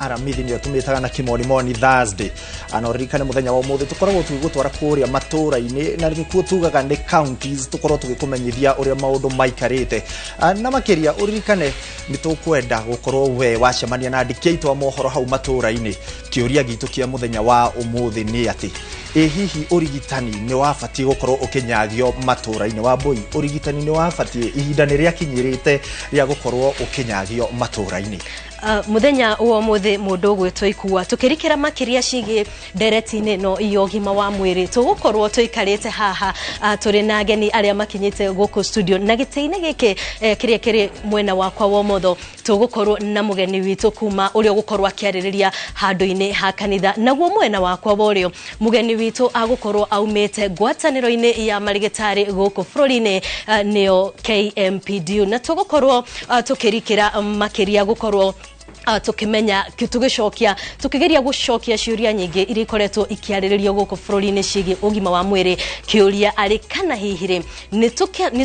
Aramithi nĩyo tũmĩtaga na kĩmonimoni Thursday. Ana ũririkane mũthenya wa ũmũthĩ tũkoragwo tũgĩgũtwara kũrĩa matũũra-inĩ na nĩkuo tugaga nĩ counties, tũkorwo tũgĩkũmenyithia ũrĩa maũndũ maikarĩte. Na makĩria ũririkane nĩ tũkwenda gũkorwo we wacemania na andĩki aitũ a mohoro hau matũũra-inĩ. Kĩũria gitũ kĩa mũthenya wa ũmũthĩ nĩ atĩ ĩ hihi ũrigitani nĩ wabatiĩ gũkorwo ũkĩnyagio matũũra-inĩ? Wambũi, ũrigitani nĩ wabatiĩ, ihinda nĩ rĩakinyĩrĩte rĩa gũkorwo ũkĩnyagio matũũra-inĩ? Muthenya wa ũmũthĩ mũndũ ũgwĩtwo Ikua, tũkĩrikĩra makĩria ciĩgiĩ ndereti-inĩ ĩno ya ũgima wa mwĩrĩ, tũgũkorwo tũikarĩte haha tũrĩ na ageni arĩa makinyĩte gũkũ studio, na gĩtĩ-inĩ gĩkĩ kĩrĩa kĩrĩ mwena wakwa wa ũmotho tũgũkorwo na mũgeni witũ kuma ũrĩa ũgũkorwo akĩarĩrĩria handũ-inĩ ha kanitha, naguo mwena wakwa wa ũrĩo mũgeni witũ agũkorwo aumĩte ngwatanĩro-inĩ ya marigĩtarĩ gũkũ bũrũri-inĩ, nĩyo KMPDU, na tũgũkorwo tũkĩrikĩra makĩria gũkorwo tũkĩmenya, tũgĩcokia, tũkĩgeria gũcokia ciũria nyingĩ iria ikoretwo ikĩarĩrĩrio gũkũ bũrũri-inĩ ciĩgiĩ ũgima wa mwĩrĩ. Kĩũria arĩ kana hihi rĩ nĩ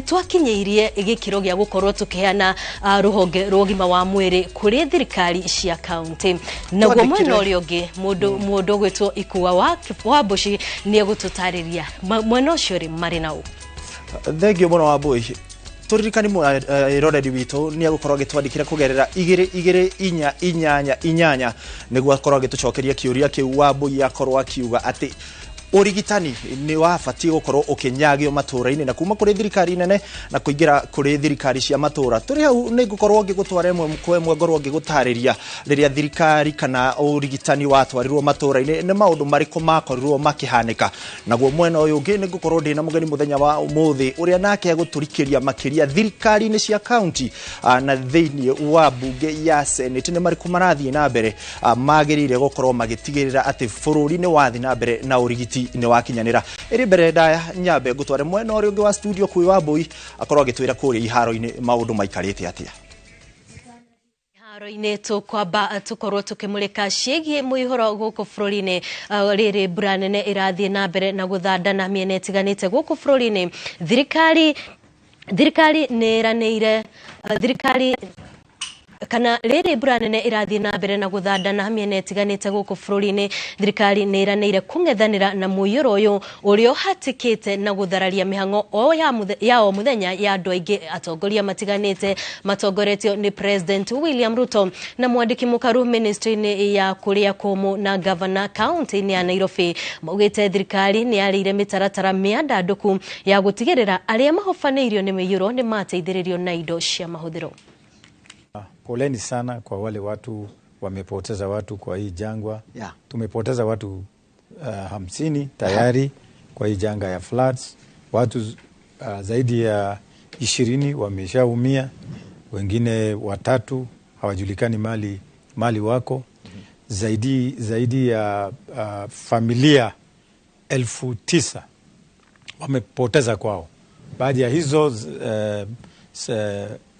twakinyĩirie gĩkĩro gĩa gũkorwo tũkĩheana rũhonge rwa ũgima wa mwĩrĩ kũrĩ thirikari cia kaunti. Naguo mwena ũrĩa ũngĩ mũndũ ũgwĩtwo Ikua wa Mbuci nĩ egũtũtarĩria mwena ũcio rĩ marĩ na ũ. Thengiũ mũno Wambũi. Tũririkani mwĩroreri witũ nĩ egũkorwo agĩtwandĩkĩra kũgerera 22488 nĩguo akorwo agĩtũcokeria kĩũria kĩu Wambũi akorwo akiuga atĩ ũrigitani nĩ wabatiĩ gũkorwo ũkĩnyagio matũũra-inĩ na kuma kũrĩ thirikari nene na kũingĩra kũrĩ thirikari cia matũũra. Tũrĩ hau nĩ ngũkorwo ngĩgũtwara ĩmwe kwa ĩmwe, ngorwo ngĩgũtarĩria rĩrĩa thirikari kana ũrigitani watwarirwo matũũra-inĩ nĩ maũndũ marĩkũ makorirwo makĩhanĩka. Naguo mwena ũyũ ũngĩ nĩ ngũkorwo ndĩna mũgeni mũthenya wa ũmũthĩ ũrĩa nake egũtũrikĩria makĩria thirikari-inĩ cia kaunti na thĩinĩ wa mbunge ya Senate nĩ marĩkũ marathiĩ na mbere magĩrĩire gũkorwo magĩtigĩrĩra atĩ bũrũri nĩ wathiĩ na mbere na ũrigiti nĩ wakinyanĩra. Ĩrĩ mbere ndaya nyambe ngũtware mwena ũrĩa ũngĩ wa studio kwĩ Wambũi akorwo agĩtwĩra kũrĩa iharo-inĩ maũndũ maikarĩte atĩa. Iharo-inĩ tũkwamba tũkorwo tũkĩmũrĩka ciĩgiĩ mũihũro gũkũ bũrũri-inĩ. Rĩrĩ mbura nene ĩrathiĩ na mbere na gũthandana mĩena ĩtiganĩte gũkũ bũrũri-inĩ. Thirikari nĩ ĩranĩire thirikari kana rĩrĩ mbura nene ĩrathiĩ na mbere na gũthandana mĩena ĩtiganĩte gũkũ bũrũri-inĩ. Thirikari nĩ ĩranĩire kũng'ethanĩra na mũiyũro ũyũ ũrĩa ũhatĩkĩte na gũthararia mĩhang'o o ya o mũthenya ya andũ aingĩ. Atongoria matiganĩte matongoretio nĩ President William Ruto na mwandĩki mũkaru ministry-inĩ ya kũrĩa kũmũ na governor kaunti-inĩ ya Nairobi maugĩte thirikari nĩ yarĩire mĩtaratara mĩandandũku ya gũtigĩrĩra arĩa mahobanĩirio nĩ mĩiyũro nĩ mateithĩrĩrio na indo cia mahũthĩro. Poleni sana kwa wale watu wamepoteza watu kwa hii jangwa. Tumepoteza watu 50 tayari kwa hii janga ya floods. Watu zaidi ya 20 wameshaumia, wengine 3 hawajulikani mali wako. Zaidi ya familia 9,000 wamepoteza kwao. Baadhi ya hizo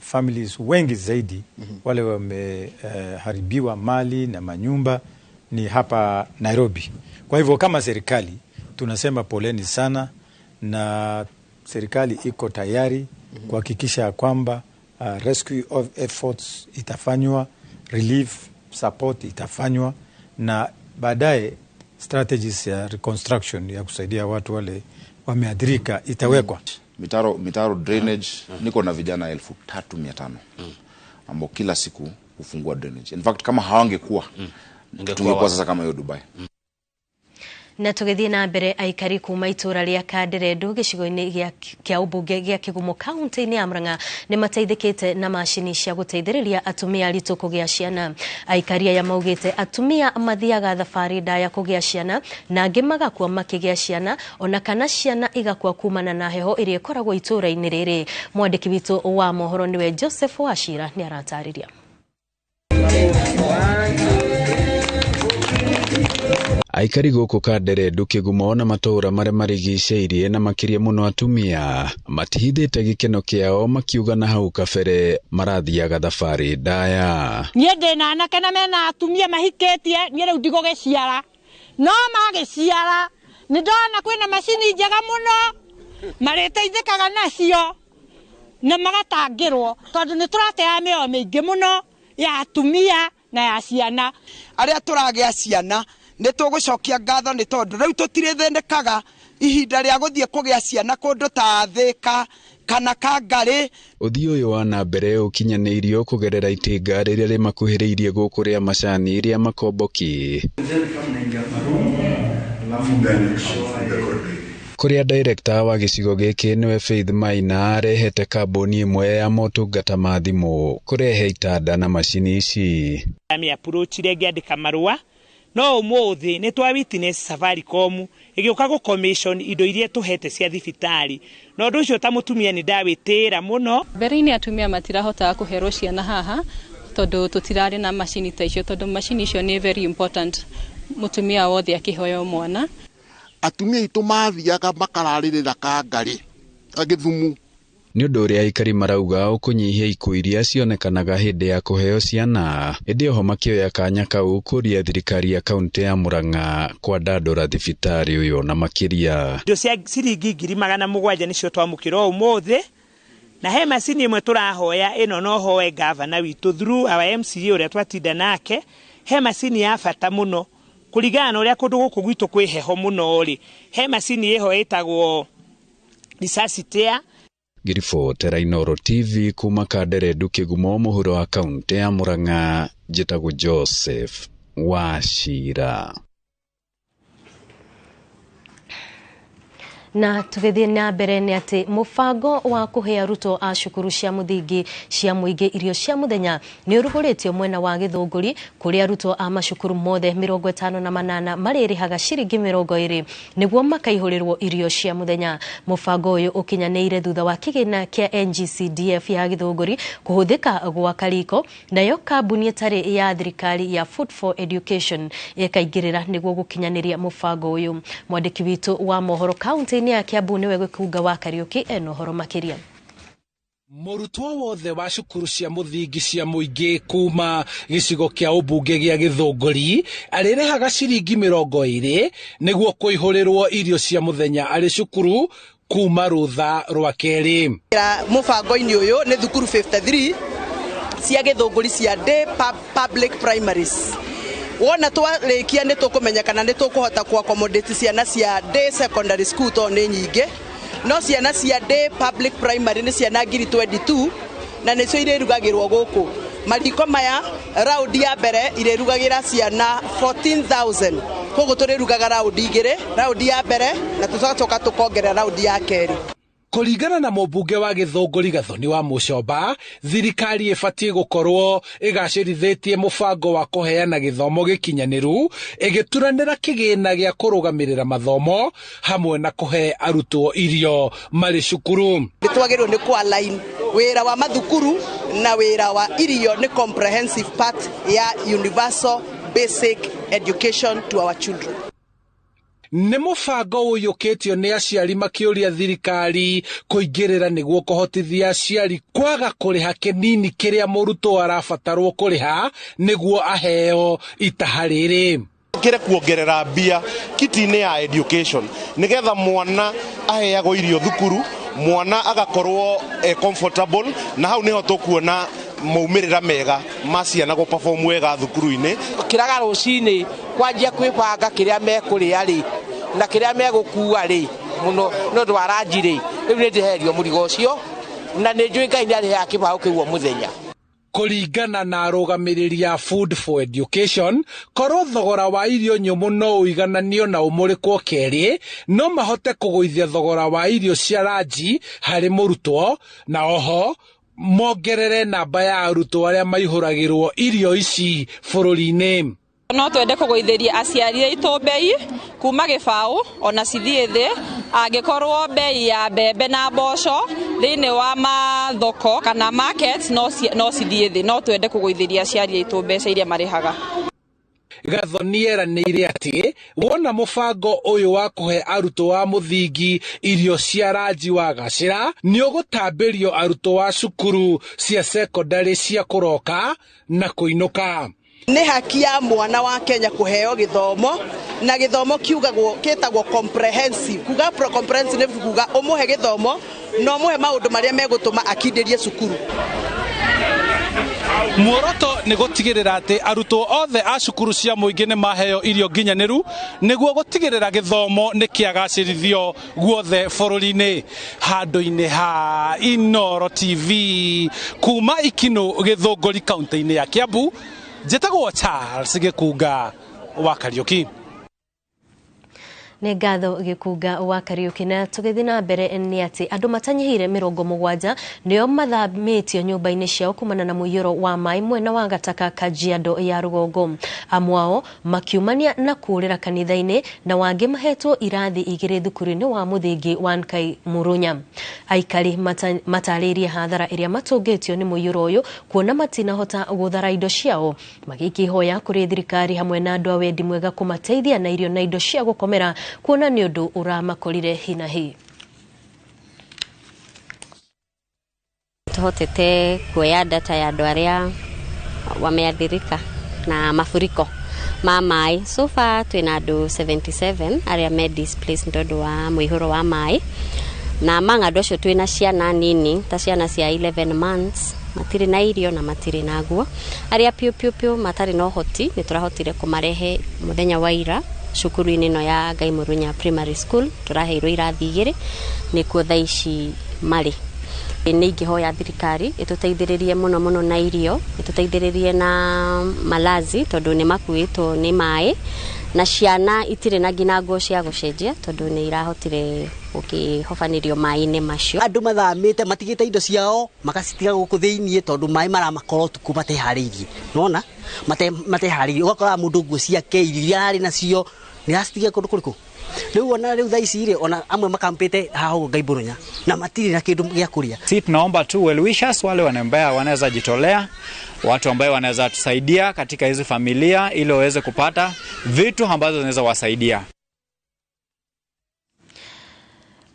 families wengi zaidi wale wameharibiwa mali na manyumba ni hapa Nairobi. Kwa hivyo kama serikali tunasema poleni sana, na serikali iko tayari kuhakikisha kwamba rescue of efforts itafanywa, relief support itafanywa, na baadaye strategies ya reconstruction ya kusaidia watu wale wameathirika itawekwa. Mitaro drainage, niko na vijana 3,500 ambao kila siku hufungua drainage. In fact kama hawangekuwa tungekuwa sasa kama hiyo Dubai. Na tũgĩthiĩ na mbere, aikari kuma itũra rĩa Kanderendu gĩcigo-inĩ kĩa ũmbunge gĩa Kĩgumo kaunti-inĩ ya Murang'a nĩ mateithĩkĩte na macini cia gũteithĩrĩria atumia aritũ kũgĩa ciana. Aikari aya maugĩte atumia mathiaga thabarĩ ndaya kũgĩa ciana na angĩ magakua makĩgĩa ciana, ona kana ciana igakua kumana na heho ĩrĩa ĩkoragwo itũra-inĩ rĩrĩ. Mwandĩki witũ wa mohoro nĩwe Joseph Wachira nĩ aratarĩria. Aikari gũkũ Kanderendu Kĩgumo na matũũra marĩa marigicĩirie na makĩria mũno atumia matihithĩte gĩkeno kĩao makiuga na hau kabere marathiaga thabarĩ ndaya. Niĩ ndĩna anake na mena atumia mahikĩtie, niĩ rĩu ndigũgĩciara, no magĩciara nĩ ndona kwĩna macini njega mũno marĩteithĩkaga nacio na magatangĩrwo, tondũ nĩ tũrateaga mĩoyo mĩingĩ mũno ya atumia na ya ciana. Arĩa tũragĩa ciana nĩ tũgũcokia ngatho nĩ tondũ rĩu tũtirĩthĩnĩkaga ihinda rĩa gũthiĩ kũgĩa ciana kũndũ ta Thĩka kana Kangarĩ. Ũthii ũyũ wa na mbere ũkinyanĩirio kũgerera itinga rĩrĩa rĩmakuhĩrĩirie gũkũ rĩa macani rĩa Makomboki, kũrĩa director wa gĩcigo gĩkĩ nĩwe Faith Maina arehete kambuni ĩmwe ya motungata ma thimũ kũrehe itanda na macini ici. Amĩapproachire ngĩandĩka marũa no ũmũthĩ nĩ twa witness Safaricom ĩgĩũka gũ commission indo iria tũhete cia thibitarĩ, na ũndũ ũcio ta mũtumia nĩ ndawĩtĩĩra mũno. Mbere-inĩ atumia matirahotaga kũherwo ciana haha tondũ tũtirarĩ na macini ta icio, tondũ macini icio nĩ very important mũtumia wothe akĩheo mwana. Atumia aitũ mathiaga makararĩrĩra Kangarĩ Gĩthumu. Nĩ ũndũ ũrĩa aikari marauga ũkũnyihia ikuũ iria cionekanaga hĩndĩ ya kũheo ciana, ĩndĩ oho makĩoya kanya kau kũria thirikari ya kaunti ya Murang'a kwandandũra thibitarĩ ũyũ na makĩria. Indo cia ciringi 700,000 nĩcio twamũkĩra ũmũthĩ, na he macini ĩmwe tũrahoya ĩno no hoe gavana witũ through our MCA ũrĩa twatinda nake, he macini ya bata mũno kũringana na ũrĩa kũndũ gũkũ gwitũ kwĩ heho mũno rĩ, he macini ĩho ĩtagwo resuscitaire. Ngĩribotera Inooro TV kuma Kanderendu Kĩgumo mũhuro wa kaunti ya Murang'a, njĩtagwo Joseph Wachira. Na tũgĩthiĩ na mbere nĩ atĩ mũbango wa kũhe arutwo a cukuru cia mũthingi cia mũingĩ irio cia mũthenya nĩ ũrugũrĩtio mwena wa Gĩthũngũri, kũrĩa arutwo a macukuru mothe 58 marĩrĩhaga ciringi 20 nĩguo makaihũrĩrwo irio cia mũthenya. Mũbango ũyũ ũkinyanĩire thutha wa kĩgĩna kĩa NGCDF ya Gĩthũngũri kũhũthĩka gwaka riko, nayo kambuni ĩtarĩ ya thirikari ya Food for Education ĩkaingĩrĩra nĩguo gũkinyanĩria mũbango ũyũ. Mwandĩki witũ wa mohoro kaunti-inĩ ya Kiambu nĩwe Gĩkunga wa Kariũki ena ũhoro makĩria. Mũrutwo wothe wa cukuru cia mũthingi cia mũingĩ kuma gĩcigo kĩa ũmbunge gĩa Gĩthũngũri arĩrĩhaga ciringi 20 nĩguo kũihũrĩrwo irio cia mũthenya arĩ cukuru kuma rũtha rwa kerĩ. Mũbango-inĩ ũyũ nĩ thukuru 53 cia Gĩthũngũri cia day public primaries. Wona twarĩkia nĩ tũkũmenya kana nĩ tũkũhota kũ accommodate ciana cia day secondary school tondũ nĩ nyingĩ, no ciana cia day public primary nĩ ciana 22,000 na nĩcio irĩrugagĩrwo gũkũ. Mariko maya raundi ya mbere irĩrugagĩra ciana 14,000, koguo tũrĩrugaga raundi igĩrĩ, raundi ya mbere na tũgacoka tũkongerera raundi ya kerĩ. Kũringana na mũmbunge wa Gĩthũngũri Gathoni wa Mũcomba, thirikari ĩbatiĩ gũkorwo ĩgacĩrithĩtie mũbango wa kũheana gĩthomo gĩkinyanĩru, ĩgĩturanĩra kĩgĩna gĩa kũrũgamĩrĩra mathomo hamwe na kũhe arutwo irio marĩ cukuru. Nĩ twagĩrĩirwo nĩ kũ align wĩra wa mathukuru na wĩra wa irio nĩ comprehensive part ya universal basic education to our children. Nĩ mũbango ũiyũkĩtio nĩ aciari makĩũria thirikari kũingĩrĩra nĩguo kũhotithia aciari kwaga kũrĩha kĩnini kĩrĩa mũrutwo arabatarwo kũrĩha nĩguo aheo itaha rĩrĩ. Kĩre kuongerera mbia kiti-inĩ ya education nĩgetha mwana aheagwo irio thukuru, mwana agakorwo comfortable, na hau nĩho tũkuona maumĩrĩra mega ma ciana gũ perform wega thukuru-inĩ. Kĩraga rũcinĩ kwanjia kwĩbanga kĩrĩa mekũrĩa rĩ na kĩrĩa megũkua rĩ mũno nĩ ũndũ wa ranji rĩ, rĩu nĩ ndĩherio mũrigo ũcio na nĩ njũĩ Ngai nĩ arĩheaga kĩbaũ kĩu o mũthenya. Kũringana na arũgamĩrĩri a Food for Education, korwo thogora wa irio nyũmũ no ũigananio na ũmũrĩkwo kerĩ, no mahote kũgũithia thogora wa irio cia ranji harĩ mũrutwo, na oho mongerere namba ya arutwo arĩa maihũragĩrwo irio ici bũrũri-inĩ. No twende kũgũithĩria aciari aitũ mbei kuma gĩbaũ ona cithiĩ thĩ, angĩkorwo mbei ya mbembe na mboco thĩinĩ wa mathoko kana market no cithiĩ thĩ, no twende kũgũithĩria aciari aitũ mbeca iria marĩhaga. Gathoni eranĩire atĩ wona mũbango ũyũ wa kũhe arutwo a mũthingi irio cia ranji wagacĩra, nĩ ũgũtambĩrio arutwo a cukuru cia sekondarĩ cia kũroka na kũinũka. Nĩ haki ya mwana wa Kenya kũheo gĩthomo, na gĩthomo kiugagwo kĩtagwo comprehensive. Kuga comprehensive nĩ kuga ũmũhe gĩthomo na ũmũhe maũndũ marĩa megũtũma akindĩrie cukuru. Muoroto nĩ gũtigĩrĩra atĩ arutwo othe a cukuru cia mũingĩ nĩ maheo irio nginyanĩru nĩguo gũtigĩrĩra gĩthomo nĩ kĩagacĩrithio guothe bũrũri-inĩ. Handũ-inĩ ha Inooro TV kuma Ikinũ Gĩthũngũri kaunti-inĩ ya Kiambu, njĩtagwo Charles Gĩkunga wa Kariũki. Nĩ ngatho Gĩkunga wa Kariũki. Na tũgĩthiĩ na mbere nĩ atĩ andũ matanyihĩire 70 nĩo mathamĩtio nyũmba-inĩ ciao kumana na mũiyũro wa maĩ mwena wa Gataka, Kajiado ya rũgongo. Amwe ao makiumania na kũũrĩra kanitha-inĩ na wangĩ mahetwo irathi 2 thukuru-inĩ wa mũthingi wa Nkai Murunya. Aikari matarĩirie hathara ĩrĩa matũngĩtio nĩ mũiyũro ũyũ kuona matinahota gũthara indo ciao, magĩkĩhoya kũrĩ thirikari hamwe na andũ a wendi mwega kũmateithia na irio na indo cia gũkomera kuona nĩ ũndũ ũramakorire hinahi. Tuhotete kuoya data ya andũ arĩa wameathirika na mafuriko ma maĩ. So far twĩna andũ 77 arĩa me displaced tondũ wa mũihũro wa maĩ, na among andũ acio twĩna ciana nini ta ciana cia 11 months matirĩ na irio na matirĩ na nguo. Arĩa piũ piũ piũ matarĩ na ũhoti nĩ tũrahotire kũmarehe mũthenya wa ira cukuru-inĩ ĩno ya Ngai Murunya Primary School, tũraheirwo irathi 2 nĩkuo thaa ici marĩ. Nĩ ingĩhoya thirikari ĩtũteithĩrĩrie mũno mũno na irio, ĩtũteithĩrĩrie na malazi tondũ nĩ makuĩtwo nĩ maĩ, na ciana itirĩ na nginya nguo cia gũcenjia tondũ nĩ irahotire gũkĩhobanĩrio maĩ-inĩ macio. Andũ mathamĩte matigĩte indo ciao magacitiga gũkũ thĩiniĩ tondũ maĩ maramakorwo ũtukũ mateharĩirie, nona mateharĩirie, ũgakora mũndũ nguo ciake irio iria ararĩ nacio nĩ aracitigia kũndũ kũrĩkũ. Rĩu ona rĩu thaa ici rĩ, ona amwe makampĩte haha ũguo Ngai Murunya na matirĩ na kĩndũ gĩa kũrĩa. Si tunaomba tu well wishers, wale ambao wanaweza jitolea, watu ambao wanaweza tusaidia katika hizi familia ili waweze kupata vitu ambazo zinaweza wasaidia.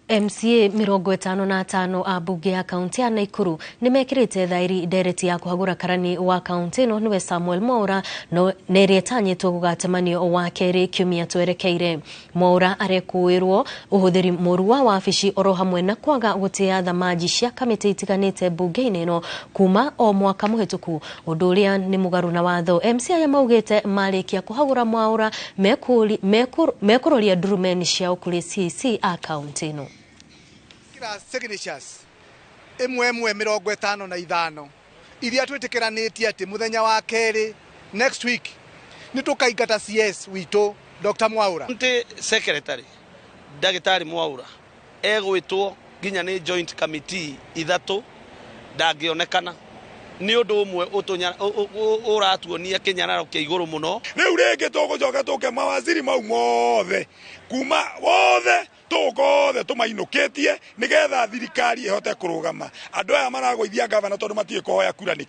MCA 55 a bunge ya kaunti ya Nakuru nĩmekĩrĩte thairi ndereti ya kũhagũra karani wa kaunti ĩno nĩwe Samuel Mwaura, no nĩ ĩtanyĩtwo gũgatemanio wa kerĩ kiumia twerekeire. Mwaura arekũĩrwo ũhũthĩri mũru wa wabici oro hamwe na kwaga gũtĩa thamaji cia kamĩtĩ itiganĩte bunge-inĩ ĩno kuma o mwaka mũhĩtũku, ũndũ ũrĩa nĩ mũgarũ na watho. MCA aya maugĩte marĩkia kũhagũra Mwaura mekũroria ndurumeni ciao kũrĩ CC a kaunti ĩno. Signatures imwe imwe 55 iria twitikiranĩtie atĩ mũthenya wa kerĩ next week nĩ tũkaingata CS witũ Dr. Mwaura. County Secretary Ndagĩtarĩ Mwaura egwĩtwo nginya nĩ joint committee 3 ndangĩonekana. Nĩ ũndũ ũmwe ũratuonia kĩnyararo kĩa igũrũ mũno. Rĩu rĩngĩ tũgũcoka tũke mawaziri mau mothe kuma wothe tũgothe tũmainũkĩtie nĩgetha thirikari ĩhote kũrũgama. Andũ aya maragũithia gavana tondũ matiĩ kũhoya kura nĩ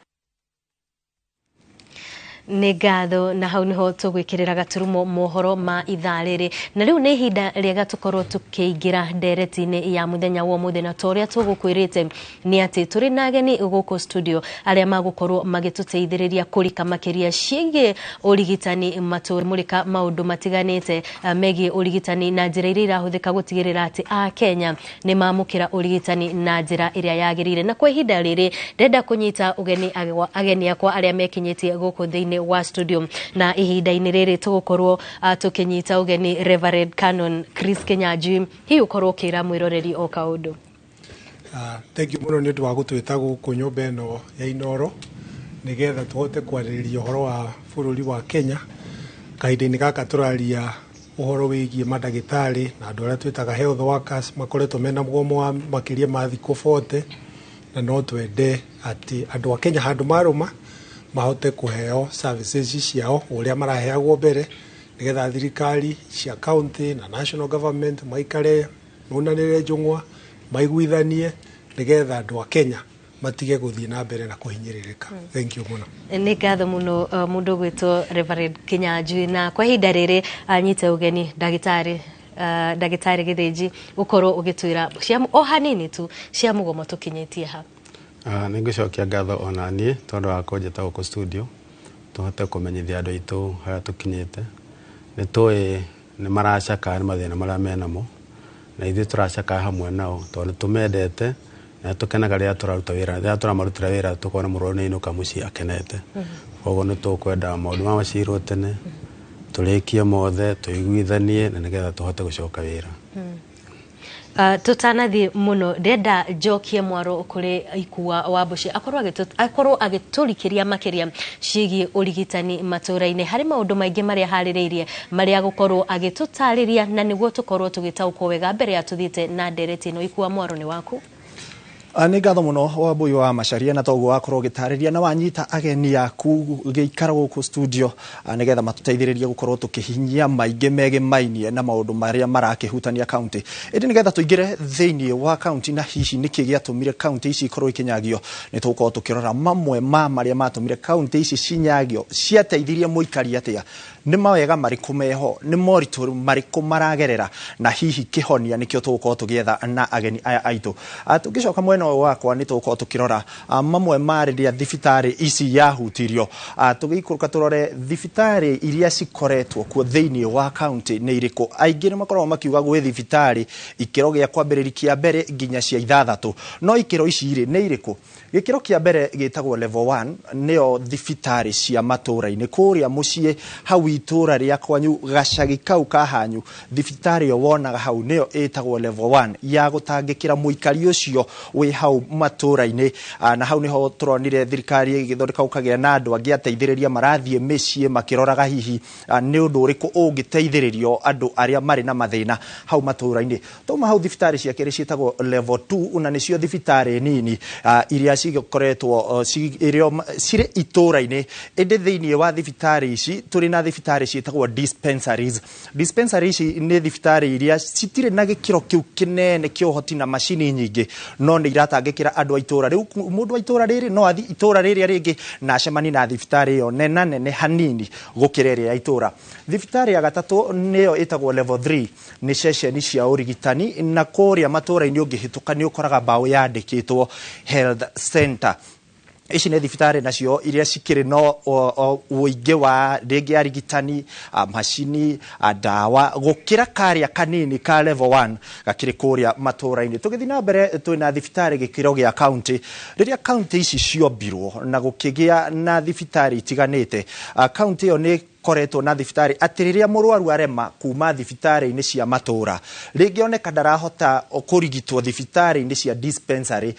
Nĩ ngatho. Na hau niho tũgwĩkĩrĩra gaturumo mohoro ma ithaa rĩrĩ, na rĩu nĩ ihinda rĩega tũkorwo tũkĩingĩra ndereti-inĩ ya mũthenya wa ũmũthĩ, na ta ũrĩa tũgũkwĩrĩte nĩ atĩ tũrĩ na ageni gũkũ studio arĩa magũkorwo magĩtũteithĩrĩria kũrika makĩria ciĩgiĩ ũrigitani matũmũrĩka maũndũ matiganĩte megiĩ ũrigitani na njĩra iria irahũthĩka gũtigĩrĩra atĩ a Kenya nĩ mamũkĩra ũrigitani na njĩra ĩrĩa yagĩrĩire. Na kwa ihinda rĩrĩ ndĩrenda kũnyita ũgeni ageni akwa arĩa mekinyĩtie gũkũ thĩinĩ wa studio, na ihinda-inĩ rĩrĩ tũgũkorwo tũkĩnyita ũgeni Reverend Canon Chris Kinyanjui. Hihi ũkorwo ũkĩra mwĩroreri o kaũndũ. Thank you mũno nĩ ũndũ wa gũtwĩta gũkũ nyũmba ĩno ya Inooro nĩgetha tũhote kwarĩrĩria ũhoro wa bũrũri wa Kenya. Kahinda-inĩ gaka tũraria ũhoro wĩgiĩ mandagĩtarĩ na andũ arĩa twĩtaga health workers makoretwo mena mũgomo wa makĩria ma thikũ 40, na no twende atĩ andũ a Kenya handũ marũma mahote kũheo services ciao ũrĩa maraheagwo mbere, nĩgetha thirikari cia county na national government maikare monanĩre njũng'wa maiguithanie nĩgetha andũ a Kenya matige gũthiĩ na mbere na kũhinyĩrĩrĩka. Thank you mũno. Nĩ ngatho mũno mũndũ ũgwĩtwo Reverend Kinyanjui. Na kwa ihinda rĩrĩ anyite ũgeni ndagĩtarĩ ndagĩtarĩ Gĩthĩnji, ũkorwo ũgĩtwĩra o hanini tu cia mũgomo tũkinyĩtie ha. Nĩ ngũcokia ngatho ona niĩ tondũ wa kũnjĩta gũkũ studio tũhote kũmenyithia andũ aitũ harĩa tũkinyĩte. Nĩ tũĩ nĩ maracakaya nĩ mathĩna marĩa menamo, na ithuĩ tũracakaya hamwe nao tondũ nĩ tũmendete Na tũkenaga rĩrĩa tũraruta wĩra, rĩrĩa tũramarutĩra wĩra tũkona mũrwaru nĩ ainũka mũciĩ akenete. Koguo nĩ tũkwenda maũndũ maya macirwo tene, tũrĩkie mothe, tũiguithanie na nĩgetha tũhote gũcoka wĩra. Tutanathiĩ mũno, ndĩrenda njokie mwaro kũrĩ Ikua wa Mbuci akorwo agĩtũrikĩria makĩria ciĩgiĩ ũrigitani matũũra-inĩ. Harĩ maũndũ maingĩ marĩa harĩrĩirie marĩa gũkorwo agĩtũtarĩria na nĩguo tũkorwo tũgĩtaũkwo wega mbere ya tũthiĩte na ndereti ĩno. Ikua, mwaro nĩ waku. Nĩ ngatho mũno Wambui wa Macharia, na toguo wakorwo ũgĩtarĩria na wanyita ageni aku gĩikaro gũkũ studio nĩgetha matũteithĩrĩrie gũkorwo tũkĩhinyia maingĩ megemainie na maũndũ marĩa marakĩhutania kaunti. Ĩndĩ nĩgetha tũingĩre thĩinĩ wa kaunti na hihi nĩkĩ gĩatũmire kaunti ici ikorwo ikinyagio, nĩ tũgũkorwo tũkĩrora mamwe ma marĩa matũmire kaunti ici cinyagio, ciateithirie mũikari atĩa, nĩ mawega marĩkũ meho, nĩ moritũ marĩkũ maragerera, na hihi kĩhonia nĩkĩo tũgũkorwo tũgĩetha na ageni aya aitũ. Tũngĩcoka mwena ũyũ wakwa nĩ tũgũkorwo tũkĩrora mamwe ma rĩrĩa thibitarĩ ici yahutirio. Tũgĩikũrũka tũrore thibitarĩ iria cikoretwo kuo thĩinĩ wa kaunti nĩ irĩkũ. Aingĩ nĩ makoragwo makiuga gwĩ thibitarĩ ikĩro gĩa kwambĩrĩria kĩa mbere nginya cia 6, no ikĩro ici rĩ nĩ irĩkũ? Gĩkĩro kĩa mbere gĩtagwo level 1, nĩyo thibitarĩ cia matũũra-inĩ kũrĩa mũciĩ, hau itũũra rĩa kwanyu, gacagi kau ka hanyu, thibitarĩ ĩyo wonaga hau nĩyo ĩtagwo level 1 ya gũtangĩkĩra mũikari ũcio wĩ hau matũũra-inĩ. Na hau nĩho tũronire thirikari ĩgĩthondeka gũkagĩa na andũ angĩ ateithĩrĩria marathiĩ mĩciĩ makĩroraga hihi nĩ ũndũ ũrĩkũ ũngĩteithĩrĩrio andũ arĩa marĩ na mathĩna hau matũũra-inĩ. Tauma hau thibitarĩ cia kerĩ ciĩtagwo level 2, na nĩcio thibitarĩ nini iria cikoretwo cirĩ itũũra-inĩ. Ĩndĩ thĩinĩ wa thibitarĩ ici tũrĩ na thibitarĩ ciĩtagwo dispensaries. Dispensary ici nĩ thibitarĩ iria citirĩ na gĩkĩro kĩu kĩnene kĩa ũhoti na macini nyingĩ, no nĩ iratangĩkĩra andũ a itũũra. Rĩu mũndũ wa itũũra rĩrĩ no athiĩ itũũra rĩrĩa rĩngĩ na acemanie na thibitarĩ ĩyo nena nene hanini gũkĩra ĩrĩa ya itũũra. Thibitarĩ ya gatatũ nĩyo ĩtagwo level 3, nĩ ceceni cia ũrigitani, na kũrĩa matũũra-inĩ ũngĩhĩtũka nĩ ũkoraga mbaũ yandĩkĩtwo health center. Ici nĩ thibitarĩ nacio iria cikĩrĩ no ũingĩ wa rĩngĩ arigitani, macini, ndawa gũkĩra karĩa kanini ka level 1 gakĩrĩ kũrĩa matũũra-inĩ. Tũgĩthiĩ na mbere twĩna thibitarĩ gĩkĩro gĩa kaunti. Rĩrĩa kaunti ici ciombirwo na gũkĩgĩa na thibitarĩ itiganĩte, kaunti ĩyo nĩ koretwo na thibitarĩ atĩ rĩrĩa mũrwaru arema kuma thibitarĩ-inĩ cia matũũra, rĩngĩ oneka ndarahota kũrigitwo thibitarĩ-inĩ cia dispensary,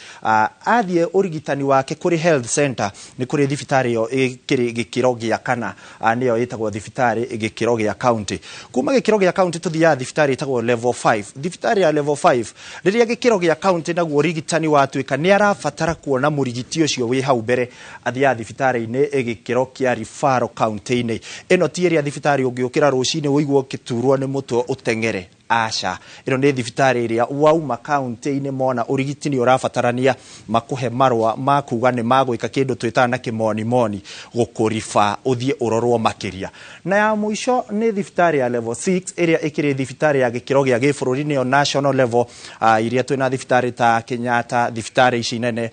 athiĩ ũrigitani wake kũrĩ health center, nĩ kũrĩ thibitarĩ ĩyo ĩkĩrĩ gĩkĩro gĩa kana, nĩyo ĩtagwo thibitarĩ gĩkĩro gĩa kaunti. Kuma gĩkĩro gĩa kaunti tũthiaga thibitarĩ ĩtagwo level 5. Thibitarĩ ya level 5, rĩrĩa gĩkĩro gĩa kaunti naguo ũrigitani watuĩka nĩ arabatara kuona mũrigiti ũcio wĩ hau mbere, athiaga thibitarĩ-inĩ gĩkĩro kĩa referral kaunti-inĩ. Ĩno ti ĩrĩa thibitarĩ ũngĩũkĩra rũcinĩ ũigue ũkĩturwo nĩ mũtwe ũteng'ere, aca. Ĩno nĩ thibitarĩ ĩrĩa wauma kaunti-inĩ mona ũrigiti nĩ ũrabatarania, makũhe marũa ma kuga nĩ magwĩka kĩndũ twĩtaga na kĩmonimoni gũkũriba ũthiĩ ũrorwo makĩria. Na ya mũico nĩ thibitarĩ ya level 6 ĩrĩa ĩkĩrĩ thibitarĩ ya gĩkĩro gĩa gĩbũrũri, nĩyo national level, iria twĩna thibitarĩ ta Kenyatta, thibitarĩ ici nene,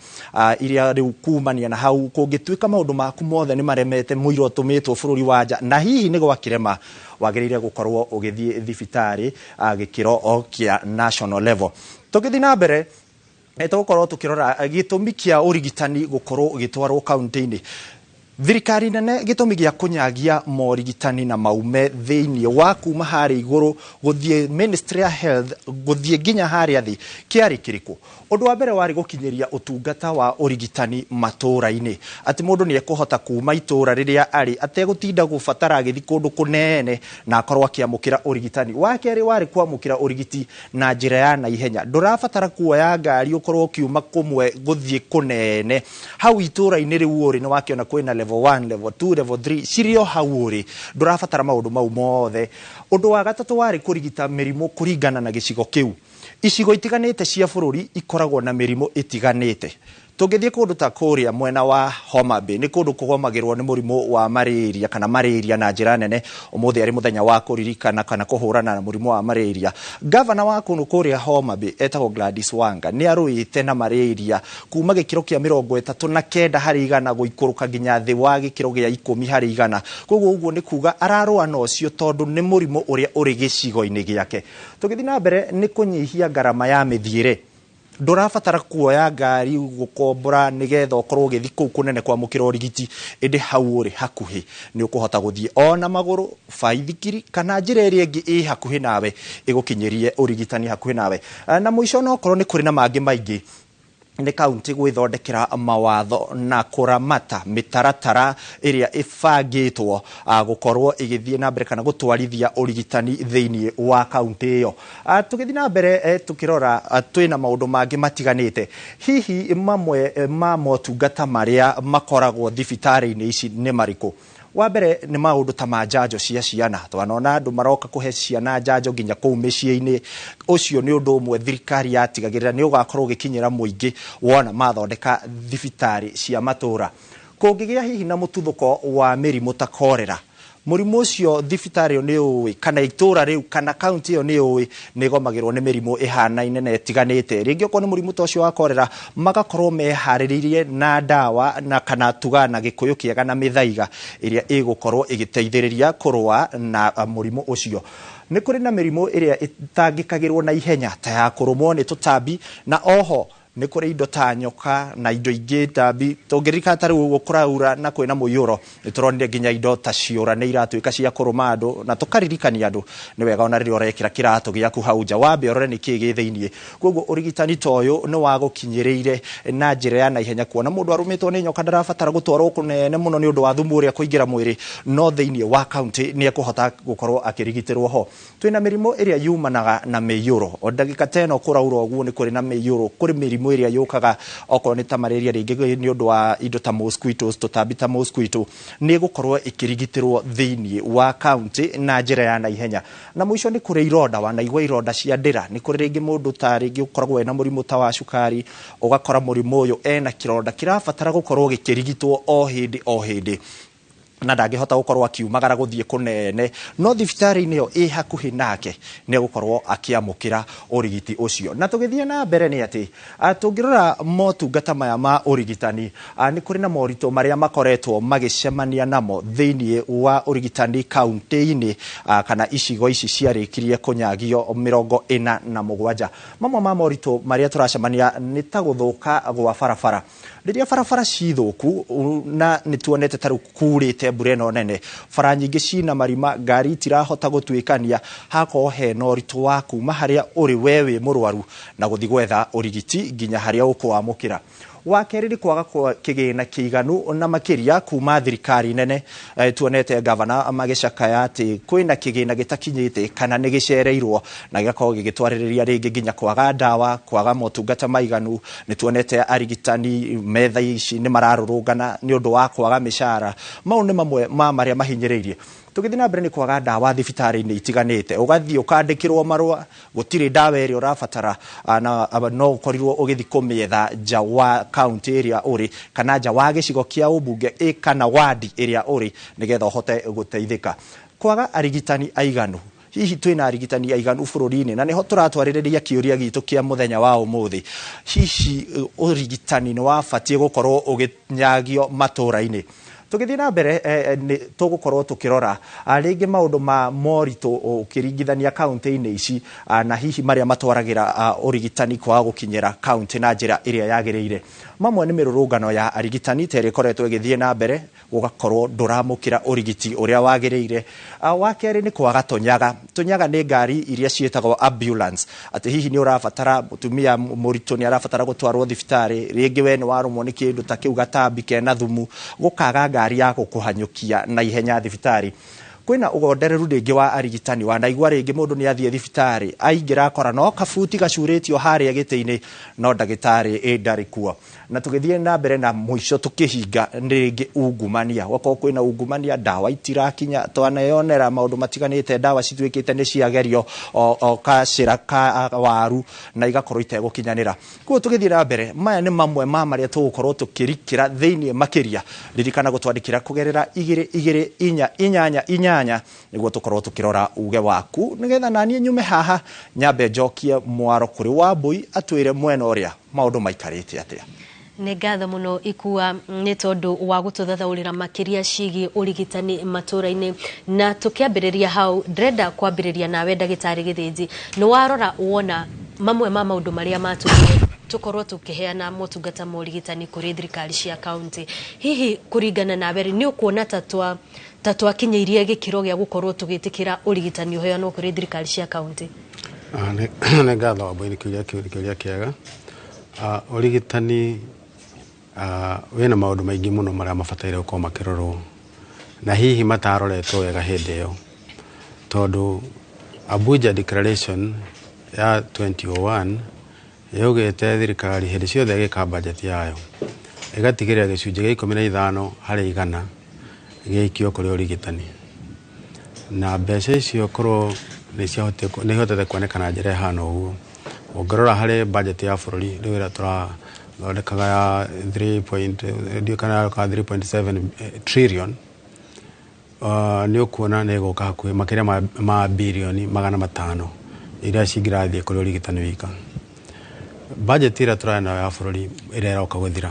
iria rĩu kumania na hau kũngĩtuĩka maũndũ maku mothe nĩ maremete, mũira ũtũmĩtwo bũrũri wa nja na hihi nĩ gwakĩrema, wagĩrĩire gũkorwo ũgĩthiĩ thibitarĩ gĩkĩro kĩa national level. Tũgĩthiĩ na mbere tũgũkorwo tũkĩrora gĩtũmi kĩa ũrigitani gũkorwo ũgĩtwarwo kaunti-inĩ. Thirikari nene gĩtũmi gĩa kũnyagia morigitani na maume thĩinĩ wa kuma harĩa igũrũ gũthiĩ Ministry ya Health gũthiĩ nginya harĩa thĩ kĩarĩ kĩrĩkũ? Ũndũ wa mbere warĩ gũkinyĩria ũtungata wa ũrigitani matũũra-inĩ, atĩ mũndũ nĩ ekũhota kuma itũũra rĩrĩa arĩ ategũtinda gũbatara agĩthiĩ kũndũ kũnene na akorwo akĩamũkĩra ũrigitani. Wa kerĩ warĩ kwamũkĩra ũrigiti na njĩra ya naihenya, ndũrabatara kuoya ngari ũkorwo ũkiuma kũmwe gũthiĩ kũnene. Hau itũũra-inĩ rĩu ũrĩ nĩ wakĩona kwĩna level 1, level 2, level 3 cirio hau ũrĩ, ndũrabatara maũndũ mau mothe. Ũndũ wa gatatũ warĩ kũrigita mĩrimũ kũringana na gĩcigo kĩu. Icigo itiganĩte cia bũrũri ikoragwo na mĩrimũ ĩtiganĩte. Tũngĩthiĩ kũndũ ta kũrĩa mwena wa Homa Bay, nĩ kũndũ kũgomagĩrwo nĩ mũrimũ wa malaria kana malaria na njĩra nene. Ũmũthĩ arĩ mũthenya wa kũririkana kana kũhũrana na mũrimũ wa malaria. Gavana wa kũndũ kũrĩa Homa Bay etagwo Gladys Wanga nĩ arũĩte na malaria kuma gĩkĩro kĩa 39 harĩ igana gũikũrũka nginya thĩ wa gĩkĩro gĩa 10 harĩ igana. Koguo ũguo nĩ kuga ararũa na ũcio tondũ nĩ mũrimũ ũrĩa ũrĩ gĩcigo-inĩ gĩake. Tũgĩthiĩ na mbere nĩ kũnyihia ngarama ya mĩthiĩre. Ndũrabatara kuoya ngari gũkombora nĩgetha ũkorwo ũgĩthiĩ kũu kũnene kwamũkĩra ũrigiti, ĩndĩ hau ũrĩ hakuhĩ nĩ ũkũhota gũthiĩ ona magũrũ, baithikiri kana njĩra ĩrĩa ĩngĩ ĩ hakuhĩ nawe ĩgũkinyĩrie ũrigitani hakuhĩ nawe. Na mũico, no okorwo nĩ kũrĩ na mangĩ maingĩ, nĩ kaunti gwĩthondekera mawatho na kũramata mĩtaratara ĩrĩa ĩbangĩtwo gũkorwo ĩgĩthiĩ na mbere kana gũtwarithia ũrigitani thĩinĩ wa kaunti ĩyo. Tũgĩthiĩ na mbere tukĩrora, twĩna maũndũ mangĩ matiganĩte. Hihi mamwe ma motungata marĩa makoragwo thibitarĩ-inĩ ici nĩ marĩkũ? Wa mbere nĩ maũndũ ta ma njanjo cia ciana. Twanona andũ maroka kũhe ciana njanjo nginya kũu mĩciĩ-inĩ. Ũcio nĩ ũndũ ũmwe thirikari yatigagĩrĩra nĩ ũgakorwo ũgĩkinyĩra mũingĩ wona mathondeka thibitarĩ cia matũra. Kũngĩgĩa hihi na mũtuthũko wa mĩrimũ ta korera, mũrimũ ũcio thibitarĩ ĩyo nĩ ũĩ, kana itũra rĩu kana kaunti ĩyo nĩ ũĩ nĩ ĩgomagĩrwo nĩ mĩrimũ ĩhanaine na ĩtiganĩte. Rĩngĩ okorwo nĩ mũrimũ ta ũcio wa korera, magakorwo meharĩrĩirie na ndawa na kana tuga na gĩkũyũ kĩega na mĩthaiga ĩrĩa ĩgũkorwo ĩgĩteithĩrĩria kũrũa na mũrimũ ũcio. Nĩ kũrĩ na mĩrimũ ĩrĩa ĩtangĩkagĩrwo na ihenya ta ya kũrũmwo nĩ tũtambi, na oho nĩ kũrĩ indo ta nyoka na indo ingĩ tambi. Tũngĩririkana ta rĩu ũguo kũraura na kwĩna mũiyũro, nĩ tũronire nginya indo ta ciũra nĩ iratuĩka cia kũrũma andũ, na tũkaririkania andũ nĩ wega ona rĩrĩa ũrekĩra kĩratũ gĩaku hau nja wambe ũrore nĩ kĩĩ gĩ thĩiniĩ. Koguo ũrigitani ta ũyũ nĩ wagũkinyĩrĩire na njĩra ya naihenya, kuona mũndũ arũmĩtwo nĩ nyoka ndarabatara gũtwarwo kũnene mũno nĩ ũndũ wa thumu ũrĩa kũingĩra mwĩrĩ, no thĩiniĩ wa kaunti nĩ ekũhota gũkorwo akĩrigitĩrwo ho. Twĩna mĩrimũ ĩrĩa yumanaga na mĩiyũro. O ndagĩka ta ĩno kũraura ũguo nĩ kũrĩ na mĩiyũro, kũrĩ mĩrimũ ĩrĩa yũkaga okorwo nĩ ta malaria, rĩngĩ nĩ ũndũ wa indo ta mosquitoes, tũtambi ta mosquito, nĩ ĩgũkorwo ĩkĩrigitĩrwo thĩiniĩ wa kaunti na njĩra ya naihenya. Na mũico nĩ kũrĩ ironda, wanaigua ironda cia ndĩra. Nĩ kũrĩ rĩngĩ mũndũ ta rĩngĩ ũkoragwo ena mũrimũ ta wa cukari, ũgakora mũrimũ ũyũ ena kĩronda kĩrabatara gũkorwo gĩkĩrigitwo o hĩndĩ o hĩndĩ, na ndangĩhota gũkorwo akiumagara gũthiĩ kũnene, no thibitarĩ-inĩ ĩyo ĩ hakuhĩ nake nĩ egũkorwo akĩamũkĩra ũrigiti ũcio. Na tũgĩthiĩ na mbere nĩ atĩ tũngĩrora motungata maya ma ũrigitani, nĩ kũrĩ na moritũ marĩa makoretwo magĩcemania namo thĩiniĩ wa ũrigitani kaunti-inĩ kana icigo ici ciarĩkirie kũnyagio 47. Mamwe ma moritũ marĩa tũracemania nĩ ta gũthũka gwa barabara. Rĩrĩa barabara cithũku, na nĩ tuonete ta rĩu kurĩte mbura ĩno nene, bara nyingĩ cina marima, ngari itirahota gũtuĩkania, hakorwo hena ũritũ wa kuma harĩa ũrĩ we wĩ mũrwaru na gũthiĩ gwetha ũrigiti nginya harĩa ũkũwamũkĩra. Wa kerĩ nĩ kwaga kwa kĩgĩna kĩiganu na makĩria kuma thirikari nene. Tuonete gavana magĩcakaya atĩ kwĩna kĩgĩna gĩtakinyĩte kana nĩ gĩcereirwo, na gĩgakorwo gĩgĩtwarĩrĩria rĩngĩ nginya kwaga ndawa, kwaga motungata maiganu. Nĩ tuonete arigitani metha ici nĩ mararũrũngana nĩ ũndũ wa kwaga mĩcara. Mau nĩ mamwe ma marĩa mahinyĩrĩirie. Tũgĩthiĩ na mbere nĩ kwaga ndawa thibitarĩ-inĩ itiganĩte. Ũgathiĩ ũkandĩkĩrwo marũa, gũtirĩ ndawa ĩrĩa ũrabatara, na no ũkorirwo ũgĩthiĩ kũmĩetha nja wa kaunti ĩrĩa ũrĩ kana nja wa gĩcigo kĩa ũmbunge kana wadi ĩrĩa ũrĩ nĩgetha ũhote gũteithĩka. Kwaga arigitani aiganu. Hihi twĩna arigitani aiganu bũrũri-inĩ? Na nĩho tũratwarĩrĩria kĩũria gitũ kĩa mũthenya wa ũmũthĩ. Hihi ũrigitani nĩ wabatiĩ gũkorwo ũgĩnyagio matũra-inĩ? Tũgĩthiĩ na mbere nĩ tũgũkorwo tũkĩrora rĩngĩ maũndũ ma moritũ ũkĩringithania kaunti-inĩ ici, na hihi marĩa matwaragĩra ũrigitani kwaga gũkinyĩra kaunti na njĩra ĩrĩa yagĩrĩire. Mamwe nĩ mĩrũrũngano ya arigitani ta ĩrĩa ĩkoretwo ĩgĩthiĩ na mbere, gũgakorwo ndũramũkĩra ũrigiti ũrĩa wagĩrĩire. Wa kerĩ nĩ kwaga tũnyaga. Tũnyaga nĩ ngari iria ciĩtagwo ambulance, atĩ hihi nĩ ũrabatara mũtumia mũritũ nĩ arabatara gũtwarwo thibitarĩ, rĩngĩ we nĩ warũmwo nĩ kĩndũ ta kĩu gatambi kena thumu, gũkaga ngari ya gũkũhanyũkia na ihenya thibitarĩ. Kwĩna ũgondereru rĩngĩ wa arigitani, wanaigua rĩngĩ mũndũ nĩ athiĩ thibitarĩ aingĩra akora no kabuti gacurĩtio harĩa gĩtĩ-inĩ, no ndagĩtarĩ ndarĩ kuo. Na tũgĩthiĩ na mbere na mũico tũkĩhinga nĩ rĩngĩ ungumania. Gwakorwo kwĩna ungumania, ndawa itirakinya, twaneyonera maũndũ matiganĩte, ndawa cituĩkĩte nĩ ciagerio o kacĩra ka waru na igakorwo itegũkinyanĩra. Koguo tũgĩthiĩ na mbere, maya nĩ mamwe ma marĩa tũgũkorwo tũkĩrikĩra thĩiniĩ makĩria. Ririkana gũtwandĩkĩra kũgerera 2 2 4 8 8 nĩguo tũkorwo tũkĩrora uge waku, nĩgetha naniĩ nyume haha nyambe njokie mwaro kũrĩ Wambui atwĩre mwena ũrĩa maũndũ maikarĩte atĩa. Nĩ ngatho mũno Ikua nĩ tondũ wa gũtũthathaũrĩra makĩria ciĩgiĩ ũrigitani matũra-inĩ. Na tũkĩambĩrĩria hau, ndĩrenda kwambĩrĩria nawe ndagĩtarĩ Gĩthĩnji. Nĩ warora wona mamwe ma maũndũ marĩa matũmire Tũkorwo tũkĩheana motungata ma ũrigitani kũrĩ thirikari cia kaunti. Hihi kũringana nawe rĩ, nĩ ũkuona ta twakinyĩirie gĩkĩro gĩa gũkorwo tũgĩtĩkĩra ũrigitani ũheanwo kũrĩ thirikari cia kaunti? Nĩ ngatho, Wambui, nĩ kĩũria kĩu nĩ kĩũria kĩega. Ũrigitani wĩna maũndũ maingĩ mũno marĩa mabataire gũkorwo makĩrorwo na hihi mataroretwo wega hĩndĩ ĩyo, tondũ Abuja Declaration ya 2001 yaugĩte thirikari hĩndĩ ciothe ĩgĩka bajeti yayo ĩgatigĩrĩra gĩcunjĩ gĩa 15% gĩikio kũrĩ ũrigitani, na mbeca icio korwo nĩ ihotete kuoneka na njĩra ĩhana ũguo. Ũngĩrora harĩ bajeti ya bũrũri rĩu ĩrĩa tũrathondekaga ya 3 point, ndiũĩ kana yaroka 3.7 trillion, nĩ ũkuona nĩ ĩgũka hakuhĩ makĩria ma birioni 500 iria cingĩrathiĩ kũrĩ ũrigitani wika. Bajeti ĩrĩa tũrarĩ nayo ya bũrũri ĩrĩa ĩroka gũthira,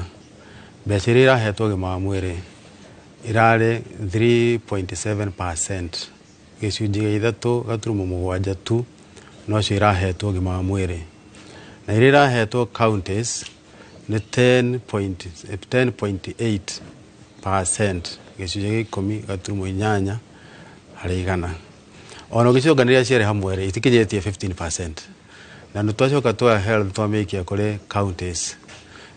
mbeca iria irahetwo ũgima wa mwĩrĩ irarĩ 3.7%, gĩcunjĩ gĩa 3.7 tu nocio irahetwo ũgima wa mwĩrĩ, na iria irahetwo counties nĩ 10.8%, gĩcunjĩ gĩa 10.8%. Ona ũgĩcionganĩria cierĩ hamwe rĩ, itikinyĩtie 15%. Na nĩ twacoka twa health twamĩikia kũrĩ counties,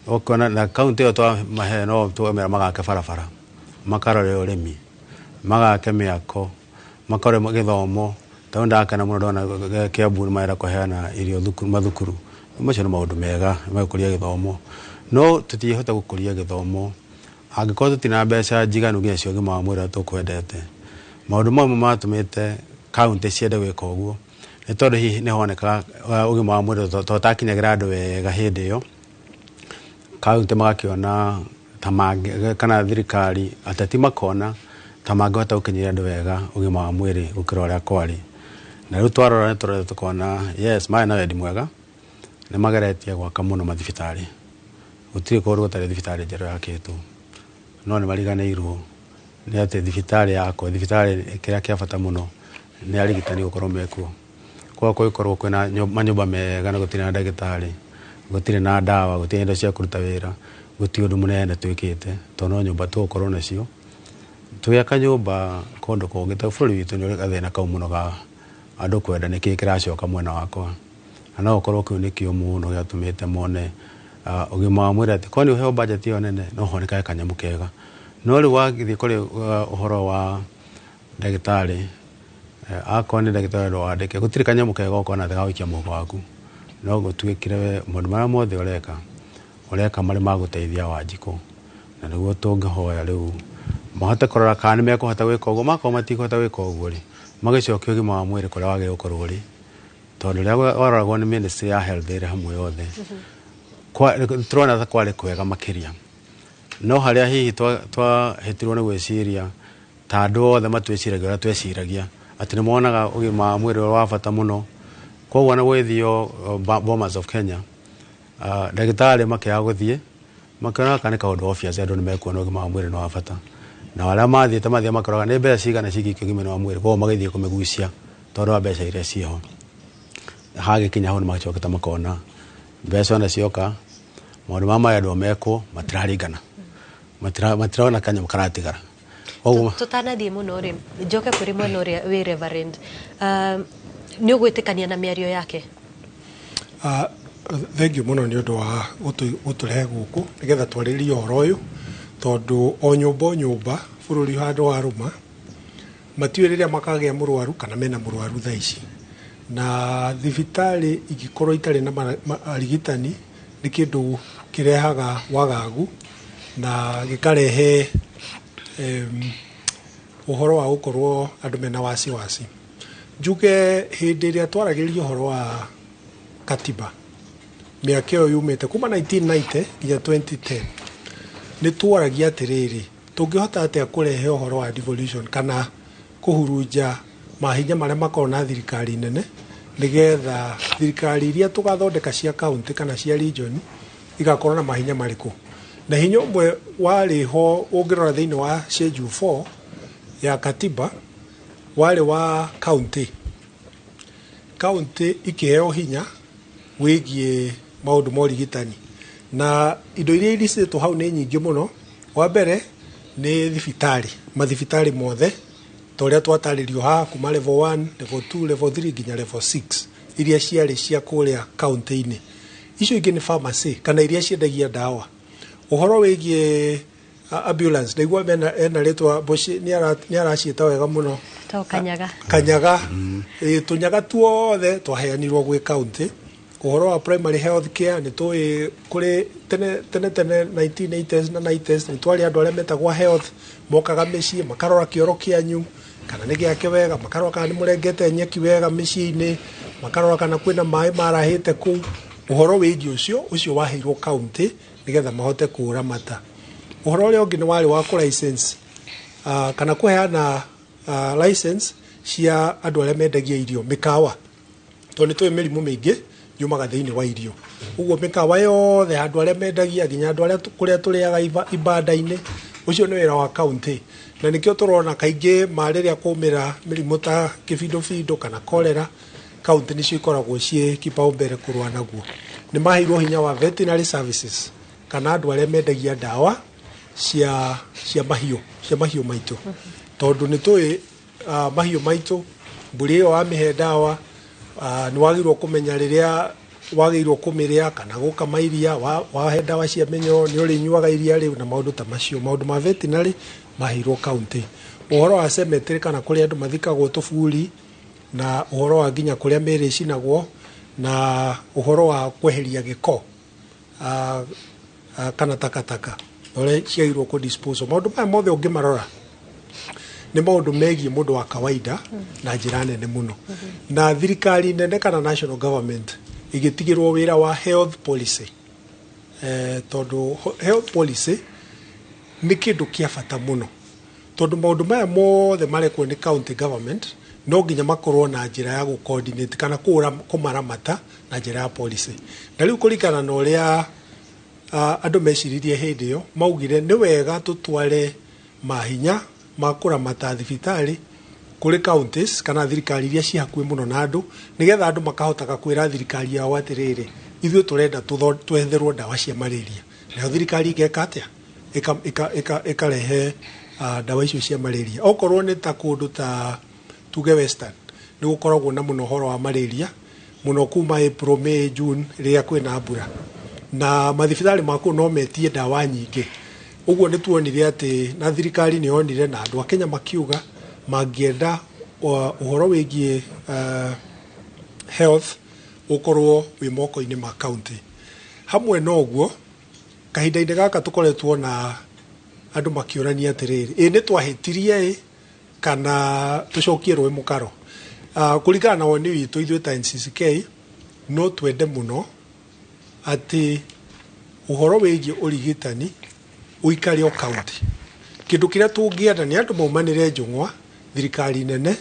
ũkona na county ĩyo twamahe no twamera magake barabara, makarore ũrĩmi, magake mĩako, makarore gĩthomo, tondũ ndakena mũno ndona Kiambu nĩ marenda kũheana irio thukuru, mathukuru macio nĩ maũndũ mega megũkũria gĩthomo, no tũtingĩhota gũkũria gĩthomo angĩkorwo tũtina mbeca njiganu nginya cia ũgima wa mwĩrĩ ũrĩa tũkwendete. Maũndũ mamwe matũmĩte kaunti ciende gwĩka ũguo nĩ tondũ hihi nĩ honekaga ũgima wa mwĩrĩ to ũtakinyagĩra andũ wega hĩndĩ ĩyo, kaunti magakĩona ta mangĩ, kana thirikari, ateti makona ta mangĩhota gũkinyĩria andũ wega ũgima wa mwĩrĩ gũkĩra ũrĩa kwarĩ. Na rĩu twarora nĩ tũrorete tũkona yes, marĩ na wendi mwega, nĩ mageretie gwaka mũno mathibitarĩ, gũtirĩ kũndũ gũtarĩ thibitarĩ njerũ yakĩtwo, no nĩ mariganĩirwo nĩ atĩ thibitarĩ yakwo, thibitarĩ kĩrĩa kĩa bata mũno nĩ arigitani gũkorwo mekuo. Koguo kũngĩkorwo kwĩna manyũmba mega na gũtirĩ na ndagĩtarĩ, gũtirĩ na ndawa, gũtirĩ indo cia kũruta wĩra, gũtirĩ ũndũ mũnene twĩkĩte, tondũ no nyũmba tũgũkorwo nacio. Tũgĩaka nyũmba kũndũ kũngĩ, tondũ bũrũri witũ nĩ ũrĩ gathĩna kau mũno ga andũ kwenda nĩkĩĩ kĩracoka mwena wakwa, na no gũkorwo kĩu nĩkĩo mũno gĩatũmĩte mone ũgima wa mwĩrĩ atĩ korwo nĩ ũheo bajeti ĩyo nene no honekage kanyamũ kega. No rĩu wagĩthiĩ kũrĩ ũhoro wa ndagĩtarĩ, akorwo nĩ ndagĩtarĩ wandĩke, gũtirĩ kanyamũ kega ũkona atĩ gagũikia mũhuko waku, no gũtuĩkire we maũndũ marĩa mothe ũreka ũreka marĩ ma gũteithia Wanjikũ. Na nĩguo tũngĩhoya rĩu mahote kũrora kana nĩ mekũhota gwĩka ũguo. Makorwo matikũhota gwĩka ũguo rĩ, magĩcokie ũgima wa mwĩrĩ kũrĩa wagĩrĩirwo gũkorwo ũrĩ, tondũ rĩrĩa waroragwo nĩ ministry ya health ĩrĩ hamwe yothe, tũrona ta kwarĩ kwega makĩria. No harĩa hihi twahĩtirwo nĩ gwĩciria ta andũ othe matwĩciragia ũrĩa tweciragia, atĩ nĩ monaga ũgima wa mwĩrĩ ũrĩ wa bata mũno, koguo na gwĩthio Bomas of Kenya, ndagĩtarĩ makĩaga gũthiĩ, makĩona gaka nĩ kaũndũ obvious, andũ nĩ mekuona ũgima wa mwĩrĩ nĩ wa bata, na arĩa mathiĩte mathiĩ makoraga nĩ mbeca cigana cingĩikio ũgima-inĩ wa mwĩrĩ, koguo magĩthiĩ kũmĩgucia tondũ wa mbeca iria ciĩho. Hagĩkinya hau nĩ macokete makona mbeca ona cioka, maũndũ marĩa marendwo mekwo matiraringana, matirona kanyamũ karatigara. Koguo Tũtanathiĩ mũno rĩ, njoke kũrĩ mwena ũrĩa wĩ Reverend, nĩ ũgwĩtĩkania na mĩario yake? Thank you mũno nĩ ũndũ wa gũtũrehe gũkũ nĩgetha twarĩrie ũhoro ũyũ, tondũ o nyũmba o nyũmba bũrũri handũ warũma matiũĩ rĩrĩa makagĩa mũrwaru kana mena mũrwaru thaa ici, na thibitarĩ ingĩkorwo itarĩ na arigitani nĩ kĩndũ kĩrehaga wagagu na gĩkarehe ũhoro wa gũkorwo andũ mena wasiwasi. Njuge hĩndĩ ĩrĩa twaragĩrĩria ũhoro wa katiba mĩaka ĩyo yumĩte kuma 1990 nginya 2010, nĩ twaragia atĩrĩrĩ, tũngĩhota atĩa kũrehe ũhoro wa devolution kana kũhurunja mahinya marĩa makoragwo na thirikari nene, nĩgetha thirikari iria tũgathondeka cia county kana cia region igakorwo na mahinya marĩkũ. Na hinya ũmwe warĩ ho ũngĩrora thĩinĩ wa schedule 4 ya katiba warĩ wa county, county ikĩheo hinya wĩgiĩ maũndũ ma ũrigitani. Na indo iria iricĩtwo hau nĩ nyingĩ mũno. Wa mbere nĩ thibitarĩ, mathibitarĩ mothe ta ũrĩa twatarĩrio haha kuma level 1, level 2, level 3 nginya level 6 iria ciarĩ cia kũrĩa kaunti-inĩ. Icio ingĩ nĩ pharmacy kana iria ciendagia ndawa. Ũhoro wĩgiĩ ambulance, ndaigua ena rĩtwa Mboci nĩ araciĩta wega mũno. To Kanyaga. Kanyaga. Tũnyaga tuothe twaheanirwo gwĩ kaunti. Ũhoro wa primary health care nĩ tũĩ kũrĩ tene tene tene 1980s na 90s nĩ twarĩ andũ arĩa metagwo health mokaga mĩciĩ makarora kĩoro kĩanyu kana nĩ gĩake wega, makarora kana nĩ mũrengete nyeki wega mĩciĩ-inĩ, makarora kana kwĩna maĩ marahĩte kũu. Ũhoro wĩgiĩ ũcio waheirwo kaunti nĩgetha mahote kũũramata. Ũhoro ũrĩa ũngĩ nĩ warĩ wa kũ license kana kũheana license cia andũ arĩa mendagia irio mĩkawa, tondũ nĩ tũĩ mĩrimũ mĩingĩ yumaga thĩinĩ wa irio. Ũguo mĩkawa yothe andũ arĩa mendagia nginya andũ arĩa kũrĩa tũrĩaga ibanda-inĩ, ũcio nĩ wĩra wa kaunti. Na nĩkĩo tũrona kaingĩ ma rĩrĩa kwaumĩra mĩrimũ ta kĩbindũbindũ kana cholera, kaunti nĩcio ikoragwo ciĩ kipaumbele kũrũa naguo. Nĩ maheirwo hinya wa veterinary services kana andũ arĩa mendagia ndawa cia mahiũ, cia mahiũ maitũ, tondũ nĩ tũĩ mahiũ maitũ mbũri ĩyo wamĩhe ndawa nĩ wagĩrĩirwo kũmenya rĩrĩa wagĩrĩirwo kũmĩrĩa kana gũkama iria, wahe ndawa cia mĩnyoo nĩ ũrĩnyuaga iria rĩu na maũndũ ta macio. Maũndũ ma veterinary maheirwo kaunti. Ũhoro wa cemetery kana kũrĩa andũ mathikagwo tũburi, na ũhoro wa nginya kũrĩa mĩĩrĩ ĩcinagwo, na ũhoro wa kweheria gĩko kana takataka ũrĩa ciagĩrĩirwo kũ dispose. Maũndũ maya mothe ũngĩmarora nĩ maũndũ megiĩ mũndũ wa kawaida na njĩra nene mũno. Na thirikari nene kana national government ĩgĩtigĩrwo wĩra wa health policy, tondũ health policy nĩ kĩndũ kĩa bata mũno, tondũ maũndũ maya mothe marekwo nĩ county government no nginya makorwo na njĩra ya gũ-coordinate kana kũmaramata na njĩra ya policy. Na rĩu kũringana na ũrĩa andũ meciririe hĩndĩ ĩyo, maugire nĩ wega tũtware mahinya ma kũramata thibitarĩ kũrĩ counties kana thirikari iria ciĩ hakuhĩ mũno na andũ, nĩgetha andũ makahotaga kwĩra thirikari yao atĩrĩrĩ, ithuĩ tũrenda twetherwo ndawa cia malaria. Nayo thirikari ĩgeka atĩa? Ĩkarehe ndawa icio cia malaria. Okorwo nĩ ta kũndũ ta tuge Western, nĩ gũkoragwo na mũno ũhoro wa malaria mũno kuma April, May, June rĩrĩa kwĩna mbura, na mathibitarĩ ma kũu no metie ndawa nyingĩ. Ũguo nĩ tuonire atĩ na thirikari nĩ yonire na andũ a Kenya makiuga mangĩenda ũhoro wĩgiĩ health ũkorwo wĩ moko-inĩ ma county. Hamwe na ũguo, kahinda-inĩ gaka tũkoretwo na andũ makĩũrania atĩrĩrĩ, ĩ nĩ twahĩtirie ĩ kana tũcokie rũĩ mũkaro. Kũringana na woni witũ ithuĩ ta NCCK, no twende mũno atĩ ũhoro wĩgiĩ ũrigitani ũikare o county. Kĩndũ kĩrĩa tũngĩenda nĩ andũ maumanĩre njũng'wa, thirikari nene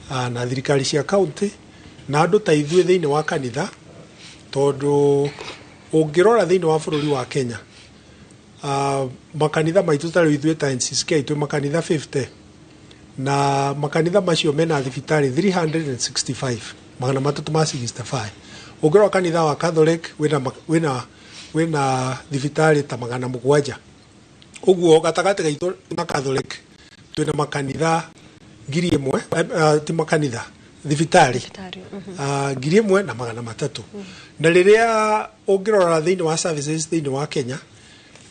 na thirikari cia county na andũ ta ithuĩ thĩinĩ wa kanitha, tondũ ũngĩrora thĩinĩ wa bũrũri wa Kenya, makanitha maitũ ta rĩu ithuĩ ta NCCK twĩ makanitha 50, na makanitha macio mena thibitarĩ 365, 365. Ũngĩrora kanitha wa Catholic wĩna thibitarĩ ta 700. Ũguo gatagatĩ gaitũ na Catholic twĩna makanitha 1000, ti makanitha, thibitarĩ 1300. Na rĩrĩa ũngĩrora thĩinĩ wa services thĩinĩ wa Kenya,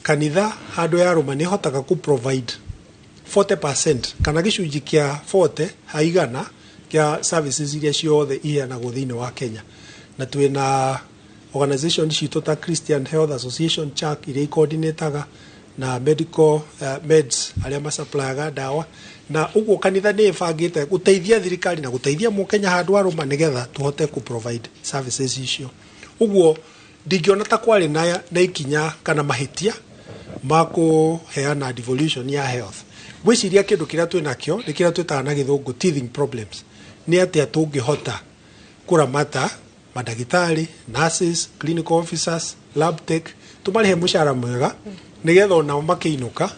kanitha handũ ya rũma nĩ ĩhotaga kũ provide 40% kana gĩcunjĩ kĩa 40 ha igana kĩa services iria ciothe iheanagwo thĩinĩ wa Kenya. Na twĩna organization citũ ta Christian Health Association CHAK iria ikoordinataga na medical meds arĩa masupplyaga ndawa, na ũguo kanitha nĩ ĩbangĩte gũteithia thirikari na gũteithia mũkenya handũ arũma nĩgetha tũhote kũ provide services icio. Ũguo ndingĩona ta kwarĩ na ikinya kana mahĩtia ma kũheana devolution ya health. Ngwĩciria kĩndũ kĩrĩa twĩ nakĩo nĩ kĩrĩa twĩtaga na gĩthũngũ teething problems. Nĩ atĩa tũngĩhota kũramata mandagĩtarĩ, nurses, clinical officers, lab tech, tũmarĩhe mũcara mwega nĩgetha onao makĩinũka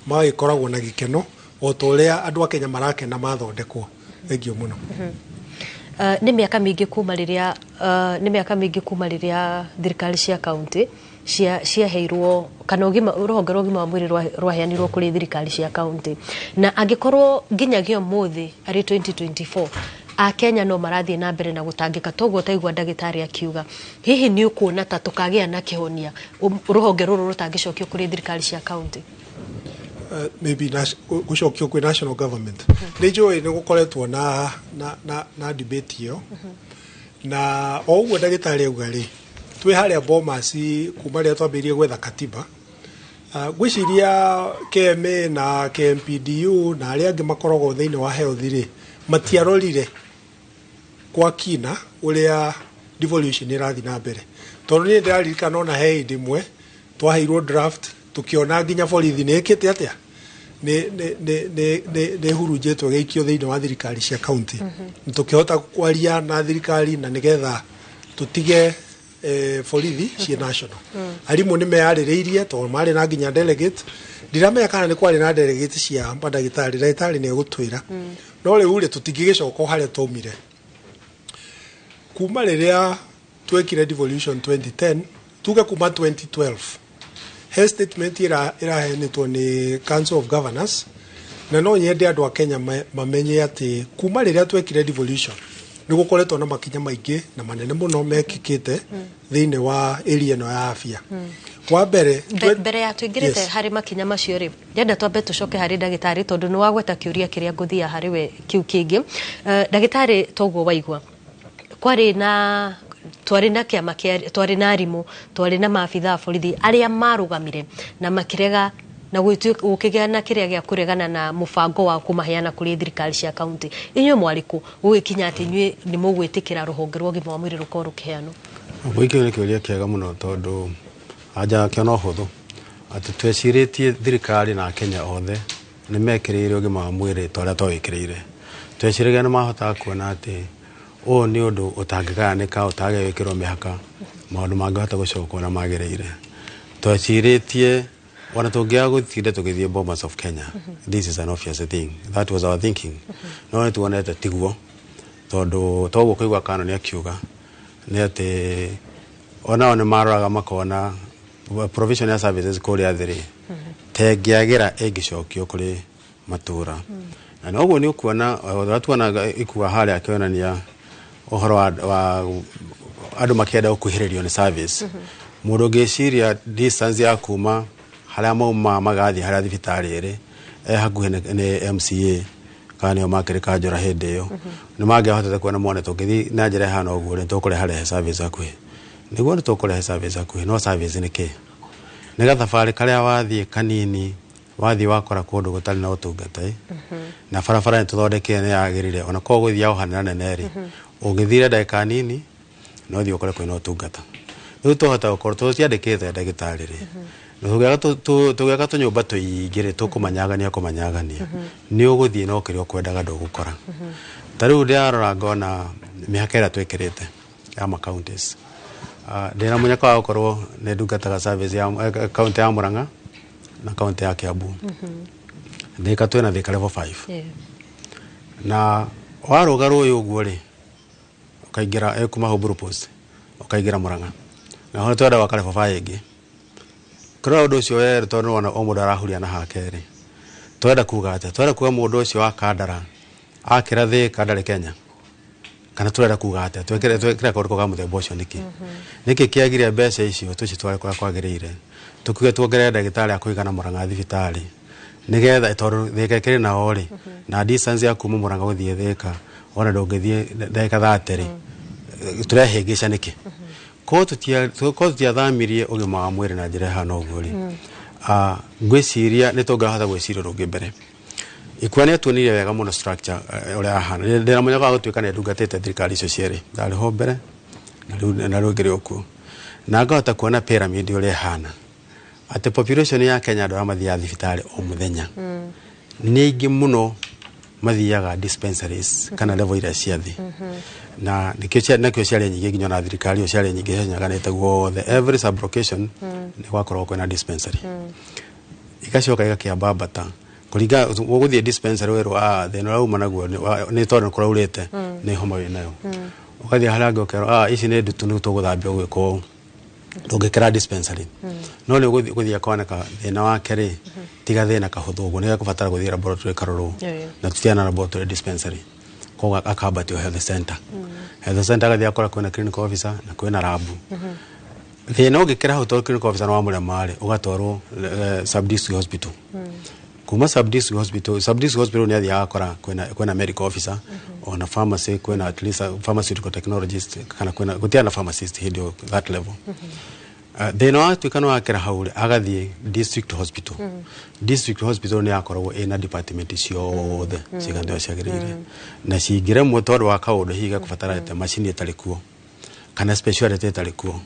magagĩkoragwo na gĩkeno o ta ũrĩa andũ a Kenya marakena mathondekwo. Thengiũ mũno. Nĩ mĩaka mĩingĩ kuma rĩrĩa nĩ mĩaka mĩingĩ kuma rĩrĩa thirikari cia kaunti ciaheirwo kana ũgima rũhonge rwa ũgima wa mwĩrĩ rwaheanirwo kũrĩ thirikari cia kaunti, na angĩkorwo nginyagia ũmũthĩ arĩ 2024 Akenya no marathiĩ na mbere na gũtangĩka toguo taigua ndagĩtarĩ akiuga, hihi nĩ ũkuona ta tũkagĩa na kĩhonia rũhonge rũrũ rũtangĩcokio kũrĩ thirikari cia kaunti? Maybe gũcokio kwĩ national government, nĩ njũĩ nĩ gũkoretwo na debate ĩyo, na o ũguo ndagĩtarĩ auga rĩ, twĩ harĩa Bomas kuma rĩrĩa twambĩrĩirie gwetha katiba. Ngwĩciria KMA na KMPDU na arĩa angĩ makoragwo thĩinĩ wa health rĩ, matiarorire kwa kina ũrĩa devolution ĩrathiĩ na mbere, tondũ niĩ ndĩraririkana ona he hĩndĩ ĩmwe twaheirwo draft, tũkĩona nginya borithi nĩ ĩkĩte atĩa, nĩ hurunjĩtwo ĩgĩikio thĩinĩ wa thirikari cia kaunti. Tũkĩhota kwaria na thirikari na nĩgetha tũtige borithi ciĩ national. Arimũ nĩ meyarĩrĩirie tondũ marĩ na nginya delegate. Ndiramenya kana nĩ kwarĩ na delegate cia mandagĩtarĩ, ndagĩtarĩ nĩ egũtwĩra. No rĩu rĩ, tũtingĩgĩcoka o harĩa twaumire kuma rĩrĩa twekire devolution 2010, tuge kuma 2012. He statement ĩraheanĩtwo nĩ Council of Governors, na no nyende andũ a Kenya mamenye atĩ kuma rĩrĩa twekire devolution nĩ gũkoretwo na makinya maingĩ na manene mũno mekĩkĩte thĩinĩ wa area ĩno ya afya. Wa mbere Mbere ya tũingĩrĩte harĩ makinya macio rĩ, ndĩrenda twambe tũcoke harĩ ndagĩtarĩ, tondũ nĩ wagweta kĩũria kĩrĩa ngũthia harĩ we kĩu kĩngĩ. Ndagĩtarĩ, toguo waigua kwarĩ na twarĩ na kĩama kĩa, twarĩ na arimũ, twarĩ na maabitha a borithi arĩa marũgamire na makĩrega na gũkĩgĩa na kĩrĩa gĩa kũregana na mũbango wa kũmaheana kũrĩ thirikari cia kaunti. Inyuĩ mwarĩ kũ gũgĩkinya atĩ inyuĩ nĩ mũgwĩtĩkĩra rũhonge rwa ũgima wa mwĩrĩ rũkorwo rũkĩheanwo? Gĩkĩ nĩ kĩũria kĩega mũno, tondũ anja kĩona ũhũthũ atĩ twecirĩtie thirikari na Kenya othe nĩ mekĩrĩire ũgima wa mwĩrĩ ta ũrĩa twawĩkĩrĩire. Tweciragia nĩ mahotaga kuona atĩ ũyũ nĩ ũndũ ũtangĩgayanĩka, ũtangĩgĩkĩrwo mĩhaka, maũndũ mangĩhota gũcokwo na magĩrĩire. Twecirĩtie ona tũngĩaga gũtinda tũgĩthiĩ Bomas of Kenya, this is an obvious thing. That was our thinking. No nĩ tuonete tiguo, tondũ toguo kũigua Kano nĩ akiuga nĩ atĩ onao nĩ maroraga makona provision ya services kũrĩa thĩ rĩ tengĩagĩra ĩngĩcokio kũrĩ matũra. Na noguo nĩ ũkuona ũrĩa tuonaga ikua harĩa akĩonania ũhoro wa andũ makĩenda gũkuhĩrĩrio nĩ service. Mũndũ ũngĩciria distance ya kuma harĩa mauma magathiĩ harĩa thibitarĩ ĩrĩ e hakuhĩ nĩ MCA kana nĩo makĩrĩ kanjũra hĩndĩ ĩyo, nĩ mangĩahotete kuona mone tũngĩthiĩ na njĩra ĩhana ũguo rĩ, tũkũreharehe service hakuhĩ. Nĩguo nĩ tũkũrehe service hakuhĩ, no service nĩ kĩ? Nĩ gathabarĩ karĩa wathiĩ kanini, wathiĩ wakora kũndũ gũtarĩ na ũtungata ĩ, na barabara nĩ tũthondekire nĩ yagĩrĩire, ona korwo gũthiaga hanene nene rĩ, ũngĩthire ndagĩka nini no thiĩ ũkore kwĩna ũtungata. Rĩu twahota gũkorwo tũtiandĩkĩte ndagĩtarĩ rĩ, tũgĩaka tũnyũmba tũingĩ rĩ, tũkũmanyagania kũmanyagania, nĩ ũgũthiĩ no kĩrĩa ũkwendaga ndũgũkora. Ta rĩu ndĩrarora ngona mĩhaka ĩrĩa twĩkĩrĩte ya ma counties, ndĩna mũnyaka wa gũkorwo nĩ ndungataga service ya kaunti ya Murang'a na kaunti ya Kiambu. Thika twĩna Thika level 5. Na warũga rũĩ ũguo rĩ, ũkaingĩra kuma hau Post ũkaingĩra Murang'a, na ho twenda gwaka level 5 ĩngĩ. Kũrora ũndũ ũcio werũ, tondũ nĩwona o mũndũ arahuria na hake rĩ, twenda kuga atĩa? Twenda kuga mũndũ ũcio wa Kandara akĩra Thika ndarĩ Kenya, kana tũrenda kuga atĩa? Twekĩre kaũndũ ka mũthemba ũcio nĩkĩ? Nĩkĩ kĩagire mbeca icio tũcitware kũrĩa kwagĩrĩire, tũkiuge tuongerere ndagĩtarĩ a kũigana Murang'a thibitarĩ, nĩgetha tondũ Thika ĩkĩrĩ nao rĩ, na distance ya kuma Murang'a gũthiĩ Thika ona ndũngĩthiĩ ndagĩka 30 rĩ, tũrehĩngĩca nĩkĩ? Korwo tũtiathamirie ũgima wa mwĩrĩ na njĩra ĩhana ũguo rĩ, ngwĩciria nĩ tũngĩahota gwĩciria ũndũ ũngĩ mbere. Ikua nĩ atuonirie wega mũno structure ũrĩa ahana. Ndĩna mũnyaka wa gũtuĩka nĩ ndungatĩte thirikari icio cierĩ, ndarĩ ho mbere na rĩu ngĩrĩ o kuo, na ngahota kuona pyramid ũrĩa ĩhana, atĩ population ya Kenya, andũ arĩa mathiaga thibitarĩ o mũthenya nĩ aingĩ mũno mathiaga dispensaries kana level iria cia thĩ, na nĩkĩo nakĩo ciarĩ nyingĩ, nginya ona thirikari ĩyo ciarĩ nyingĩ cianyaganĩte guothe, every sub location nĩ gwakoragwo kwĩna dispensary. Igacoka igakĩambambata Kũringa ũgũthiĩ dispensary werwo thĩna ũrĩa uma naguo nĩ tondũ kũraurĩte, nĩ homa wĩnayo. Ũgathiĩ harĩa hangĩ ũkerwo ici nĩ ndutu, nĩ tũgũthambia ũgwĩkwo ũũ. Ndũngĩkĩra dispensary, no nĩ ũgũthiĩ akoneka thĩna wake rĩ tiga thĩna kahũthũ ũguo, nĩ gekũbatara gũthiĩ laboratory karorwo, na tũtiana na laboratory dispensary, koguo akambatio health center. Health center agathiĩ akora kwĩna clinical officer na kwĩna lab. Thĩna ũngĩkĩra hau, tondũ clinical officer nĩ wamũrema rĩ, ũgatwarwo sub district hospital. Kuma sub district hospital, sub district hospital nĩ athiaga akora kwĩna medical officer, ona pharmacy kwĩna at least a pharmaceutical technologist, kana kwĩna gũtiarĩ na pharmacist hĩndĩ ĩyo that level. Thĩna watuĩka nĩ wakĩra hau rĩ, agathiĩ district hospital. District hospital nĩ yakoragwo ĩna department ciothe ciganĩro ciagĩrĩire, na cingĩremwo tondũ wa kaũndũ hihi gakũbatarĩte macini ĩtarĩ kuo kana speciality ĩtarĩ kuo,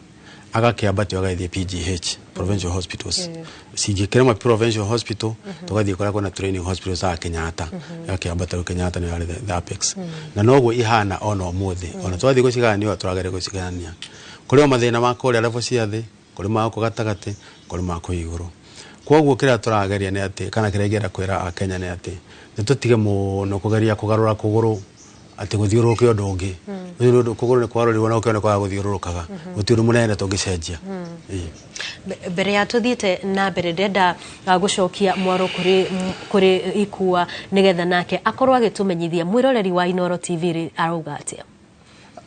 agakĩambatio agathiĩ PGH, provincial hospitals. Cingĩkĩremwo provincial hospital, tũgathiĩ kũrĩa kwĩna training hospitals za Kenyatta, agakĩambata rĩu Kenyatta nĩyo yarĩ the apex. Na noguo ihana ona ũmũthĩ, ona twathiĩ gũcigayania ũrĩa tũrageria gũcigayania, kũrĩ o mathĩna ma kũrĩa level cia thĩ, kũrĩ ma gũkũ gatagatĩ, kũrĩ ma kũu igũrũ. Koguo kĩrĩa tũrageria nĩ atĩ, kana kĩrĩa ingĩenda kwĩra akenya nĩ atĩ nĩ tũtige mũno kũgeria kũgarũra kũgũrũ atĩ gũthiũrũrũke ũndũ ũngĩ. Ũyũ nĩ ũndũ kũgũrũ nĩ kwarũrirwo na ũkĩona kwaga gũthiũrũrũkaga, gũtirĩ ũndũ mũnene tũngĩcenjia. Ĩĩ. Mbere ya tũthiĩte na mbere, ndĩrenda gũcokia mwaro kũrĩ Ikua nĩgetha nake akorwo agĩtũmenyithia mwĩroreri wa Inooro TV rĩ arauga atĩa.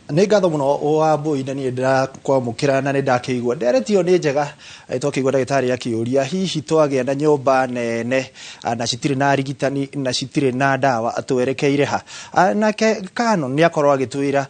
Nĩ ngatho mũno wa Mbui, na niĩ ndĩrakwamũkĩra na nĩ ndakĩigua ndereti ĩyo nĩ njega. Twakĩigua ndagĩtarĩ akĩũria hihi twagĩa na nyũmba nene na citirĩ na arigitani na citirĩ na ndawa twerekeire ha. Nake Kano nĩ akorwo agĩtwĩra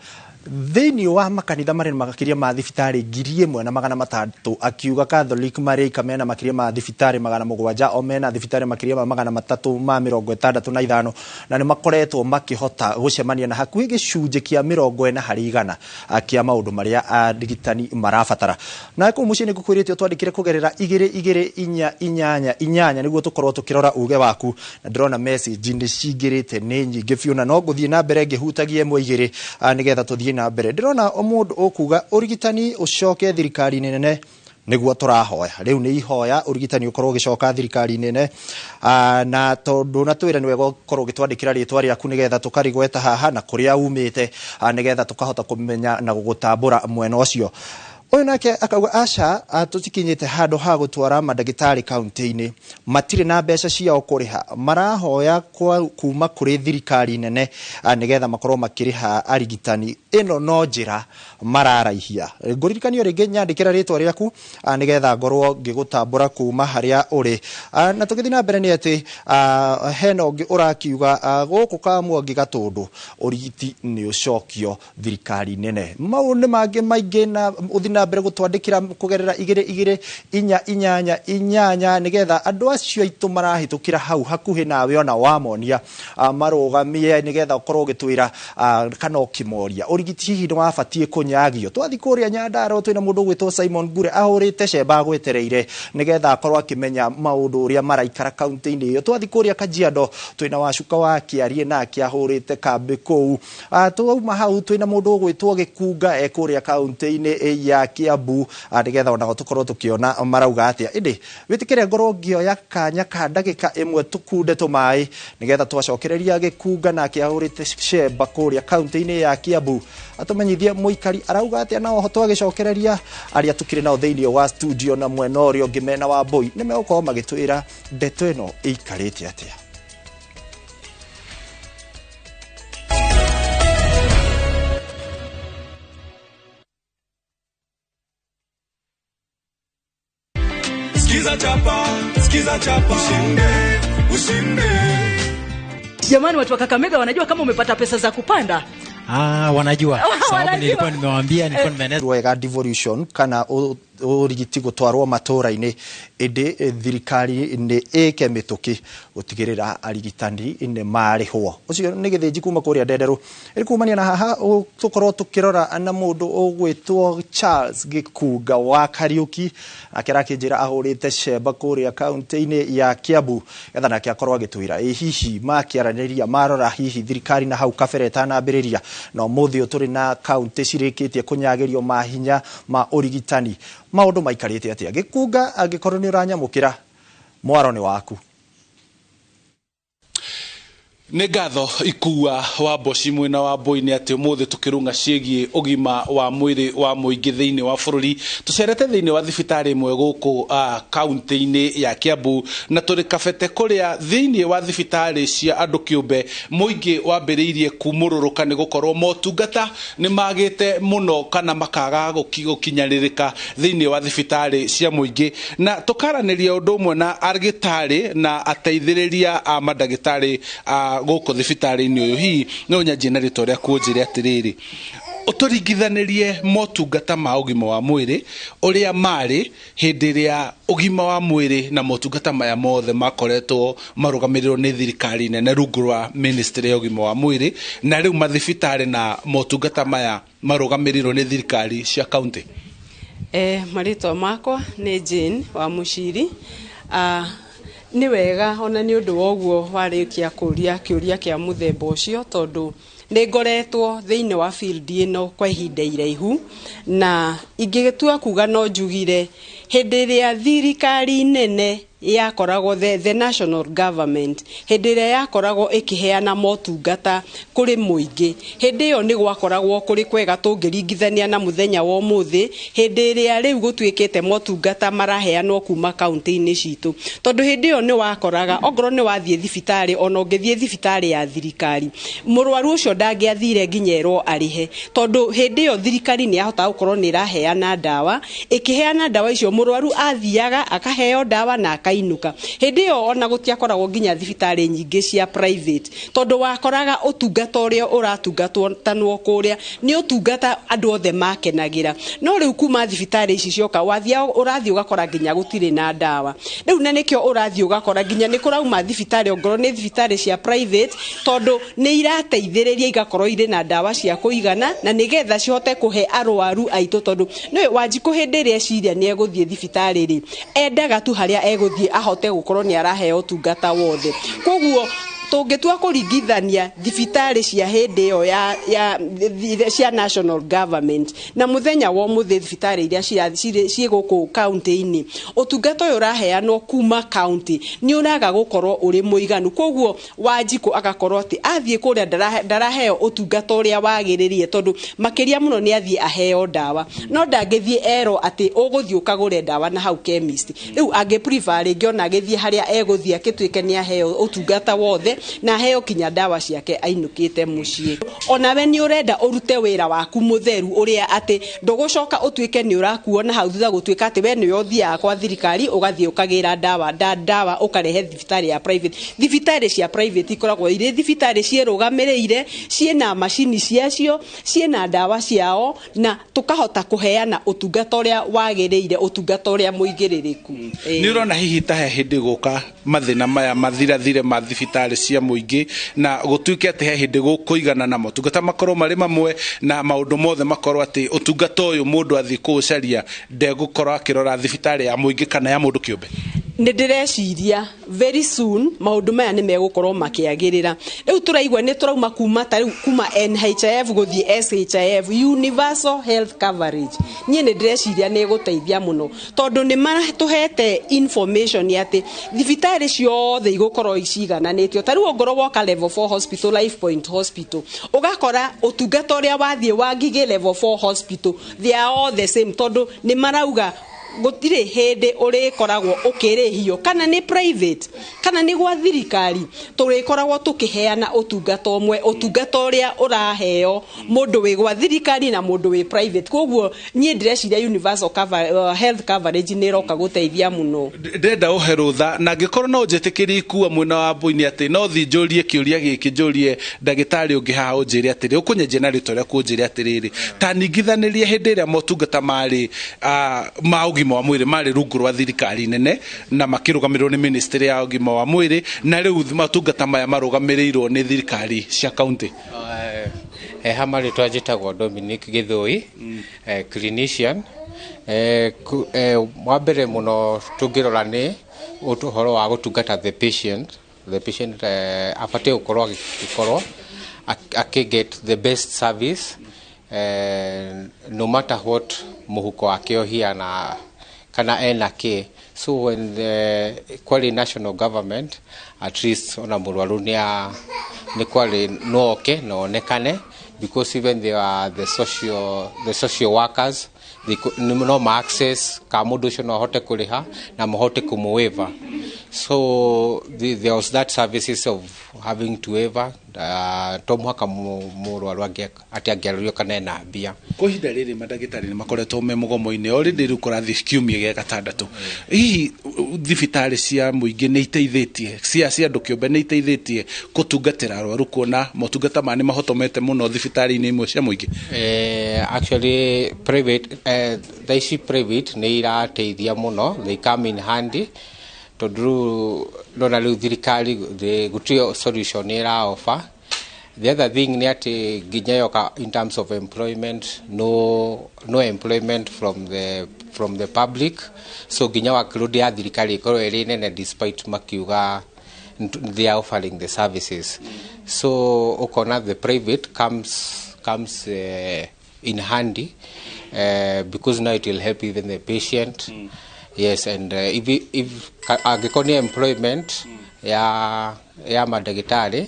thĩinĩ wa makanitha marĩ makĩria ma thibitarĩ 1600, akiuga Catholic marĩ mena makĩria ma thibitarĩ 700, o mena thibitarĩ makĩria ma 365, na nĩ makoretwo makĩhota gũcemania na hakuhĩ gĩcunjĩ kĩa 40% kĩa maũndũ marĩa arigitani marabatara. Na kũu mũciĩ nĩ ngũkwĩrĩte ũtwandĩkĩre kũgerera 2 2 4 8 8 nĩguo tũkorwo tũkĩrora uge waku, na ndĩrona message nĩ cingĩrĩte nĩ nyingĩ biũ, na no ngũthiĩ na mbere ngĩhutagia ĩmwe igĩrĩ nĩgetha tũthiĩ na mbere. Ndĩrona mũndũ ũkuga ũrigitani ũcoke thirikari-inĩ nene nĩguo tũrahoya. Rĩu nĩ ihoya ũrigitani ũkorwo ũgĩcoka thirikari-inĩ nene, na tondũ na twĩra nĩ wega ũkorwo ũgĩtwandĩkĩra rĩtwa rĩaku nĩgetha tũkarĩgweta haha na kũrĩa umĩte, nĩgetha tũkahota kũmenya na gũgũtambũra mwena ũcio. Ũyũ nake akauga aca, tũtikinyĩte handũ ha gũtwara mandagĩtarĩ kaunti-inĩ, matirĩ na mbeca ciao kũrĩha, marahoya kuma kũrĩ thirikari nene nĩgetha makorwo makĩrĩha arigitani. Ĩno no njĩra mararaihia. Ngũririkanio rĩngĩ nyandĩkĩra rĩtwa rĩaku nĩgetha ngorwo ngĩgũtambũra kuma harĩa ũrĩ. Na tũgĩthiĩ na mbere nĩ atĩ hena ũngĩ ũrakiuga gũkũ Kamwangi Gatũndũ ũrigiti nĩ ũcokio thirikari nene. Mau nĩ mangĩ maingĩ, na ũthiĩ na mbere gũtwandĩkĩra kũgerera 2 2 4 8 8 nĩgetha andũ acio aitũ marahĩtũkĩra hau hakuhĩ nawe ona wamonia marũgamie nĩgetha ũkorwo ũgĩtwĩra kana ũkĩmoria ũrigiti hihi nĩ wabatiĩ kũnyagio. Twathiĩ kũrĩa Nyandarua twĩna mũndũ ũgwĩtwo Simon Ngure ahũrĩte cemba agwetereire nĩgetha akorwo akĩmenya maũndũ ũrĩa maraikara kaunti-inĩ ĩyo. Twathiĩ kũrĩa Kajiado twĩna Wacuka wa Kĩarie nake ahũrĩte kambĩ kũu. Twauma hau twĩna mũndũ ũgwĩtwo Gĩkunga e kũrĩa kaunti-inĩ ya Kiambu, nĩgetha onao tũkorwo tũkĩona marauga atĩa. Ĩndĩ wĩtĩkĩre ngorwo ngĩoya kanya ka ndagĩka ĩmwe tũkunde tũmaĩ nĩgetha twacokereria Gĩkunga nake ahũrĩte cemba kũrĩa kaunti-inĩ ya Kiambu atũmenyithie mũikari arauga atĩa, na oho twagĩcokereria arĩa tũkĩrĩ nao thĩinĩ wa studio na mwena ũrĩa ũngĩ mena wa Mbui nĩ megũkorwo magĩtwĩra ndeto ĩno ĩikarĩte atĩa. Sikiza chapa, sikiza chapa, ushinde, ushinde. Jamani, watu wa Kakamega wanajua kama umepata pesa za kupanda? Wanajua. Sababu Wanajua. Nilikuwa nimewaambia, nilikuwa nimeeleza. Wega devolution kana ũrigiti gũtwarwo matũra-inĩ, ĩndĩ thirikari nĩ ĩke mĩtũkĩ gũtigĩrĩra arigitani nĩ marĩhwo. Ũcio nĩ Gĩthĩnji kuma kũrĩa Ndenderũ. Ĩrĩ kumania na haha tũkorwo tũkĩrora na mũndũ ũgwĩtwo Charles Gĩkunga wa Kariũki, nake arakĩnjĩra ahũrĩte cemba kũrĩa kaunti-inĩ ya Kiambu getha nake akorwo agĩtwĩra ĩ hihi makĩaranĩria marora hihi thirikari na hau kabere ĩtanambĩrĩria, na ũmũthĩ ũyũ tũrĩ na kaunti cirĩkĩtie kũnyagĩrio mahinya ma ũrigitani, maũndũ maikarĩte atĩa. Gĩkunga, angĩkorwo nĩ ũranyamũkĩra, mwaro nĩ waku. Nĩ ngatho ikua wa mboci mwena wa Mbui-inĩ atĩ ũmũthĩ tũkĩrũnga ciĩgiĩ ũgima wa mwĩrĩ wa mũingĩ thĩinĩ wa bũrũri. Tũcerete thĩinĩ wa thibitarĩ ĩmwe gũkũ kaunti-inĩ ya Kiambu, na tũrĩ Kabete kũrĩa thĩinĩ wa thibitarĩ cia andũ kĩũmbe mũingĩ wambĩrĩirie kumũrũrũka nĩ gũkorwo motungata nĩ magĩte mũno kana makaga gũkinyanĩrĩka thĩinĩ wa thibitarĩ cia mũingĩ. Na tũkaranĩria ũndũ ũmwe na argĩtarĩ na ateithĩrĩria a mandagĩtarĩ gũkũ thibitarĩ-inĩ ũyũ. Hihi no nyanjie na rĩtwa rĩaku ũnjĩre atĩrĩrĩ, ũtũringithanĩrie motungata ma ũgima wa mwĩrĩ ũrĩa marĩ hĩndĩ ĩrĩa ũgima wa mwĩrĩ na motungata maya mothe makoretwo marũgamĩrĩrwo nĩ thirikari nene rungu rwa ministry ya ũgima wa mwĩrĩ, na rĩu mathibitarĩ na motungata maya marũgamĩrĩrwo nĩ thirikari cia kaunti. Marĩtwa makwa nĩ Jane wa Mũciri. Nĩ wega ona nĩ ũndũ wa ũguo warĩkia kũria kĩũria kĩa mũthemba ũcio, tondũ nĩ ngoretwo thĩinĩ wa field ĩno kwa ihinda iraihu, na ingĩgĩtua kuga no njugire hĩndĩ ĩrĩa thirikari nene yakoragwo the national government, hĩndĩ ĩrĩa yakoragwo ĩkĩheana motungata kũrĩ mũingĩ, hĩndĩ ĩyo nĩ gwakoragwo kũrĩ kwega tũngĩringithania na mũthenya wa ũmũthĩ, hĩndĩ ĩrĩa rĩu gũtuĩkĩte motungata maraheanwo kuma kaunti-inĩ citũ. Tondũ hĩndĩ ĩyo nĩ wakoraga ongorwo nĩ wathiĩ thibitarĩ, ona ũngĩthiĩ thibitarĩ ya thirikari, mũrwaru ũcio ndangĩathire nginya erwo arĩhe, tondũ hĩndĩ ĩyo thirikari nĩ yahotaga gũkorwo nĩ ĩraheana ndawa. Ĩkĩheana ndawa icio, mũrwaru athiaga akaheo ndawa na akainuka. Hĩndĩ ĩyo ona gũtiakoragwo nginya thibitarĩ nyingĩ cia private, tondũ wakoraga ũtungata ũrĩa ũratungatanwo kũrĩa nĩ ũtungata andũ othe makenagĩra. No rĩu kuma thibitarĩ ici cioka, ũrathiĩ ũgakora nginya gũtirĩ na ndawa. Rĩu na nĩkĩo ũrathiĩ ũgakora nginya nĩ kũrauma thibitarĩ, ongorwo nĩ thibitarĩ cia private, tondũ nĩ irateithĩrĩria igakorwo irĩ na ndawa cia kũigana, na nĩgetha cihote kũhe arwaru aitũ. Tondũ nĩũĩ Wanjikũ hĩndĩ ĩrĩa eciria nĩ egũthiĩ thibitarĩ rĩ, endaga tu harĩa egũthiĩ ahote gũkorwo nĩ araheo ũtungata wothe. Koguo tũngĩtua kũringithania thibitarĩ cia hĩndĩ ĩyo ya cia national government na mũthenya wa ũmũthĩ thibitarĩ iria ciĩ gũkũ kaunti-inĩ, ũtungata ũyũ ũraheanwo kuma kaunti nĩ ũraga gũkorwo ũrĩ mũiganu. Koguo Wanjikũ agakorwo atĩ athiĩ kũrĩa ndaraheo ũtungata ũrĩa wagĩrĩire, tondũ makĩria mũno nĩ athiĩ aheo ndawa, no ndangĩthiĩ erwo atĩ ũgũthiĩ ũkagũre ndawa na hau chemist. Rĩu angĩ prefer rĩngĩ ona agĩthiĩ harĩa egũthiĩ akĩtuĩke nĩ aheo ũtungata wothe na aheo kinya ndawa ciake ainũkĩte mũciĩ. Onawe nĩ ũrenda ũrute wĩra waku mũtheru, ũrĩa atĩ ndũgũcoka ũtuĩke nĩ ũrakuo na hau thutha gũtuĩka atĩ we nĩwe ũthiaga kwa thirikari ũgathiĩ ũkagĩra ndawa ũkarehe thibitarĩ ya private. Thibitarĩ cia private ikoragwo irĩ thibitarĩ ciĩrũgamĩrĩire, ciĩna macini ciacio, ciĩna ndawa ciao, na tũkahota kũheana ũtungata ũrĩa wagĩrĩire, ũtungata ũrĩa mũigĩrĩrĩku. Nĩ ũrona hihi ta he hĩndĩ gũka mathĩna maya mathirathire ma thibitarĩ cia mũingĩ, na gũtuĩke atĩ he hĩndĩ gũkũigana na motungata makorwo marĩ mamwe na maũndũ mothe makorwo atĩ ũtungata ũyũ mũndũ athiĩ kũũcaria ndegũkorwo akĩrora thibitarĩ ya mũingĩ kana ya mũndũ kĩũmbe? Nĩ ndĩreciria very soon maũndũ maya nĩ megũkorwo makĩagĩrĩra. Rĩu tũraigua nĩ tũrauma kuma ta rĩu kuma NHIF gũthiĩ SHIF, Universal Health Coverage. Niĩ nĩ ndĩreciria nĩ ĩgũteithia mũno, tondũ nĩ maratũhete information atĩ thibitarĩ ciothe igũkorwo cigananĩtio. Ta rĩu ongorwo woka level 4 hospital, Life Point Hospital, ũgakora ũtungata ũrĩa wathiĩ wa Ngigĩ level 4 hospital, they are all the same, tondũ nĩ marauga gũtirĩ hĩndĩ ũrĩkoragwo ũkĩrĩhio, kana nĩ private kana nĩ gwa thirikari, tũrĩkoragwo tũkĩheana ũtungata ũmwe, ũtungata ũrĩa ũraheo mũndũ wĩ gwa thirikari na mũndũ wĩ private. Koguo niĩ ndĩreciria universal health coverage nĩ ĩroka gũteithia mũno. Ndĩrenda ũhe rũtha, na angĩkorwo no ũnjĩtĩkĩrie ikua mwena wa Mbui-inĩ atĩ no thiĩ njũrie kĩũria gĩkĩ, njũrie ndagĩtarĩ ũngĩ haha ũnjĩre atĩrĩ, ũkũnyenjia na rĩtwa rĩaku ũnjĩre atĩrĩrĩ, ta ningithanĩrie hĩndĩ ĩrĩa motungata marĩ ma ũgima wa mwĩrĩ marĩ rungu rwa thirikari nene na makĩrũgamĩrĩrwo nĩ ministry ya ũgima wa mwĩrĩ, na rĩu motungata maya marũgamĩrĩirwo nĩ thirikari cia kaunti. Ha marĩtwa njĩtagwo Dominic Gĩthũi, clinician. Wa mbere mũno tũngĩrora nĩ ũhoro wa gũtungata the patient. The patient abatiĩ gũkorwo agĩkorwo akĩ get the best service, no matter what mũhuko wake ũhiana. Kana ena kĩ. So when the kwarĩ national government, at least ona mũrwaru nĩ kwarĩ no oke na onekane, because even they are the social workers, they no ma access ka mũndũ ũcio no ahote kũrĩha na mahote kũmũ. So there was that services of having to waiver, to mũhaka mũrwaru atĩ angĩarorio kana ena mbia. Kwa ihinda rĩrĩ mandagĩtarĩ nĩ makoretwo me mũgomo-inĩ already, rĩu kũrathiĩ kiumia gĩa gatandatũ. Hihi thibitarĩ cia mũingĩ nĩ iteithĩtie, cia andũ kĩũmbe nĩ iteithĩtie kũtungatĩra arwaru, kuona motungata maya nĩ mahotomete mũno thibitarĩ-inĩ imwe cia mũingĩ? Actually private, thaa ici private nĩ irateithia mũno, they come in handy, tondũ rĩu ndona rĩu thirikari gũtirĩ solution ĩra offer. The other thing nĩ atĩ nginya yoka in terms of employment, no employment from the public, so nginya workload ya thirikari ĩkorwo ĩrĩ nene despite makiuga they are offering the services. So ũkona the private comes in handy, because now it will help even the patient. Yes, and if angĩkorwo nĩ employment ya mandagĩtarĩ,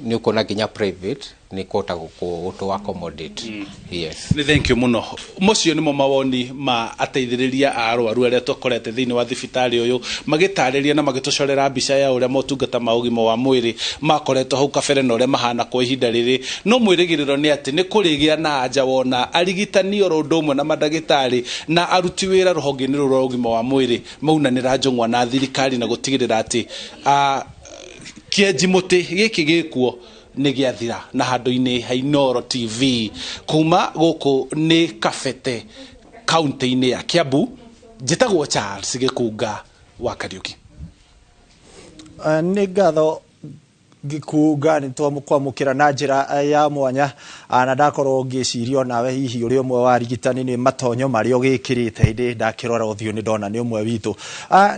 nĩ ũkuona nginya private nĩ kũhota gũtũ accommodate. Yes. Nĩ thank you mũno. Macio nĩmo mawoni ma ateithĩrĩria a arwaru arĩa tũkorete thĩinĩ wa thibitarĩ ũyũ, magĩtarĩria na magĩtũcorera mbica ya ũrĩa motungata ma ũgima wa mwĩrĩ makoretwo hau kabere na ũrĩa mahana kwa ihinda rĩrĩ. No mwĩrĩgĩrĩro nĩ atĩ nĩ kũrĩgĩa na anja wona arigitani oro ũndũ ũmwe na mandagĩtarĩ na aruti wĩra rũhonge-inĩ rũrũ rwa ũgima wa mwĩrĩ maunanĩra njũng'wa na thirikari na gũtigĩrĩra atĩ kĩenji mũtĩ gĩkĩ gĩkuo nĩ gĩathira. Na handũ-inĩ ha Inooro TV kuma gũkũ nĩ Kabete, kaunti-inĩ ya Kiambu, njĩtagwo Charles Gĩkunga wa Kariũki. Nĩ ngatho Gĩkunga, nĩ twamũkwamũkĩra na njĩra ya mwanya. Na ndakorwo ngĩciria onawe hihi ũrĩ ũmwe wa arigitani nĩ matonyo marĩa ũgĩkĩrĩte, hĩndĩ ndakĩrora ũthiũ nĩ ndona nĩ ũmwe witũ.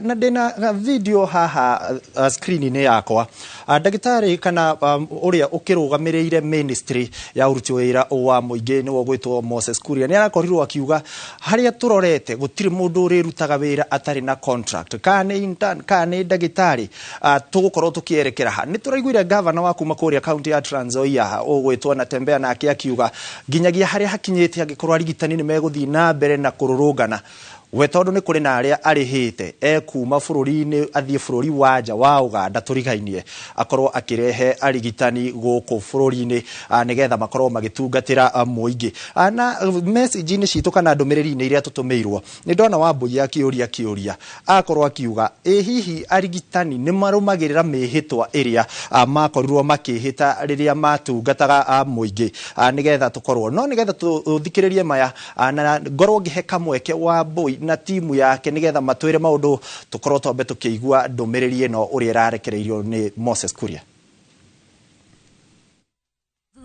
Na ndĩna video haha screen-inĩ yakwa. Ndagĩtarĩ kana ũrĩa ũkĩrũgamĩrĩire ministry ya ũruti wĩra wa mũingĩ nĩwe ũgwĩtwo Moses Kuria, nĩ arakorirwo akiuga harĩa tũrorete gũtirĩ mũndũ ũrĩrutaga wĩra atarĩ na contract, kana nĩ intern kana nĩ ndagĩtarĩ. Tũgũkorwo tũkĩerekera ha? Nĩ tũraiguire gavana wa kuma kũrĩa kaunti ya Trans Nzoia ũgwĩtwo Natembeya nake akiuga nginyagia harĩa hakinyĩte angĩkorwo arigitani nĩ megũthiĩ na mbere na kũrũrũngana, we tondũ nĩ kũrĩ na arĩa arĩhĩte ekuma bũrũri-inĩ athiĩ bũrũri wa nja wa Ũganda tũrigainie akorwo akĩrehe arigitani gũkũ bũrũri-inĩ, nĩgetha makorwo magĩtungatĩra mũingĩ. Na message-inĩ citũ kana ndũmĩrĩri-inĩ iria tũtũmĩirwo, nĩ ndona Wambũi akĩũria kĩũria, akorwo akiuga ĩ hihi arigitani nĩ marũmagĩrĩra mĩhĩtwa ĩrĩa makorirwo makĩhĩta rĩrĩa matungataga mũingĩ, nĩgetha tũkorwo no nĩgetha tũthikĩrĩrie maya, na ngorwo ngĩhe kamweke Wambũi na timu yake nĩgetha matwĩre maũndũ, tũkorwo twambe tũkĩigua ndũmĩrĩri ĩno ũrĩa ĩrarekereirio nĩ Moses Kuria.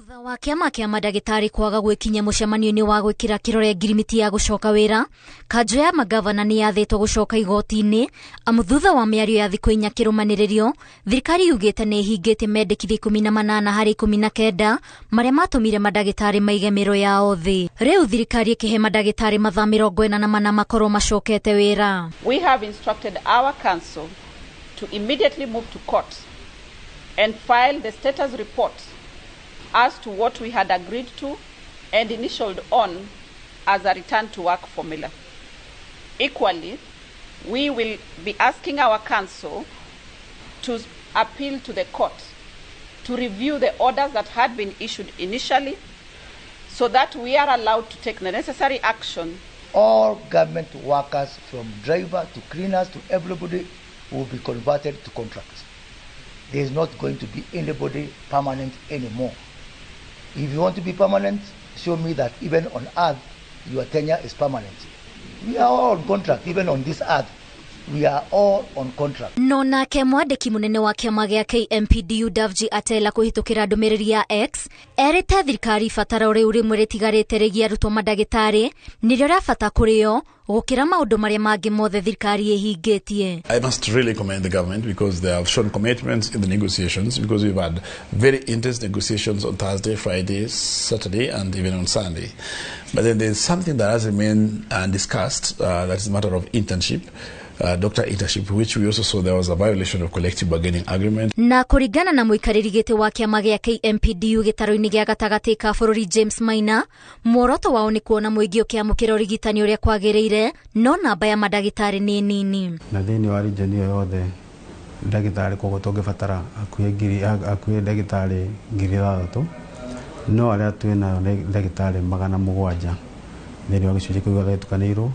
Thutha wa kĩama kĩa mandagĩtarĩ kwaga gwĩkinyia mũcemanio-inĩ wa gwĩkĩra kĩrore ngirimiti ya gũcoka wĩra, kanjũ ya magavana nĩ yathĩtwo gũcoka igoti-inĩ, amu thutha wa mĩario ya thikũ 4 kĩrũmanĩrĩrio, thirikari yugĩte nĩ ĩhingĩtie mendekithia 18 harĩ 19 marĩa matũmire mandagĩtarĩ maige mĩro yao thĩ. Rĩu thirikari ĩkĩhe mandagĩtarĩ mathaa 44 makorwo macokete wĩra. We have instructed our council to immediately move to court and file the status report as to what we had agreed to and initialed on as a return to work formula. Equally, we will be asking our council to appeal to the court to review the orders that had been issued initially so that we are allowed to take the necessary action. All government workers, from driver to cleaners to everybody, will be converted to contracts. There is not going to be anybody permanent anymore. If you want to be permanent, show me that even on earth your tenure is permanent. We are all on contract, even on this earth. We are all on contract. No nake mwandĩki mũnene wa kĩama gĩa KMPDU Davji Atela kũhĩtũkĩra ndũmĩrĩri ya X erĩte thirikari ibataro rĩu rĩmwe rĩtigarĩte rĩgiĩ arutwo mandagĩtarĩ nĩrĩo rĩa bata kũrĩ o gũkĩra maũndũ marĩa mangĩ mothe thirikari ĩhingĩtie. I must really commend the government because they have shown commitments in the negotiations, because we've had very intense negotiations on Thursday, Friday, Saturday and even on Sunday. But then there's something that has remained undiscussed, that is a matter of internship. Doctor internship, which we also saw there was a violation of collective bargaining agreement. Na kũringana na mũikarĩri gĩtĩ wa kĩama gĩa KMPDU gĩtarũ-inĩ gĩa gatagatĩ ka bũrũri James Maina, muoroto wao nĩ kuona mũingĩ ũkĩamũkĩra ũrigitani ũrĩa kwagĩrĩire, no namba ya mandagĩtarĩ nĩ nini. Na thĩinĩ wa region ĩyo yothe ndagĩtarĩ koguo tũngĩbatara hakuhĩ ndagĩtarĩ 6,000, no arĩa twĩnayo nĩ ndagĩtarĩ 700 thĩinĩ wa gĩcunjĩ kĩu gĩothe gĩtukanĩirwo,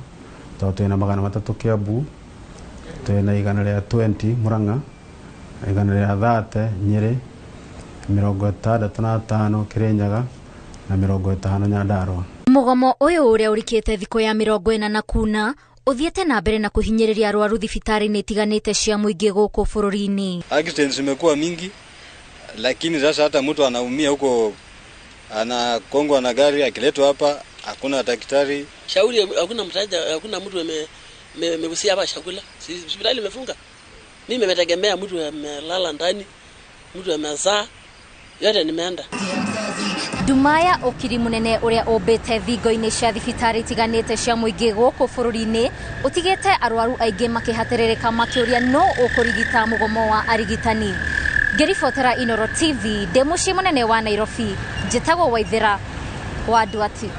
tondũ twĩna 300 Kiambu, twĩna 120 Murang'a, 130 Nyĩrĩ, 65 Kirinyaga na 50 Nyandarua. Mũgomo ũyũ ũrĩa ũrikĩte thikũ ya 44 ũthiĩte na mbere na kũhinyĩrĩria arwaru thibitarĩ-inĩ itiganĩte cia mũingĩ gũkũ bũrũri-inĩ. Accidents zimekuwa mingi, lakini sasa hata mtu anaumia huko, anakongwa na gari, akiletwa hapa hakuna daktari. Shauri hakuna mtaja, hakuna mtu amegusia hapa chakula. Hospitali imefunga. Mimi nimetegemea mtu amelala ndani, mtu amezaa, yote nimeenda. Ndumaya ũkiri mũnene ũrĩa ũmbĩte thingo-inĩ cia thibitarĩ itiganĩte cia mũingĩ gũkũ bũrũri-inĩ ũtigĩte arwaru aingĩ makĩhatĩrĩrĩka makĩũria no ũkũrigita mũgomo wa arigitani. Ngĩribotera Inoro TV ndĩ mũciĩ mũnene wa Nairobi, njĩtagwo Waithera wa Nduati.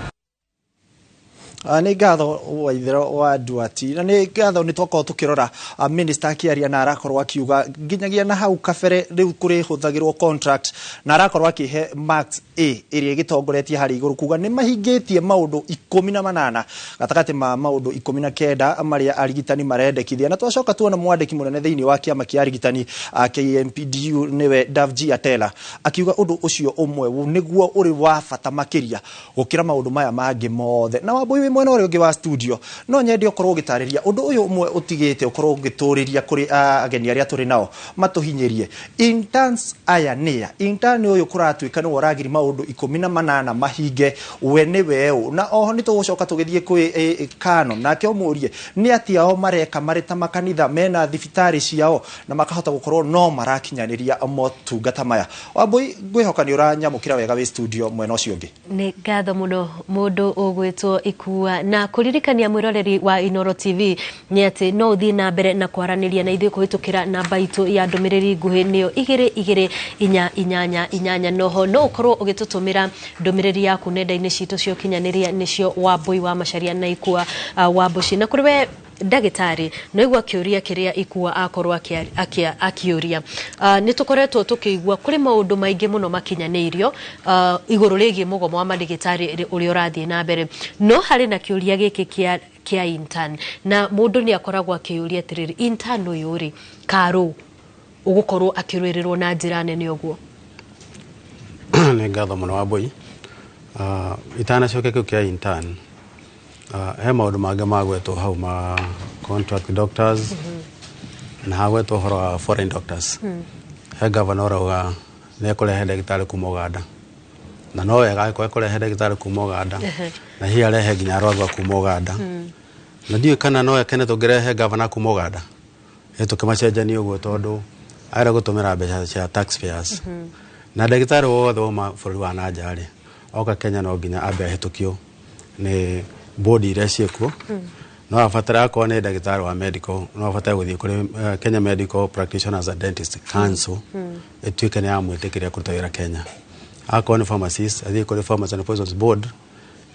Nĩ ngatho Waithera wa Nduati, na nĩ ngatho nĩ twakorwo tũkĩrora minister akĩaria na arakorwo akiuga nginyagia na hau kabere rĩu kũrĩhũthagĩrwo contract, na arakorwo akĩhe marks A ĩrĩa ĩgĩtongoretie harĩ igũrũ kuga nĩ mahingĩtie maũndũ 18 gatagatĩ ma maũndũ 19 marĩa arigitani marendekithia. Na twacoka tuona mwandĩki mũnene thĩinĩ wa kĩama kĩa arigitani KMPDU nĩwe Davji Atela akiuga ũndũ ũcio ũmwe nĩguo ũrĩ wa bata makĩria gũkĩra maũndũ maya mangĩ mothe. Na Wambui mwena ũrĩa ũngĩ wa studio no nyende ũkorwo ũgĩtarĩria ũndũ ũyũ ũmwe ũtigĩte ũkorwo ũgĩtũrĩria kũrĩ ageni arĩa tũrĩ nao matũhinyĩrie. Interns aya nĩa intern ũyũ kũratuĩka nĩwe ũragiri maũndũ 18 mahinge we nĩwe ũ, na oho nĩ tũgũcoka tũgĩthiĩ kwĩ Kano nake ũmũrie nĩ atĩa o mareka marĩ ta makanitha mena thibitarĩ ciao na makahota gũkorwo no marakinyanĩria motungata maya. Wambui, ngwĩhoka nĩ ũranyamũkĩra wega wĩ studio mwena ũcio ũngĩ. Nĩ ngatho mũno mũndũ ũgwĩtwo Ikua, na kũririkania mwĩroreri wa Inoro TV nĩ atĩ no ũthiĩ na mbere na kwaranĩria na ithuĩ kũhĩtũkĩra namba itũ ya ndũmĩrĩri nguhĩ nĩyo 2 2 4 8 8. Noho no ũkorwo ũgĩtũtũmĩra ndũmĩrĩri yaku nenda-inĩ citũ cia ũkinyanĩria nĩcio Wambui wa Macharia na Ikua wa Mbuci. Na kũrĩ we ndagĩtarĩ no igua kĩũria kĩrĩa Ikua akorwo akĩũria, nĩ tũkoretwo tũkĩigua kũrĩ maũndũ maingĩ mũno makinyanĩirio igũrũ rĩgiĩ mũgomo wa mandagĩtarĩ ũrĩa ũrathiĩ na mbere, no harĩ na kĩũria gĩkĩ kĩa intern, na mũndũ nĩ akoragwo akĩũria atĩrĩrĩ, intern ũyũ rĩ karũ ũgũkorwo akĩrũĩrĩrwo na njĩra nene ũguo? Nĩ ngatho mũno Wambui. Itanacokia kĩu kĩa intern, he maũndũ mangĩ magwetwo hau ma contract doctors, na hagwetwo ũhoro wa foreign doctors. He governor ũrauga nĩ ekũrehe ndagĩtarĩ kuma Uganda, na no wega angĩkorwo ekũrehe ndagĩtarĩ kuma Uganda, na hihi arehe nginya arwaru a kuma Uganda, na ndiũĩ kana no ekene tũngĩrehe governor kuma Uganda tũkĩmacenjania ũguo, tondũ arenda gũtũmĩra mbeca cia taxpayers. Na ndagĩtarĩ wothe wauma bũrũri wa nanja rĩ, oka Kenya no nginya ambe ahĩtũkio nĩ board iria ciĩkuo. No abatara akorwo nĩ ndagĩtarĩ wa medical, no abatare gũthiĩ kũrĩ Kenya Medical Practitioners and Dentists Council ĩtuĩke nĩ yamwĩtĩkĩria kũruta wĩra Kenya. Akorwo nĩ pharmacist, athiĩ kũrĩ Pharmacy and Poisons Board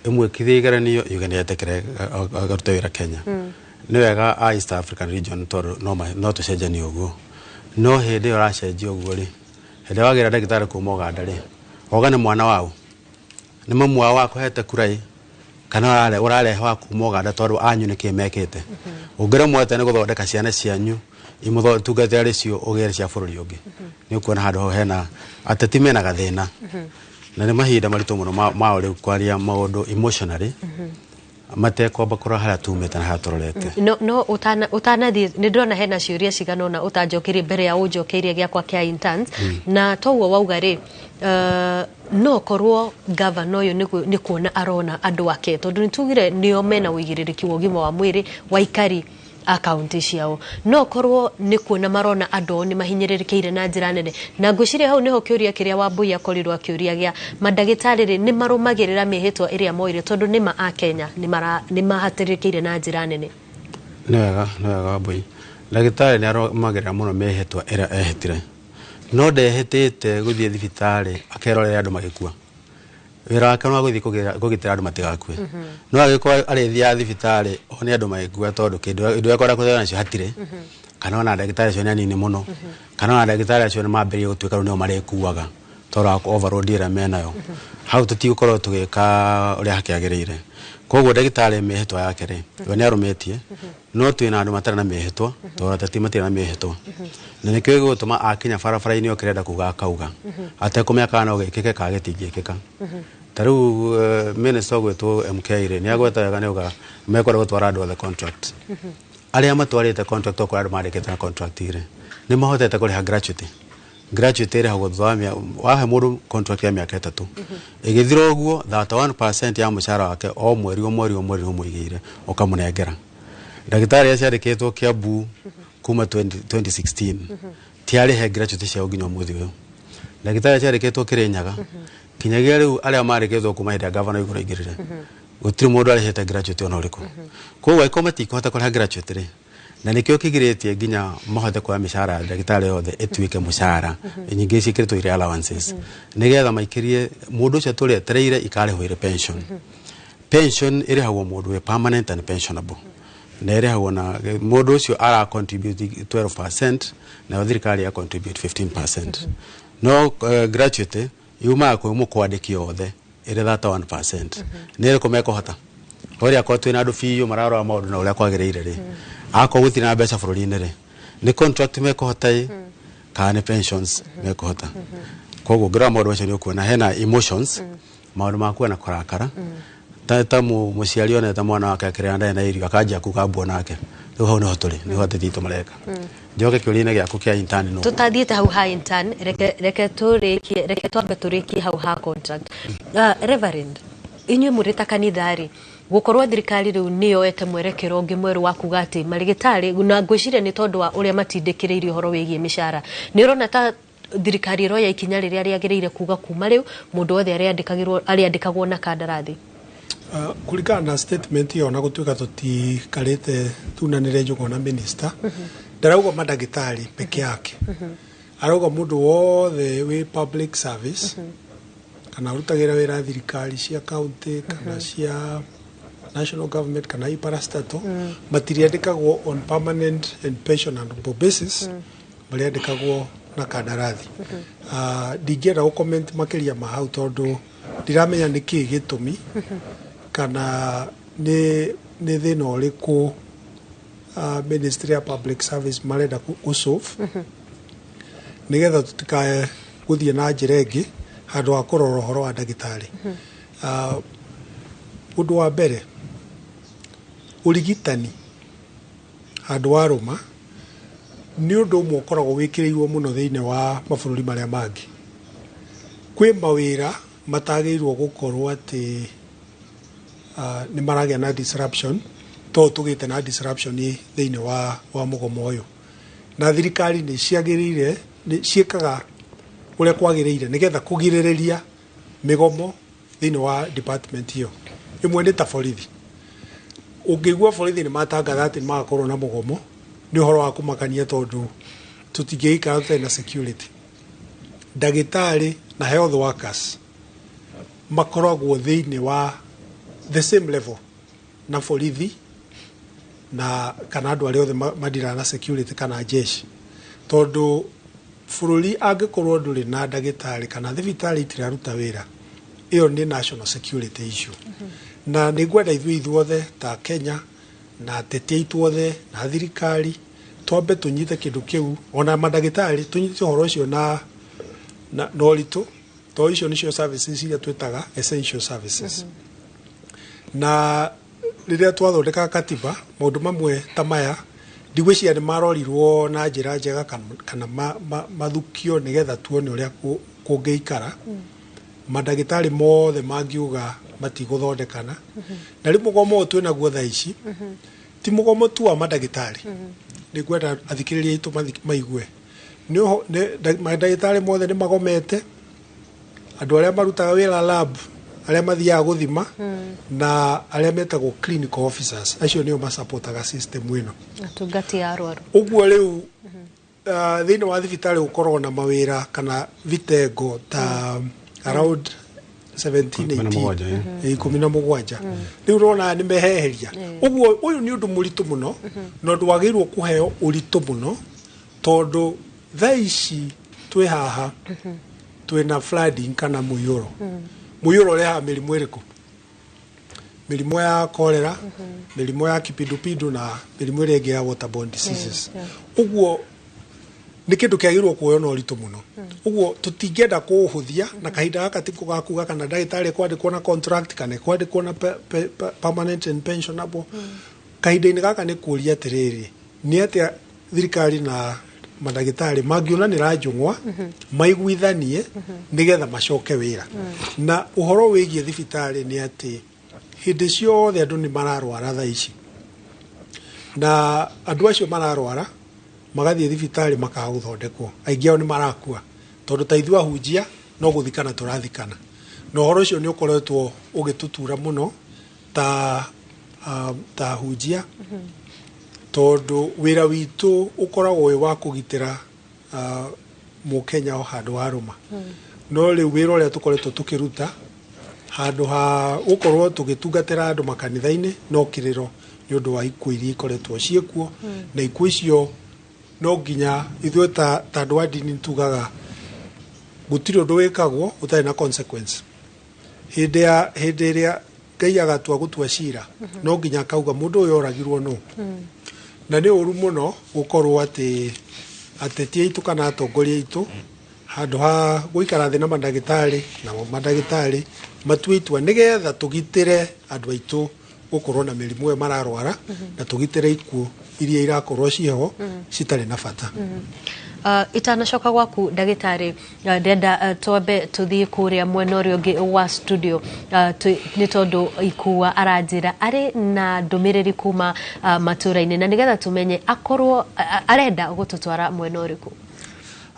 ĩmwĩkithie igeranio yuge nĩ etĩkĩre akarute wĩra Kenya. Nĩ wega a East African region tondũ no tũcenjanie ũguo, no hĩndĩ ĩyo ũracenjia ũguo rĩ, hĩndĩ wagĩra ndagĩtarĩ kuma Uganda rĩ, oga nĩ mwana wao, nĩ mamu wao akũhete kura ĩ, kana ũrarehe wa kuma Uganda tondũ anyu nĩkĩ mekĩte. Ũngĩremwo atĩa nĩ gũthondeka ciana cianyu imũtungate arĩ cio ũgĩre cia bũrũri ũngĩ, nĩ ũkuona handũ hau hena ateti mena gathĩna, na nĩ mahinda maritũ mũno mao rĩu kwaria maũndũ emotionally. Matekwamba kũrora harĩa tumĩte na harĩa tũrorete. No ũtanathiĩ nĩ ndĩrona hena ciũria cigana ũna ũtanjokeirie mbere ya ũnjokeirie gĩakwa kĩa interns. Na toguo wauga rĩ, no korwo gavana ũyũ nĩ kuona arona andũ ake, tondũ nĩ tugire nĩo mena ũigĩrĩrĩki wa ũgima wa mwĩrĩ wa aikari a kaunti ciao, no korwo nĩ kuona marona andũ ao nĩ mahinyĩrĩrĩkĩire na njĩra nene. Na ngwĩciria hau nĩho kĩũria kĩrĩa Wambui akorirwo akĩũria gĩa mandagĩtarĩ rĩ, nĩ marũmagĩrĩra mĩhĩtwa ĩrĩa moire, tondũ nĩma a Kenya nĩ mahatĩrĩrĩkĩire na njĩra nene. Nĩ wega Wambui, ndagĩtarĩ nĩ arũmagĩrĩra mũno mĩhĩtwa ĩrĩa ehĩtire, no ndehĩtĩte gũthiĩ thibitarĩ akerorere andũ magĩkua. Wĩra wake nĩ wa gũthiĩ kũgitĩra andũ matigakue, no angĩkorwo arĩthiaga thibitarĩ one andũ magĩkua tondũ kĩndũ indo ekwenda kũtheo nacio hatirĩ, kana ona ndagĩtarĩ acio nĩ anini mũno, kana ona ndagĩtarĩ acio nĩ mambĩrĩria gũtuĩka rĩu nĩo marĩkuaga tondũ wa overload ĩrĩa menayo, hau tũtigũkorwo tũgĩka ũrĩa hakĩagĩrĩire. Koguo ndagĩtarĩ mĩhĩtwa yake rĩ, we nĩ arũmĩtie, no twĩna andũ matarĩ na mĩhĩtwa, tondũ ateti matirĩ na mĩhĩtwa, na nĩkĩo gĩgũtũma akinya barabara-inĩ okĩrenda kuga akauga atekũmenya kana no gĩkĩke kana gĩtingĩkĩka. Ta rĩu minister ũgwĩtwo MK rĩ, nĩ agweta wega, nĩ auga mekwenda gũtwara andũ othe contract. Arĩa matwarĩte contract, okorwo andũ mandĩkĩte na contract rĩ, nĩ mahotete kũrĩha gratuity. Gratuity ĩrĩhagwo thutha wa wahe mũndũ contract ya mĩaka 3, ĩgĩthira ũguo 31% ya mũcara wake o mweri o mweri o mweri ũmũigĩire ũkamũnengera. Ndagĩtarĩ acio andĩkĩtwo Kiambu kuma 20 2016 tiarĩhe gratuity ciao nginya ũmũthĩ ũyũ. Ndagĩtarĩ acio andĩkĩtwo Kĩrĩnyaga kinyagia rĩu, arĩa marĩkĩtwo kuma hĩndĩ ya gavana Igũrũ aingĩrire, gũtirĩ mũndũ arĩhĩte gratuity ona ũrĩkũ. Koguo angĩkorwo matikũhota kũrĩha gratuity rĩ, na nĩkĩo kĩgirĩtie nginya mahote kuoya mĩcara ya ndagĩtarĩ yothe ĩtuĩke mũcara, nyingĩ ciĩkĩrĩtwo irĩ allowances, nĩgetha maikĩrie mũndũ ũcio tũrĩ etereire ikarĩhwo irĩ pension. Pension ĩrĩhagwo mũndũ wĩ permanent and pensionable, na ĩrĩhagwo na mũndũ ũcio ara contribute 12%, nayo thirikari ya contribute 15%. No gratuity yumaga kwĩ mũkwandĩki othe ĩrĩ 31%. Nĩ ĩrĩkũ mekũhota ũrĩa akorwo twĩna andũ biũ mararora maũndũ na ũrĩa kwagĩrĩire rĩ, akorwo gũtirĩ na mbeca bũrũri-inĩ rĩ, nĩ contract mekũhota ĩ kana nĩ pensions mekũhota? Koguo ngĩrora maũndũ macio nĩ ũkuona hena emotions, maũndũ ma kuona kũrakara, ta mũciari onete mwana wake akĩrĩra ndarĩ na irio akanjia kuga mbuo nake. Rĩu hau nĩho tũrĩ, nĩho ateti aitũ mareka. Njoke kĩũria-inĩ gĩaku kĩa intern no Tutathiĩte hau ha intern, reke tũrĩkie, reke twambe tũrĩkie hau ha contract. Reverend, inyuĩ mũrĩ ta kanitha rĩ, gũkorwo thirikari rĩu nĩ yoete mwerekero ũngĩ mwerũ wa kuga atĩ marĩgĩtarĩ, na ngwĩciria nĩ tondũ wa ũrĩa matindĩkĩrĩirie ũhoro wĩgiĩ mĩcara, nĩ ũrona ta thirikari ĩroya ikinya rĩrĩa rĩagĩrĩire kuga kuma rĩu mũndũ wothe arĩandĩkagĩrwo arĩandĩkagwo na kandarathi? Kũringana na statement ĩyo, na gũtuĩka tũtikarĩte tunanĩre njũgũ na minister, ndarauga mandagĩtarĩ peke yake, arauga mũndũ wothe wĩ public service kana arutagĩra wĩra thirikari cia county kana cia national government kana i parastatal, matiriandĩkagwo on permanent and pensionable basis, marĩandĩkagwo na kandarathi. Ndingĩenda gũ comment makĩria ma hau tondũ ndiramenya nĩ kĩĩ gĩtũmi kana nĩ thĩna ũrĩkũ ministry ya public service marenda gũ solve nĩgetha tũtikae gũthiĩ na njĩra ĩngĩ handũ ha kũrora ũhoro wa ndagĩtarĩ. Ũndũ wa mbere, ũrigitani handũ wa rũma nĩ ũndũ ũmwe ũkoragwo wĩkĩrĩirwo mũno thĩinĩ wa mabũrũri marĩa mangĩ. Kwĩ mawĩra matagĩrĩirwo gũkorwo atĩ nĩ maragĩa na disruption to tũgĩte na disruption thĩinĩ wa mũgomo ũyũ, na thirikari nĩ ciagĩrĩire nĩ ciĩkaga ũrĩa kwagĩrĩire nĩgetha kũgirĩrĩria mĩgomo thĩinĩ wa department ĩyo. Ĩmwe nĩ ta borithi. Ũngĩigua borithi nĩ matangatha atĩ nĩ magakorwo na mũgomo, nĩ ũhoro wa kũmakania tondũ tũtingĩikara tũtarĩ na security. Ndagĩtarĩ na health workers makoragwo thĩinĩ wa the same level na borithi na kana andũ arĩa othe madiraga na security kana jeshi, tondũ bũrũri angĩkorwo ndũrĩ na ndagĩtarĩ kana thibitarĩ itiraruta wĩra, ĩyo nĩ national security issue. Na nĩ ngwenda ithuĩ ithuothe ta Kenya na ateti aitũ othe na thirikari twambe tũnyite kĩndũ kĩu, ona mandagĩtarĩ tũnyite ũhoro ũcio na ũritũ, tondũ icio nĩcio services iria twĩtaga essential services. Na Rĩrĩa twathondekaga katiba, maũndũ mamwe ta maya ndigwĩciria nĩ marorirwo na njĩra njega kana mathukio nĩgetha tuone ũrĩa kũngĩikara. Mandagĩtarĩ mothe mangiuga matigũthondekana, na rĩu mũgomo ũyũ twĩnaguo thaa ici ti mũgomo tu wa mandagĩtarĩ. Nĩ ngwenda athikĩrĩria aitũ maigue mandagĩtarĩ mothe nĩ magomete, andũ arĩa marutaga wĩra lab, arĩa mathiaga gũthima, na arĩa metagwo clinical officers, acio nĩo masapotaga system ĩno. Atungati a arwaru. Ũguo rĩu thĩinĩ wa thibitarĩ gũkoragwo na mawĩra kana vitengo ta around 17, 18, 17. Rĩu ũrona nĩ meheheria. Ũguo ũyũ nĩ ũndũ mũritũ mũno na ũndũ wagĩrĩirwo kũheo ũritũ mũno, tondũ thaa ici twĩ haha twĩna flooding kana mũiyũro. Mũiyũro ũrehaga mĩrimũ ĩrĩkũ? Mĩrimũ ya cholera, mĩrimũ ya kipindupindu na mĩrimũ ĩrĩa ĩngĩ ya waterborne diseases. Ũguo nĩ kĩndũ kĩagĩrĩirwo kuoywo na ũritũ mũno. Ũguo tũtingĩenda kũũhũthia, na kahinda gaka tiko ga kuga kana ndagĩtarĩ kwandĩkwo na contract kana kwandĩkwo na permanent and pensionable. Kahinda-inĩ gaka nĩ kũũria atĩrĩrĩ, nĩ atĩa thirikari na mandagĩtarĩ mangĩonanĩra njũng'wa maiguithanie nĩgetha macoke wĩra. Na ũhoro wĩgiĩ thibitarĩ nĩ atĩ hĩndĩ ciothe andũ nĩ mararwara thaa ici, na andũ acio mararwara magathiĩ thibitarĩ makaga gũthondekwo, aingĩ ao nĩ marakua, tondũ ta ithuĩ ahunjia no gũthikana tũrathikana, na ũhoro ũcio nĩ ũkoretwo ũgĩtũtura mũno ta ahunjia, tondũ wĩra witũ ũkoragwo wĩ wa kũgitĩra mũkenya o handũ warũma. No rĩu wĩra ũrĩa tũkoretwo tũkĩruta, handũ ha gũkorwo tũgĩtungatĩra andũ makanitha-inĩ, no kĩrĩro nĩ ũndũ wa ikuũ iria ikoretwo ciĩkuo. Na ikuũ icio no nginya ithuĩ ta andũ a ndini tugaga gũtirĩ ũndũ wĩkagwo ũtarĩ na consequence. Hĩndĩ ĩrĩa Ngai agatua gũtua cira, no nginya akauga mũndũ ũyũ oragirwo nũ. Na nĩ ũru mũno gũkorwo atĩ ateti aitũ kana atongoria aitũ, handũ ha gũikara thĩ na mandagĩtarĩ, namo mandagĩtarĩ matue itua nĩgetha tũgitĩre andũ aitũ gũkorwo na mĩrimũ ĩyo mararwara, na tũgitĩre ikuũ iria irakorwo ciĩho citarĩ na bata. Itanacoka gwaku ndagĩtarĩ, ndĩrenda twambe tũthiĩ kũrĩa mwena ũrĩa ũngĩ wa studio, nĩ tondũ Ikua aranjĩra arĩ na ndũmĩrĩri kuma matũra-inĩ, na nĩgetha tũmenye akorwo arenda gũtũtwara mwena ũrĩkũ.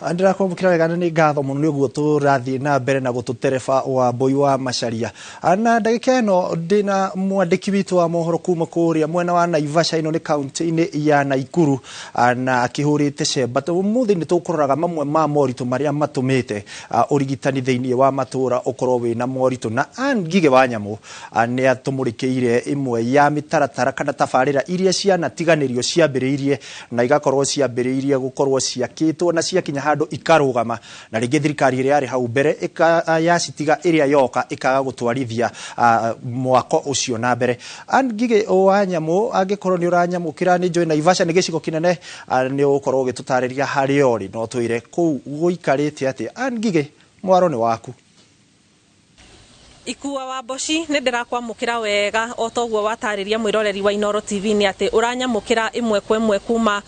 Ndĩrakwamũkĩra wega na nĩ ngatho mũno nĩ ũguo tũrathiĩ na mbere na gũtũtereba wa Mbui wa Macharia. Na ndagĩka ĩno ndĩna mwandĩki witũ wa mohoro kuma kũrĩa mwena wa Naivasha, ĩno nĩ kaunti-inĩ ya Naikuru, na akĩhũrĩte cemba. Ũmũthĩ nĩ tũkũroraga mamwe ma moritũ marĩa matũmĩte ũrigitani thĩinĩ wa matũra ũkorwo wĩna moritũ, na Ann Ngigĩ wa Nyamũ nĩ atũmũrĩkĩire ĩmwe ya mĩtaratara kana tabarĩra iria cianatiganĩrio ciambĩrĩirie na igakorwo ciambĩrĩirie gũkorwo ciakĩtwo na ciakinya handũ ikarũgama, na rĩngĩ thirikari ĩrĩa yarĩ hau mbere yacitiga ĩrĩa yoka ĩkaga gũtwarithia mwako ũcio na mbere. Ann Ngigĩ wa Nyamũ, angĩkorwo nĩ ũranyamũkĩra, nĩ njũĩ Naivasha nĩ gĩcigo kĩnene, nĩ ũgũkorwo ũgĩtũtarĩria harĩa ũrĩ, no twĩre kũu gũikarĩte atĩa. Ann Ngigĩ, mwaro nĩ waku. Ikua wa Mboci, nĩ ndĩrakwamũkĩra wega o toguo watarĩria mwĩroreri wa Inooro TV nĩ atĩ ũranyamũkĩra ĩmwe kwa ĩmwe kuma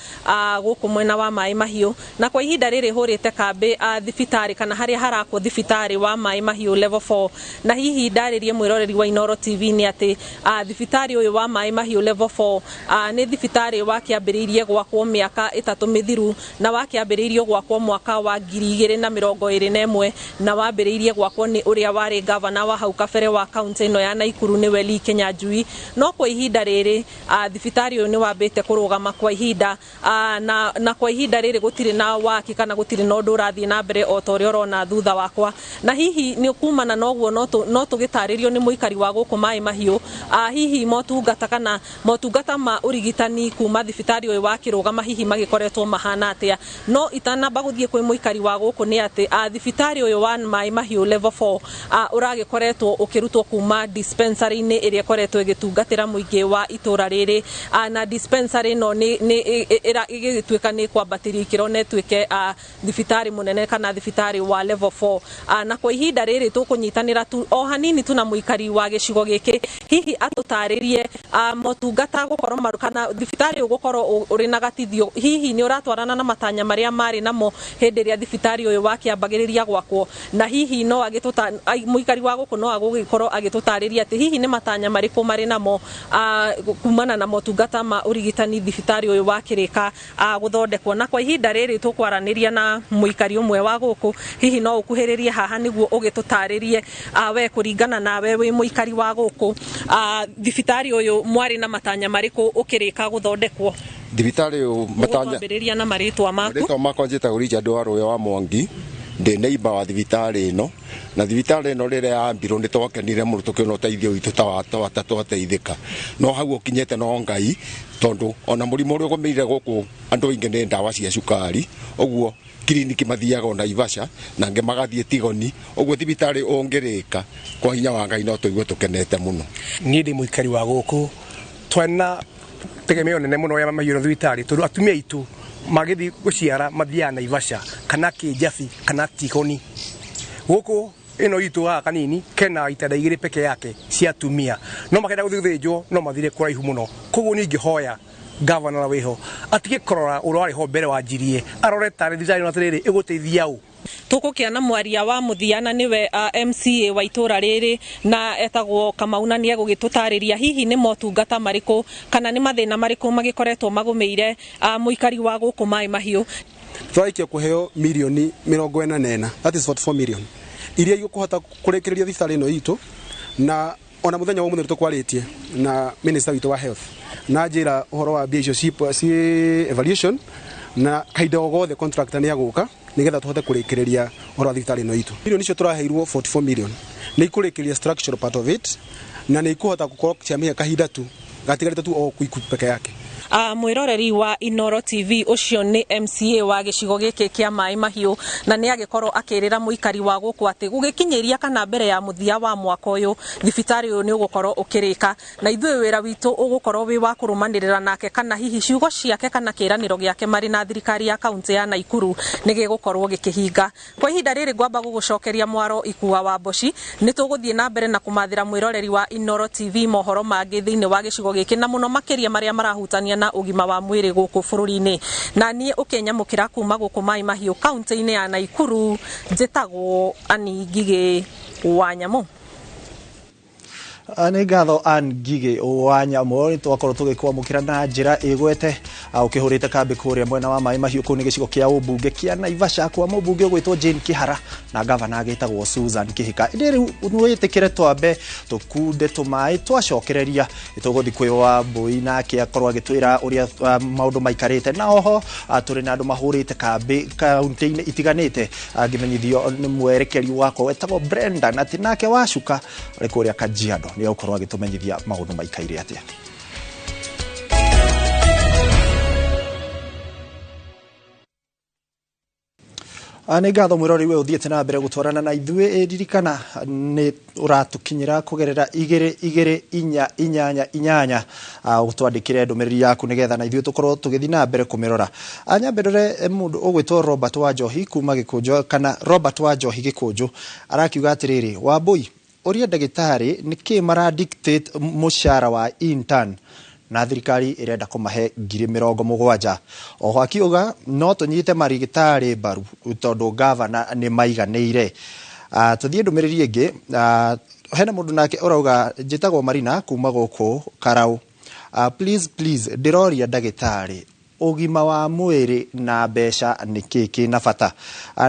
gũkũ mwena wa Maĩ Mahiũ, na kwa ihinda rĩrĩ hũrĩte kambĩ thibitarĩ kana harĩa harakwo thibitarĩ wa Maĩ Mahiũ level 4. Na hihi ndarĩrie mwĩroreri wa Inooro TV nĩ atĩ thibitarĩ ũyũ wa Maĩ Mahiũ level 4 nĩ thibitarĩ wakĩambĩrĩirie gwakwo mĩaka 3 mĩthiru, na wakĩambĩrĩirio gwakwo mwaka wa 2021, na wambĩrĩirie gwakwo nĩ ũrĩa warĩ gavana wa hau kabere wa kaunti ĩno ya Naikuru nĩwe Lee Kinyanjui. No kwa ihinda rĩrĩ thibitarĩ ũyũ nĩ wambĩte kũrũgama kwa ihinda, na kwa ihinda rĩrĩ gũtirĩ na waki kana gũtirĩ na ũndũ ũrathiĩ na mbere o ta ũrĩa ũrona thutha wakwa. Na hihi nĩ kumana na ũguo no tũgĩtarĩrio nĩ mũikari wa gũkũ Maĩ Mahiũ, hihi motungata kana motungata ma ũrigitani kuma thibitarĩ ũyũ wa kĩrũgama hihi magĩkoretwo mahana atĩa. No itanamba gũthiĩ kwĩ mũikari wa gũkũ nĩ atĩ thibitarĩ ũyũ wa Maĩ Mahiũ level 4 ũragĩkoretwo ũkoretwo ũkĩrutwo kuma dispensary-inĩ ĩrĩa ĩkoretwo ĩgĩtungatĩra mũingĩ wa itũra rĩrĩ, na dispensary ĩno nĩ ĩgĩtuĩka nĩ kwambatĩrio ikĩro na ĩtuĩke thibitarĩ mũnene kana thibitarĩ wa level 4. Na kwa ihinda rĩrĩ tũkũnyitanĩra tu o hanini tu na mũikari wa gĩcigo gĩkĩ, hihi atũtarĩrie motungata gũkorwo kana thibitarĩ ũgũkorwo ũrĩ na gatithio, hihi nĩ ũratwarana na matanya marĩa marĩ namo hĩndĩ ĩrĩa thibitarĩ ũyũ wakĩambagĩrĩria gwakwo, na hihi no mũikari wa gũkũ no agũgĩkorwo agĩtũtarĩria atĩ hihi nĩ matanya marĩkũ marĩ namo kumana na motungata ma ũrigitani thibitarĩ ũyũ wakĩrĩka gũthondekwo. Na kwa ihinda rĩrĩ tũkwaranĩria na mũikari ũmwe wa gũkũ, hihi no ũkuhĩrĩrie haha nĩguo ũgĩtũtarĩrie we kũringana nawe wĩ mũikari wa gũkũ, thibitarĩ ũyũ mwarĩ na matanya marĩkũ ũkĩrĩka gũthondekwo? Thibitarĩ ũyũ matanya kwambĩrĩria na marĩtwa maku. Marĩtwa makwa njĩtagwo Richard Warũya wa Mwangi, ndĩ neighbor wa thibitarĩ ĩno, na thibitarĩ ĩno rĩrĩa yambirwo nĩ twakenire mũno tũkĩona ũteithio witũ ta twateithĩka, no hau ũkinyĩte no Ngai, tondũ ona mũrimũ ũrĩa ũgũmĩire gũkũ andũ aingĩ nĩ ndawa cia cukari, ũguo kiriniki mathiaga o Naivasha na angĩ magathiĩ Tigoni, ũguo thibitarĩ ũngĩrĩka kwa hinya wa Ngai no tũigue tũkenete mũno. Niĩ ndĩ mũikari wa gũkũ, twena tegemeo nene mũno ya mahiũ thibitarĩ, tondũ atumia aitũ magĩthiĩ gũciara mathiaga Naivasha kana Kĩnjabi kana Tigoni. Gũkũ ĩno itũ haha kanini kena itanda igĩrĩ peke yake cia atumia, no makenda gũthiĩ gũthĩnjwo no mathire kũraihu mũno. Koguo niĩ ingĩhoya gavana ũrĩa wĩho atige kũrora ũrĩa warĩ ho mbere wanjirie, arore tarĩ thibitarĩ ĩno atĩrĩrĩ ĩgũteithia ũ. Tũgũkĩona mwaria wa mũthia na nĩwe MCA wa itũra rĩrĩ na etagwo Kamau, na nĩ egũgĩtũtarĩria hihi nĩ motungata marĩkũ kana nĩ mathĩna marĩkũ magĩkoretwo magũmĩire mũikari wa gũkũ Maĩ Mahiũ. Twarĩkia kũheo mirioni 44, that is 44 million, iria igũkũhota kũrĩkĩrĩria thibitarĩ ĩno itũ, na ona mũthenya wa ũmũthĩ tũkwarĩtie na minister witũ wa health na njĩra ũhoro wa mbia icio ci evaluation, na kahinda o gothe contractor nĩ agũka nĩgetha tũhote kũrĩkĩrĩria ũhoro wa thibitarĩ ĩno itũ. Milioni icio tũraheirwo 44 million nĩ ikũrĩkĩrĩria structural part of it, na nĩ ikũhota gũkorwo ciamĩhe kahinda tu gatigarĩte tu o kuiku peke yake. Mwĩroreri wa Inooro TV, ũcio nĩ MCA wa gĩcigo gĩkĩ kĩa Maĩ Mahiũ, na nĩ agĩkorwo akĩrĩra mũikari wa gũkũ atĩ gũgĩkinyĩria kana mbere ya mũthia wa mwaka ũyũ thibitarĩ ũyũ nĩ ũgũkorwo ũkĩrĩka, na ithuĩ wĩra witũ ũgũkorwo wĩ wa kũrũmanĩrĩra nake kana hihi ciugo ciake kana kĩĩranĩro gĩake marĩ na thirikari ya kaunti ya Naikuru nĩ gĩgũkorwo gĩkĩhinga. Kwa ihinda rĩrĩ ngwamba gũgũcokeria mwaro Ikua wa Mboci, nĩ tũgũthiĩ na mbere na kũmathĩra mwĩroreri wa Inooro TV mohoro mangĩ thĩinĩ wa gĩcigo gĩkĩ na mũno makĩria marĩa marahutania na ũgima wa mwĩrĩ gũkũ bũrũri-inĩ. Na niĩ ũkĩnyamũkĩra kuma gũkũ Maĩ Mahiũ kaunti-inĩ ya Naikuru, njĩtagwo Ann Ngigĩ wa Nyamũ. Nĩ ngatho Ann Ngigĩ wa Nyamũ, nĩ twakorwo tũgĩkwamũkĩra na njĩra ĩgwete ũkĩhũrĩte kambĩ kũrĩa mwena wa Maĩ Mahiũ kũu nĩ gĩcigo kĩa ũmbunge kĩa Naivasha kwa mũmbunge ũgwĩtwo Jane Kĩhara na gavana agĩtagwo Susan Kĩhika. Ĩndĩ rĩu nĩwĩtĩkĩre twambe tũkunde tũmaĩ twacokereria tũgũthiĩ kwĩ Wambũi nake akorwo agĩtwĩra ũrĩa maũndũ maikarĩte, na oho tũrĩ na andũ mahũrĩte kambĩ kaunti-inĩ itiganĩte ngĩmenyithio nĩ mwerekeri wakwa wetagwo Brendan atĩ nake wacuka arĩ kũrĩa Kajiado nĩ egũkorwo agĩtũmenyithia maũndũ maikaire atĩa. Nĩ ngatho mwĩrori we ũthiĩte na mbere gũtwarana na ithuĩ, ririkana nĩ ũratũkinyĩra kũgerera 2 2 4 8 8 ũtwandĩkĩre ndũmĩrĩri yaku nĩgetha na ithuĩ tũkorwo tũgĩthiĩ na mbere kũmĩrora. Nyambe ndore mũndũ ũgwĩtwo Robert wa Njohi kuma Gĩkũnjũ kana Robert wa Njohi Gĩkũnjũ arakiuga atĩrĩrĩ, Wambũi ũria ndagĩtarĩ nĩkĩ mara dictate mũcara wa intern na thirikari ĩrenda kũmahe 70,000. Oho akiuga no tũnyite marigitari mbaru tondũ gavana nĩ maiganĩire. Tũthiĩ ndũmĩrĩri ĩngĩ, hena mũndũ nake ũrauga njĩtagwo Marina kuma gũkũ Karau. Please please ndĩroria ndagĩtarĩ ũgima wa mwĩrĩ na mbeca nĩ kĩ kĩna bata.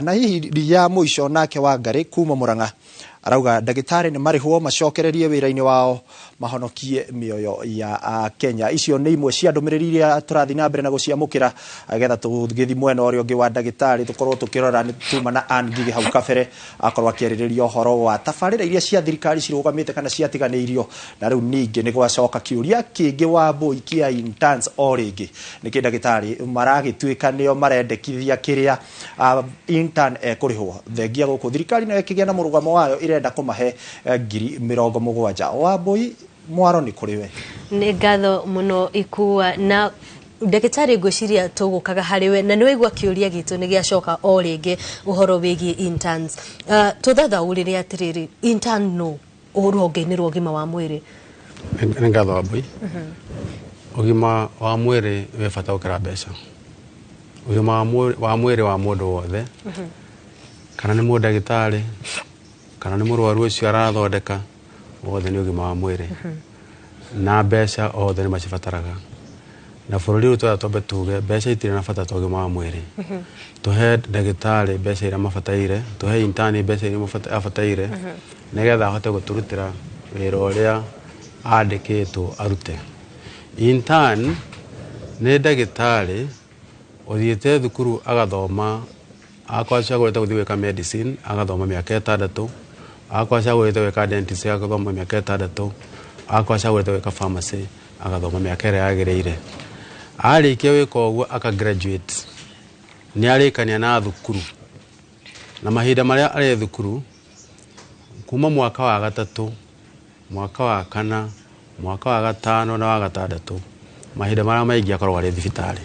Na hihi ya mũico nake Wangarĩ kuma Murang'a arauga ndagĩtarĩ nĩ marĩhwo macokererie wĩra-inĩ wao mahonokie mĩoyo ya Kenya. Icio nĩ imwe cia ndũmĩrĩri iria tũrathiĩ na mbere na gũciamũkĩra getha tũgĩthiĩ mwena ũrĩa ũngĩ wa ndagĩtarĩ tũkorwo tũkĩrora nĩ tuma na Ann Ngigĩ hau kabere akorwo akĩarĩrĩria ũhoro wa tabarĩra iria cia thirikari cirũgamĩte kana ciatiganĩirio, na rĩu ningĩ nĩ gwacoka kĩũria kĩngĩ Wambũi kĩa interns o rĩngĩ nĩkĩ ndagĩtarĩ maragĩtuĩka nĩo marendekithia kĩrĩa intern ekũrĩhwo. Thengia gũkũ thirikari nayo ĩkĩgĩa na mũrũgamo wayo ĩrenda kũmahe 70,000. Wambui mwaro nĩ kũrĩ we. Nĩ ngatho mũno Ikua. Na ndagĩtarĩ, ngwĩciria tũgũkaga harĩ we na nĩ waigua kĩũria gitũ nĩ gĩacoka o rĩngĩ ũhoro wĩgiĩ interns. Tũthathaũrĩre atĩrĩrĩ, intern no rũhonge-inĩ rwa ũgima wa mwĩrĩ? Nĩ ngatho, Wambui. Ũgima wa mwĩrĩ wĩ bata gũkĩra mbeca. Ũgima wa mwĩrĩ wa mũndũ wothe, kana nĩ mũndagĩtarĩ kana nĩ mũrwaru ũcio arathondeka, wothe nĩ ũgima wa mwĩrĩ, na mbeca othe nĩ macibataraga. Na bũrũri ũyũ twenda twambe tuge mbeca itirĩ na bata ta ũgima wa mwĩrĩ. Tũhe ndagĩtarĩ mbeca iria mabataire, tũhe intern mbeca iria abataire, nĩgetha ahote gũtũrutĩra wĩra ũrĩa andĩkĩtwo arute. Intern nĩ ndagĩtarĩ ũthiĩte thukuru agathoma. Akorwo acagũrĩte gũthiĩ gwĩka medicine, agathoma mĩaka 6. Akorwo acagũrĩte gwĩka dentist, agathoma mĩaka 6. Akorwo acagũrĩte gwĩka pharmacy, agathoma mĩaka ĩrĩa yagĩrĩire. Arĩkia gwĩka ũguo, aka graduate, nĩ arĩkania na thukuru. Na mahinda marĩa arĩ thukuru, kuma mwaka wa gatatũ, mwaka wa kana, mwaka wa gatano na wa gatandatũ, mahinda marĩa maingĩ akoragwo arĩ thibitarĩ.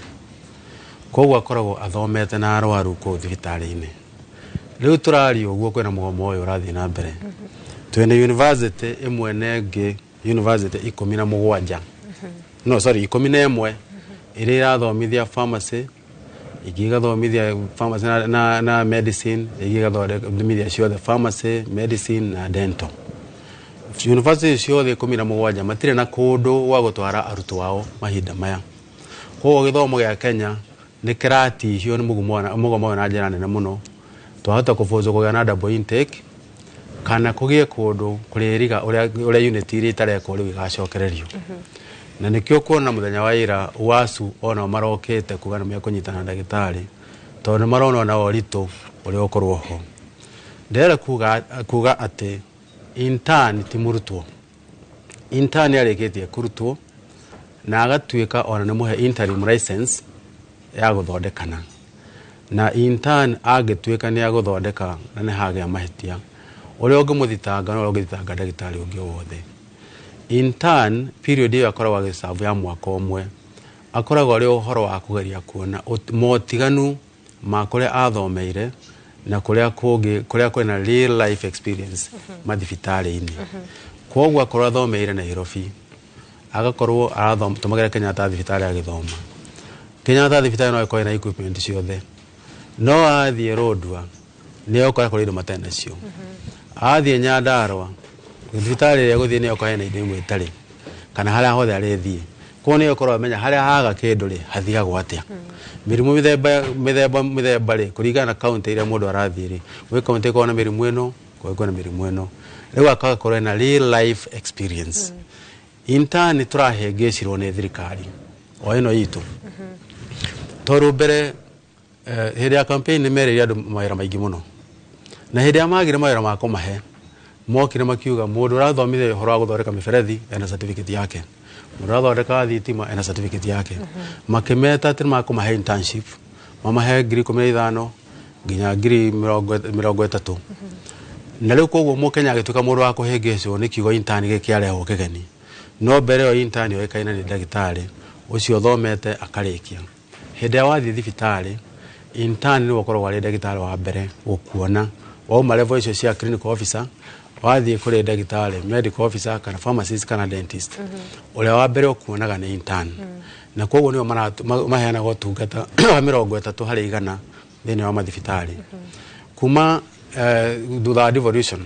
Koguo akoragwo athomete na arwaru kũu thibitarĩ-inĩ. Rĩu tũraria ũguo, kwĩna mũgomo ũyũ ũrathiĩ na mbere. Twĩna university ĩmwe na ĩngĩ, university 17, no sorry, 11 ĩrĩa ĩrathomithia pharmacy, ingĩ igathomithia pharmacy na medicine, ingĩ igathomithia ciothe, pharmacy, medicine na dental. University ciothe 17 matirĩ na kũndũ gwa gũtwara arutwo ao mahinda maya. Koguo gĩthomo gĩa Kenya nĩ kĩratihio nĩ mũgomo ũyũ na njĩra nene mũno. Twahota kũbũnzwo kũgĩa na double intake kana kũgĩe kũndũ kũrĩriga ũrĩa unit iria itarekwo rĩu igacokererio. Na nĩkĩo kuona mũthenya wa ira wacu onao marokĩte kuga nĩ mekũnyitana na ndagĩtarĩ, tondũ nĩ marona ona ũritũ ũrĩa ũkorwo ho. Ndĩrenda kuga atĩ intern ti mũrutwo. Intern arĩkĩtie kũrutwo na agatuĩka ona nĩ mũhe interim license ya gũthondekana. Na intern angĩtuĩka nĩ agũthondeka na nĩ hagĩa mahĩtia, ũrĩa ũngĩmũthitanga no ũrĩa ũngĩthitanga ndagĩtarĩ ũngĩ o wothe. Intern period ĩyo akoragwo agĩcabu ya mwaka ũmwe, akoragwo arĩ ũhoro wa kũgeria kuona motiganu ma kũrĩa athomeire na kũrĩa kũngĩ, kũrĩa kwĩna real life experience mathibitarĩ-inĩ. Koguo akorwo athomeire Nairobi, agakorwo aratũmagĩra Kenyatta thibitarĩ agĩthoma. Kenyatta thibitarĩ no ĩkorwo ĩna equipment ciothe, no athiĩ Lodwar nĩ egũkora kũrĩ indo matarĩ nacio. Athiĩ Nyandarua thibitarĩ ĩrĩa egũthiĩ nĩ egũkora ĩna indo imwe itarĩ, kana harĩa hothe arĩthiĩ. Koguo nĩ egũkorwo amenya harĩa haga kĩndũ rĩ, hathiagwo atĩa. Mĩrimũ mĩthemba mĩthemba mĩthemba rĩ, kũringana na kaũntĩ ĩrĩa mũndũ arathiĩ rĩ, gwĩ kaũntĩ ĩkoragwo na mĩrimũ ĩno, gwĩ kwĩna mĩrimũ ĩno. Rĩu agakorwo ena real life experience. Intern tũrahĩngĩcirwo nĩ thirikari o ĩno itũ, tondũ mbere hĩndĩ ya campaign nĩ merĩire andũ mawĩra maingĩ mũno, na hĩndĩ ya magire mawĩra ma kũmahe, mokire makiuga mũndũ ũrathomithia ũhoro wa gũthondeka mĩberethi ena certificate yake, mũndũ ũrathondeka thitima ena certificate yake. Makĩmeta atĩ nĩmakũmahe internship, mamahe 15,000 nginya 30,000. Na rĩu koguo mũkenya agĩtuĩka mũndũ wa kũhĩngĩcwo nĩ kiugo intern gĩkĩarehwo kĩgeni. No mbere ĩyo intern yoĩkaine nĩ ndagĩtarĩ ũcio ũthomete akarĩkia. Hĩndĩ ĩrĩa wathiĩ thibitarĩ, intern nĩwe ũkoragwo arĩ ndagĩtarĩ wa mbere gũkuona. Wauma level icio cia clinical officer, wathiĩ kũrĩ ndagĩtarĩ medical officer kana pharmacist kana dentist, ũrĩa wa mbere ũkuonaga nĩ intern. Na koguo nĩo maheanaga ũtungata wa 30% thĩinĩ wa mathibitarĩ. Kuma thutha wa devolution,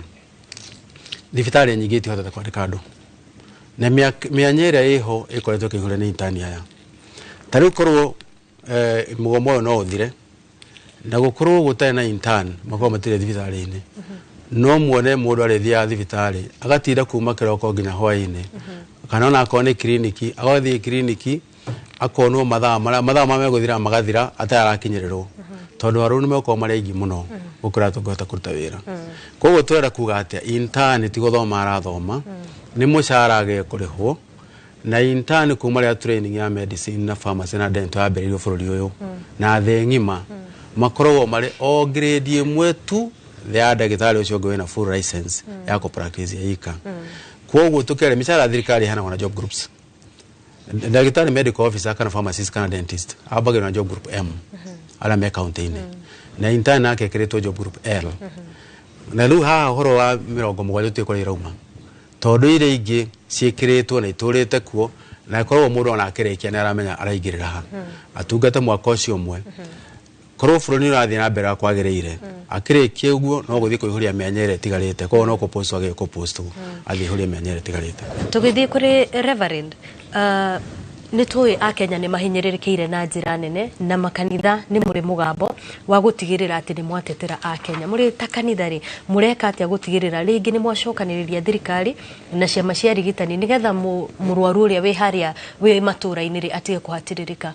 thibitarĩ nyingĩ itihotete kwandĩka andũ, na mĩanya ĩrĩa ĩho ĩkoretwo ĩkĩihũra nĩ intern aya. Ta rĩu korwo mũgomo ũyũ no ũthire na gũkorwo gũtarĩ na intern, makorwo matirĩ thibitarĩ-inĩ, no muone mũndũ arĩthiaga thibitarĩ agatinda kuma kĩroko nginya hwaĩ-inĩ, kana ona akorwo nĩ kiriniki, agathiĩ kiriniki akonwo mathaa marĩa mathaa marĩa megũthira magathira atarĩ arakinyĩrĩrwo, tondũ arwaru nĩ megũkorwo marĩ aingĩ mũno gũkĩra tũngĩhota kũruta wĩra. Koguo tũrenda kuga atĩa? Intern ti gũthoma arathoma, nĩ mũcara agĩe kũrĩhwo. Na intern kuma rĩrĩa training ya medicine na pharmacy na dental yambĩrĩirio bũrũri ũyũ na thĩ ng'ima, makoragwo marĩ o grade ĩmwe tu. thĩ ya ndagĩtarĩ ũcio ũngĩ wĩna full license ya kũ practice ika. Koguo tukere mĩcara ya thirikari ĩheanagwo na job groups. Ndagĩtarĩ, medical officer kana pharmacist kana dentist ambagĩrwo na job group M arĩa me kaunti-inĩ, na intern nake ekĩrĩtwo job group L. Na rĩu haha ũhoro wa 70 tũtiĩ kũrĩa irauma, tondũ iria ingĩ ciĩkĩrĩtwo na itũrĩte kuo, na ĩkoragwo mũndũ ona akĩrĩkia nĩ aramenya araingĩrĩra ha atungate mwaka ũcio ũmwe. Korwo bũrũri nĩ ũrathiĩ na mbere kwagĩrĩire, akĩrĩkia ũguo no gũthiĩ kũihũria mĩanya ĩrĩa ĩtigarĩte. Koguo no kũpostwo, agĩĩ kũpostwo athiĩ ihũrie mĩanya ĩrĩa ĩtigarĩte. Tũgĩthiĩ kũrĩ Reverend, nĩ tũĩ akenya nĩ mahinyĩrĩrĩkĩire na njĩra nene, na makanitha nĩ mũrĩ mũgambo wa gũtigĩrĩra atĩ nĩ mwatetera akenya. Mũrĩ ta kanitha rĩ, mũreka atĩa gũtigĩrĩra rĩngĩ nĩ mwacokanĩrĩria thirikari na ciama cia arigitani, nĩgetha mũrwaru ũrĩa wĩ harĩa wĩ matũũra-inĩ rĩ atige kũhatĩrĩrĩka?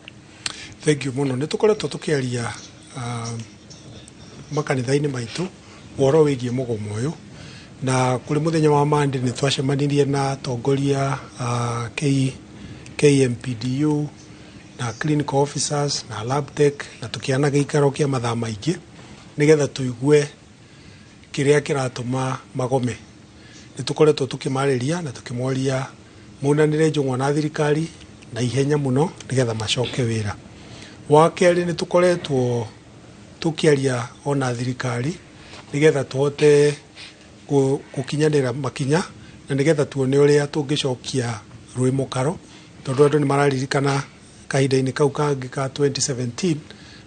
Thank you mũno. Nĩ tũkoretwo tũkĩaria makanitha-inĩ maitũ ũhoro wĩgiĩ mũgomo ũyũ, na kũrĩ mũthenya wa Monday nĩ twacemanirie na atongoria KMPDU na clinical officers na lab tech, na tũkĩana gĩikaro kĩa mathaa maingĩ nĩgetha tũigue kĩrĩa kĩratũma magome. Nĩ tũkoretwo tũkĩmarĩria na tũkĩmoria maunanĩre njũng'wa na thirikari na ihenya mũno nĩgetha macoke wĩra. Wa kerĩ, nĩ tũkoretwo tũkĩaria ona thirikari nĩgetha tũhote gũkinyanĩra makinya na nĩgetha tuone ũrĩa tũngĩcokia rũĩ mũkaro, tondũ andũ nĩ mararirikana kahinda-inĩ kau kangĩ ka 2017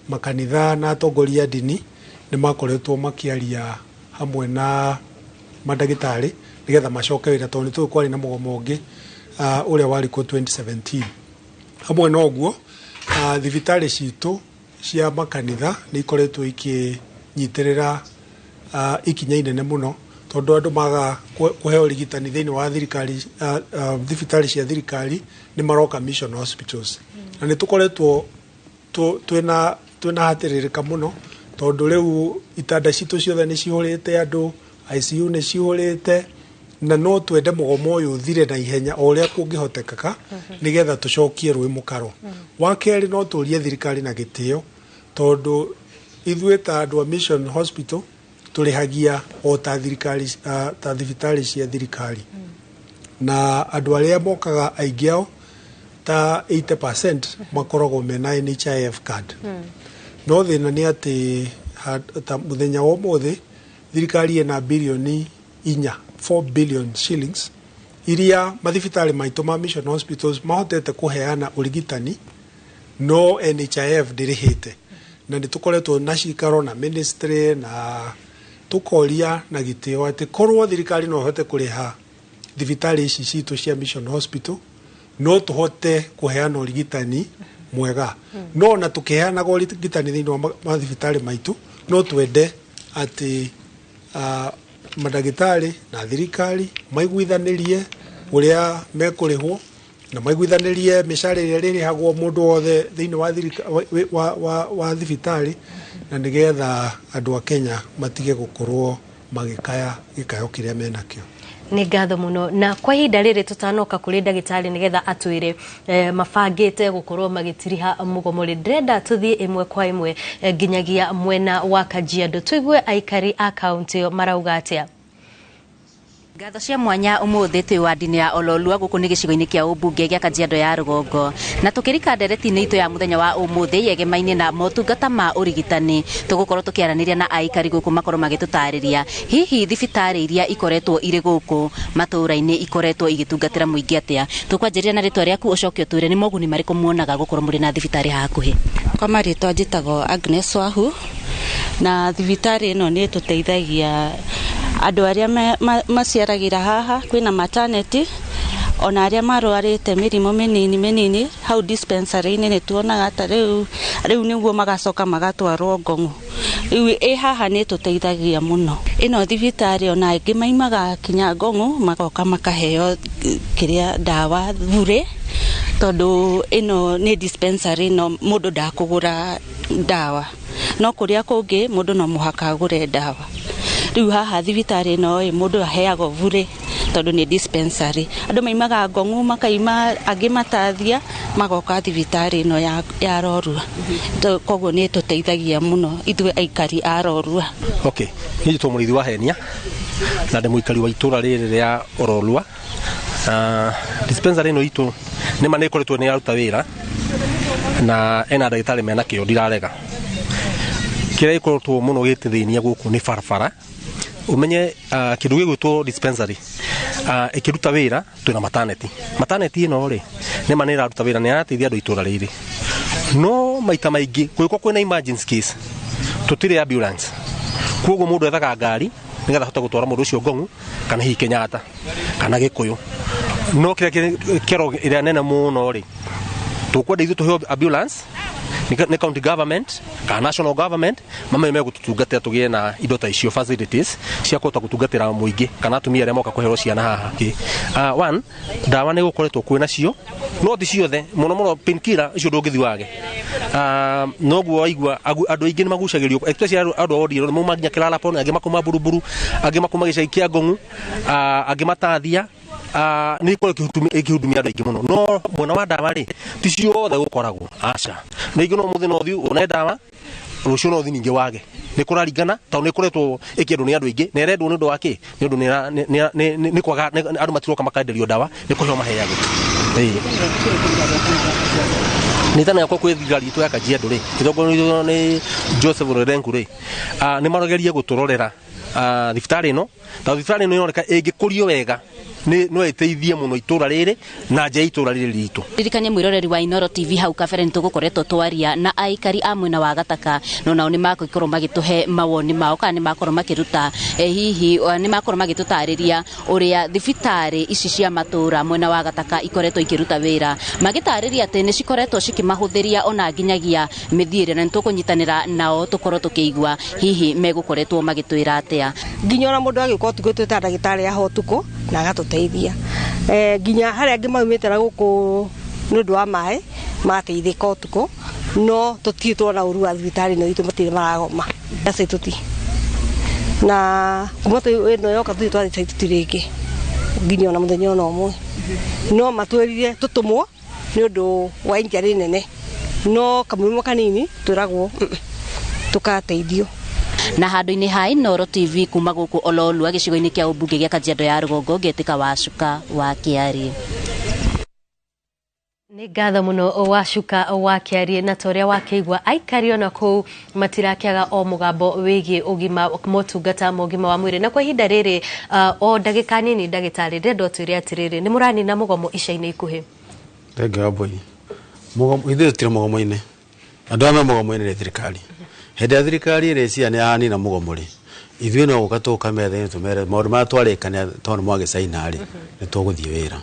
makanitha na atongoria a ndini nĩ makoretwo makĩaria hamwe na mandagĩtarĩ nĩgetha macoke wĩra, tondũ nĩ tũĩ kwarĩ na mũgomo ũngĩ ũrĩa warĩ kuo 2017. Hamwe na ũguo, thibitarĩ citũ cia makanitha nĩ ikoretwo ikĩnyitĩrĩra ikinya inene mũno, tondũ andũ maga kũheo ũrigitani thĩinĩ wa thirikari, thibitarĩ cia thirikari, nĩ maroka mission hospitals. Na nĩ tũkoretwo twĩna hatĩrĩrĩka mũno, tondũ rĩu itanda citũ ciothe nĩ cihũrĩte andũ, ICU nĩ cihũrĩte, na no twende mũgomo ũyũ ũthire na ihenya o ũrĩa kũngĩhotekeka nĩgetha tũcokie rũĩ mũkaro. Wa kerĩ, no tũrie thirikari na gĩtĩo, tondũ ithuĩ ta andũ a mission hospital tũrĩhagia o ta thirikari, ta thibitarĩ cia thirikari, na andũ arĩa mokaga aingĩ ao ta 80% makoragwo mena NHIF card. No thĩna nĩ atĩ ta mũthenya wa ũmũthĩ thirikari ĩna birioni 4, 4 billion shillings, iria mathibitarĩ maitũ ma mission hospitals mahotete kũheana ũrigitani, no NHIF ndĩrĩhĩte. Na nĩ tũkoretwo na cikaro na ministry na tũkoria na gĩtĩo atĩ korwo thirikari no ĩhote kũrĩha thibitarĩ ici citũ cia mission hospital, no tũhote kũheana ũrigitani mwega. No ona tũkĩheanaga ũrigitani thĩinĩ wa mathibitarĩ maitũ, no twende atĩ mandagĩtarĩ na thirikari maiguithanĩrie ũrĩa mekũrĩhwo na maiguithanĩrie mĩcara ĩrĩa ĩrĩrĩhagwo mũndũ wothe thĩinĩ wa, wa, wa, wa thibitarĩ, na nĩgetha andũ a Kenya matige gũkorwo magĩkaya gĩkayo kĩrĩa menakĩo. Nĩ ngatho mũno. Na kwa ihinda rĩrĩ, tũtanoka kũrĩ ndagĩtarĩ nĩgetha atwĩre mabangĩte gũkorwo magĩtiriha mũgomo rĩ, ndĩrenda tũthiĩ ĩmwe kwa ĩmwe nginyagia mwena wa Kajiado tũigue aikari a kaunti ĩyo marauga atĩa. Ngatho cia mwanya. Umuthi twi wandi-inĩ ya Ololua, gũkũ nĩ gĩcigo-inĩ kĩa ũmbunge gĩa Kajiado ya rũgongo, na tũkĩrika ndereti-inĩ itũ ya mũthenya wa ũmũthĩ yegemaine na motungata ma ũrigitani, tũgũkorwo tũkĩaranĩria na aikari gũkũ makorwo magĩtũtarĩria hihi thibitarĩ iria ikoretwo irĩ gũkũ matũũra-inĩ ikoretwo igĩtungatĩra mũingĩ atĩa. Tũkwanjĩrĩria na rĩtwa rĩaku, ũcoke ũtwĩre nĩ moguni marĩkũ muonaga gũkorwo mũrĩ na thibitarĩ hakuhĩ. Kwa marĩtwa njĩtagwo Agnes Wahu, na thibitarĩ ĩno nĩ ĩtũteithagia andũ arĩa maciaragĩra haha, kwĩna maternity, ona arĩa marwarĩte mĩrimũ mĩnini mĩnini hau dispensary-inĩ nĩ tuonaga ta rĩu nĩguo magacoka magatwarwo Ngong'o. Rĩu ĩ haha nĩ ĩtũteithagia mũno ĩno thibitarĩ, ona angĩ maimaga kinya Ngong'o magoka makaheo kĩrĩa ndawa bure, tondũ ĩno nĩ dispensary no mũndũ ndakũgũra ndawa, no kũrĩa kũngĩ mũndũ no mũhaka agũre ndawa. Rĩu haha thibitarĩ ĩno ĩ mũndũ aheagwo bure. Tondu ni dispensary andu maimaga Ngong'u, makaima angĩ Matathia, magoka thibitarĩ ĩno ya Rorua. Koguo nĩ ĩtũteithagia mũno ithuĩ aikari a Rorua. Okay, niĩ njĩtwo Mũrĩithi wa Henia na ndĩ mũikari wa itũra rĩrĩ rĩa Ororua. Dispensary ĩno itũ nĩma nĩ ĩkoretwo nĩ yaruta wĩra na ena ndagĩtarĩ mena kĩo, ndirarega. Kĩrĩa gĩkoretwo mũno gĩtĩthĩnia gũkũ nĩ barabara. Ũmenye kĩndũ gĩgwĩtwo dispensary ĩkĩruta wĩra twĩna maternity. Maternity ĩno rĩ, nĩma nĩ ĩraruta wĩra, nĩ ĩrateithia andũ itũra rĩrĩ, no maita maingĩ kũngĩkorwo kwĩna emergency case tũtirĩ ambulance, koguo mũndũ ethaga ngari nĩgetha ahote gũtwara mũndũ ũcio Ngong'u kana hihi Kenyatta kana Gĩkũyũ. No kĩrĩa kĩro ĩrĩa nene mũno rĩ, tũkwenda ithuĩ tũheo ambulance nĩ county government kana national government, mamenye megũtũtungatĩra tũgĩe na indo ta icio, facilities cia kũhota gũtungatĩra mũingĩ kana atumia arĩa moka kũherwo ciana haha. One, ndawa nĩ gũkoretwo kwĩ nacio, no ti ciothe, mũno mũno painkiller icio ndũngĩthiĩ wage. Noguo waigua andũ aingĩ nĩ magucagĩrĩrio, especially andũ a wodi ĩno, mauma nginya Kĩrarapon, angĩ makauma Buruburu, angĩ makauma gĩcagi kĩa Ngong'u, angĩ Matathia. Nĩ ikoragwo ĩkĩhudumia andũ aingĩ mũno, no mwena wa ndawa rĩ, ti ciothe gũkoragwo, aca. Rĩngĩ no mũthĩ no ũthiĩ wone ndawa, rũciũ no ũthiĩ ningĩ wage. Nĩ kũraringana tondũ nĩ ĩkoretwo ĩkĩendwo nĩ andũ aingĩ, na ĩrendwo nĩ ũndũ wa kĩ? Nĩ ũndũ nĩ kwaga andũ matiroka makenderio ndawa, nĩ kũheo maheagwo. Nĩ yakwa kwĩ thirikari itũ ya Kajiado rĩ, ĩtongoretio nĩ Joseph Olelenku rĩ, nĩ marogerie gũtũrorera thibitarĩ ĩno, tondũ thibitarĩ ĩno ĩroneka ĩngĩkũrio wega no ĩteithie mũno itũra rĩrĩ na nja ya itũra rĩrĩ ritũ. Ririkanie mwĩroreri wa Inooro TV, hau kabere nĩtũgũkoretwo twaria na aikari a mwena wa Gataka, no nao nĩmagũkorwo magĩtũhe mawoni mao kana nĩmakorwo makĩruta hihi nĩmakorwo magĩtũtarĩria ũrĩa thibitarĩ ici cia matũra mwena wa Gataka ikoretwo ikĩruta wĩra, magĩtarĩria atĩ nĩcikoretwo cikĩmahũthĩria ona nginyagia mĩthiĩre, na nĩtũkũnyitanĩra nao tũkorwo tũkĩigua hihi megũkoretwo magĩtwĩra atĩa. Nginya ona mũndũ agĩũka ũtukũ twĩtaga ndagĩtarĩ aho ũtukũ na agatũteithia. Nginya harĩa angĩ maumĩte na gũkũ nĩ ũndũ wa maĩ magateithĩka ũtukũ, no tũtirĩ tuona ũru wa thibitarĩ ĩno itũ, matirĩ maragoma Saitoti, na kuma ĩno yoka tũtirĩ twathiĩ Saitoti rĩngĩ nginya ona mũthenya ona ũmwe. No matwĩrire tũtũmwo nĩ ũndũ wa injury nene, no kamũrimũ kanini twĩragwo tũkateithio. Na handũ-inĩ ha Inooro TV kuma gũkũ Ololua gĩcigo-inĩ kĩa ũmbunge gĩa Kajiado ya Rũgongo, ngetĩka Wacuka wa Kĩarie. Nĩ ngatho mũno Wacuka wa Kĩarie, na ta ũrĩa wakĩigua aikari ona kũu matirakĩaga o mũgambo wĩgiĩ ũgima, motungata ma ũgima wa mwĩrĩ. Na kwa ihinda rĩrĩ, o ndagĩka nini, ndagĩtarĩ, ndĩrenda ũtwĩre atĩrĩrĩ, nĩ mũranina mũgomo ica-inĩ ikuhĩ? Thengiũ wa Mbui. Mũgomo, ithuĩ tũtirĩ mũgomo-inĩ. Andũ arĩa me mũgomo-inĩ nĩ thirikari. Hĩndĩ ĩrĩa thirikari ĩrĩcia nĩ yanina mũgomo rĩ, ithuĩ no gũka tũka metha-inĩ tũmere maũndũ marĩa twarĩkania tondũ nĩ mwagĩcaina rĩ, nĩ tũgũthiĩ wĩra.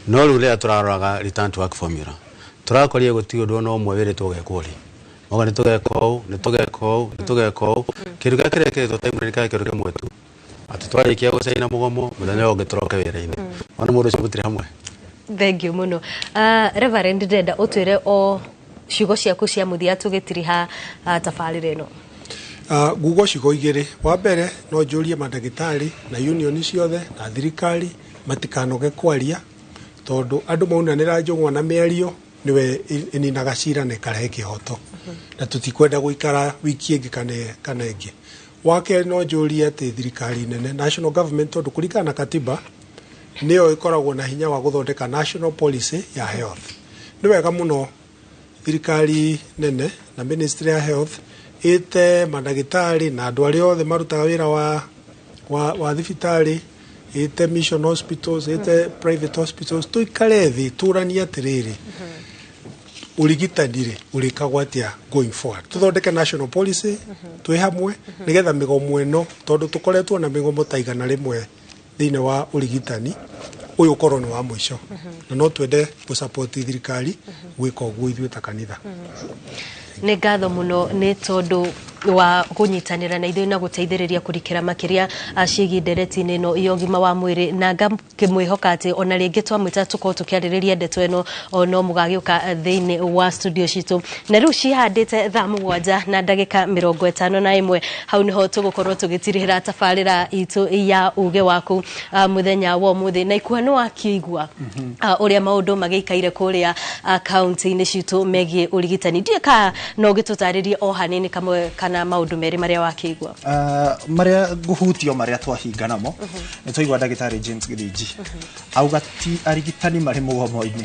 No rĩu rĩrĩa tũraroraga return to work formula, tũrakorire gũtirĩ ũndũ ona ũmwe wĩrĩtwo ũgekwo rĩ. Mauga nĩ tũgeka ũũ, nĩ tũgeka ũũ, nĩ tũgeka ũũ. Kĩndũ kĩrĩa kĩrekĩrĩtwo time nĩ kĩrĩa kĩndũ kĩmwe tu. Atĩ twarĩkia gũcaina mũgomo, mũthenya ũyũ ũngĩ tũroke wĩra-inĩ. Ona mũndũ ũcio mũtirĩ hamwe. Thank you mũno. Reverend, ndĩrenda ũtwĩre o ciugo ciaku cia mũthia tũgĩtiriha tabarĩra ĩno. Nguga ciugo igĩrĩ. Wa mbere no njũrie mandagĩtarĩ na union ciothe na thirikari matikanoge kwaria, tondũ andũ maunanĩra njũng'wa na mĩario nĩwe ĩninaga cira na ĩkarehe kĩhoto, na tũtikwenda gũikara wiki ĩngĩ kana ĩngĩ. Wa kerĩ no njũrie atĩ thirikari nene, national government, tondũ kũringana na katiba nĩyo ĩkoragwo na hinya wa gũthondeka national policy ya health. Nĩ wega mũno thirikari nene na ministry ya health ĩte mandagĩtarĩ na andũ arĩa othe marutaga wĩra wa thibitarĩ, ĩte mission hospitals, ĩte private hospitals, tũikare thĩ tũranie atĩrĩrĩ, ũrigitani rĩ ũrĩkagwo atĩa going forward. Tũthondeke national policy twĩ hamwe nĩgetha mĩgomo ĩno, tondũ tũkoretwo na mĩgomo ta 100 thĩinĩ wa ũrigitani ũyũ, ũkorwo nĩ wa mũico, na no twende gũsupport thirikari gwĩka ũguo ithuĩ ta kanitha. Nĩ ngatho mũno nĩ tondũ wa kũnyitanĩra na ithuĩ na gũteithĩrĩria kũrikĩra makĩria ciĩgiĩ ndereti-inĩ ĩno ya ũgima wa mwĩrĩ, na ngakĩmwĩhoka atĩ ona rĩngĩ twamwĩta tũkorwo tũkĩarĩrĩria ndeto ĩno o no mũgagĩũka thĩinĩ wa studio citũ. Na rĩu cihandĩte 7:51, hau nĩho tũgũkorwo tũgĩtirĩra tabarĩra itũ ya uge waku mũthenya wa ũmũthĩ. Na Ikua nĩ wakĩigua ũrĩa maũndũ magĩikaire kũrĩa kaunti-inĩ citũ megiĩ ũrigitani. Ndiũĩ kana no ũgĩtũtarĩrie o hanini kamwe kana maũndũ merĩ marĩa wakĩigua. Marĩa ngũhutio marĩa twahinga namo, nĩ twaigua ndagĩtarĩ James Githinji auga ti arigitani marĩ mũgomo-inĩ,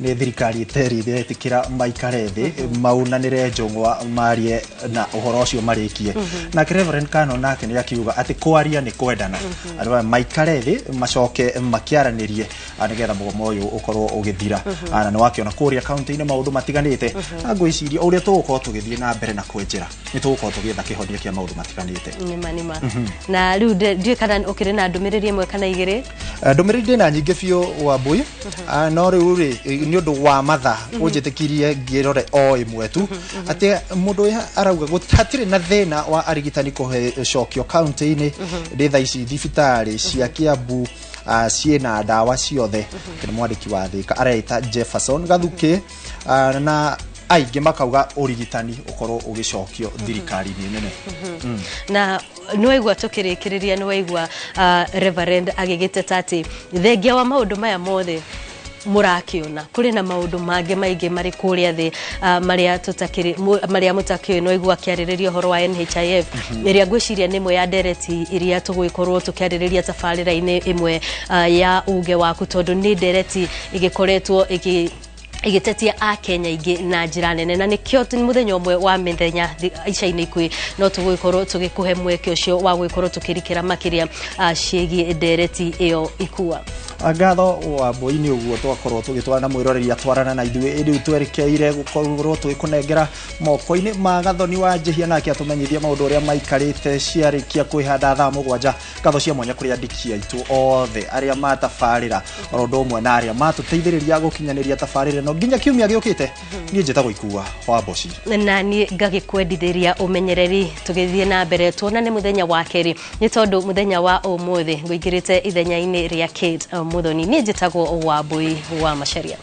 nĩ thirikari ĩterire ĩtĩkĩra maikare thĩ maunanĩre njũng'wa marie na ũhoro ũcio marĩkie. Nake Reverend Kano nake nĩ akiuga atĩ kwaria nĩ kwendana, andũ aya maikare thĩ macoke makĩaranĩrie nĩgetha mũgomo ũyũ ũkorwo ũgĩthira. Na nĩ wakĩona kũrĩa kaunti-inĩ maũndũ matiganĩte, na ngwĩciria ũrĩa tũgũkorwo tũgĩthiĩ na mbere na kwenjera nĩ tũgũkorwo tũgĩetha kĩhonia kĩa maũndũ matiganĩte. Nĩma nĩma. Na rĩu ndiũĩ kana ũkĩrĩ na ndũmĩrĩri ĩmwe kana igĩrĩ. Ndũmĩrĩri ndĩna nyingĩ biũ Wambui, no rĩu rĩ nĩ ũndũ wa mathaa ũnjĩtĩkirie ngĩrore o ĩmwe tu, atĩ mũndũ ũyũ arauga hatirĩ na thĩna wa arigitani kũcokio kaunti-inĩ. Ndĩ thaa ici thibitarĩ cia Kiambu ciĩna ndawa ciothe. Nĩ mwandĩki wa Thĩka areita Jefferson Gathukĩ, na aingĩ makauga ũrigitani ũkorwo ũgĩcokio thirikari-inĩ nene. Na nĩwaigua tũkĩrĩkĩrĩria, nĩwaigua Reverend agĩgĩteta atĩ thengia wa maũndũ maya mothe mũrakĩona kũrĩ na maũndũ mangĩ maingĩ marĩ kũrĩa thĩ, marĩa tũtakĩrĩ marĩa mũtakĩũĩ. No igua akĩarĩrĩria ũhoro wa NHIF, ĩrĩa ngwĩciria nĩ ĩmwe ya ndereti iria tũgũgĩkorwo tũkĩarĩrĩria tabarĩra-inĩ ĩmwe ya uge waku, tondũ nĩ ndereti ĩgĩkoretwo ĩgĩtetia akenya aingĩ na njĩra nene, na nĩkĩo mũthenya ũmwe wa mĩthenya ica-inĩ ikuhĩ no tũgũgĩkorwo tũgĩkũhe mweke ũcio wa gũgĩkorwo tũkĩrikĩra makĩria ciĩgiĩ ndereti ĩyo. Ikua. Ngatho Wambui nĩ ũguo twakorwo tũgĩtwarana na mwĩroreri atwarana na ithuĩ. Rĩu twerekeire gũkorwo tũgĩkũnengera moko-inĩ ma Gathoni wa Njĩhia, nake atũmenyithia maũndũ ũrĩa maikarĩte ciarĩkia kwĩhanda 7:00. Ngatho cia mwanya kũrĩ andĩki aitũ othe arĩa matabarĩra oro ũndũ ũmwe na arĩa matũteithĩrĩria gũkinyanĩria tabarĩra ĩno nginya kiumia gĩũkĩte. Niĩ njĩtagwo Ikua wa Mboci. Na niĩ ngagĩkwendithĩria ũmenyereri tũgĩthiĩ na mbere, tuonane mũthenya wa kerĩ, nĩ tondũ mũthenya wa ũmũthĩ ngũingĩrĩte ithenya-inĩ rĩa Kate Muthoni. Niĩ njĩtagwo Wambui wa Macharia.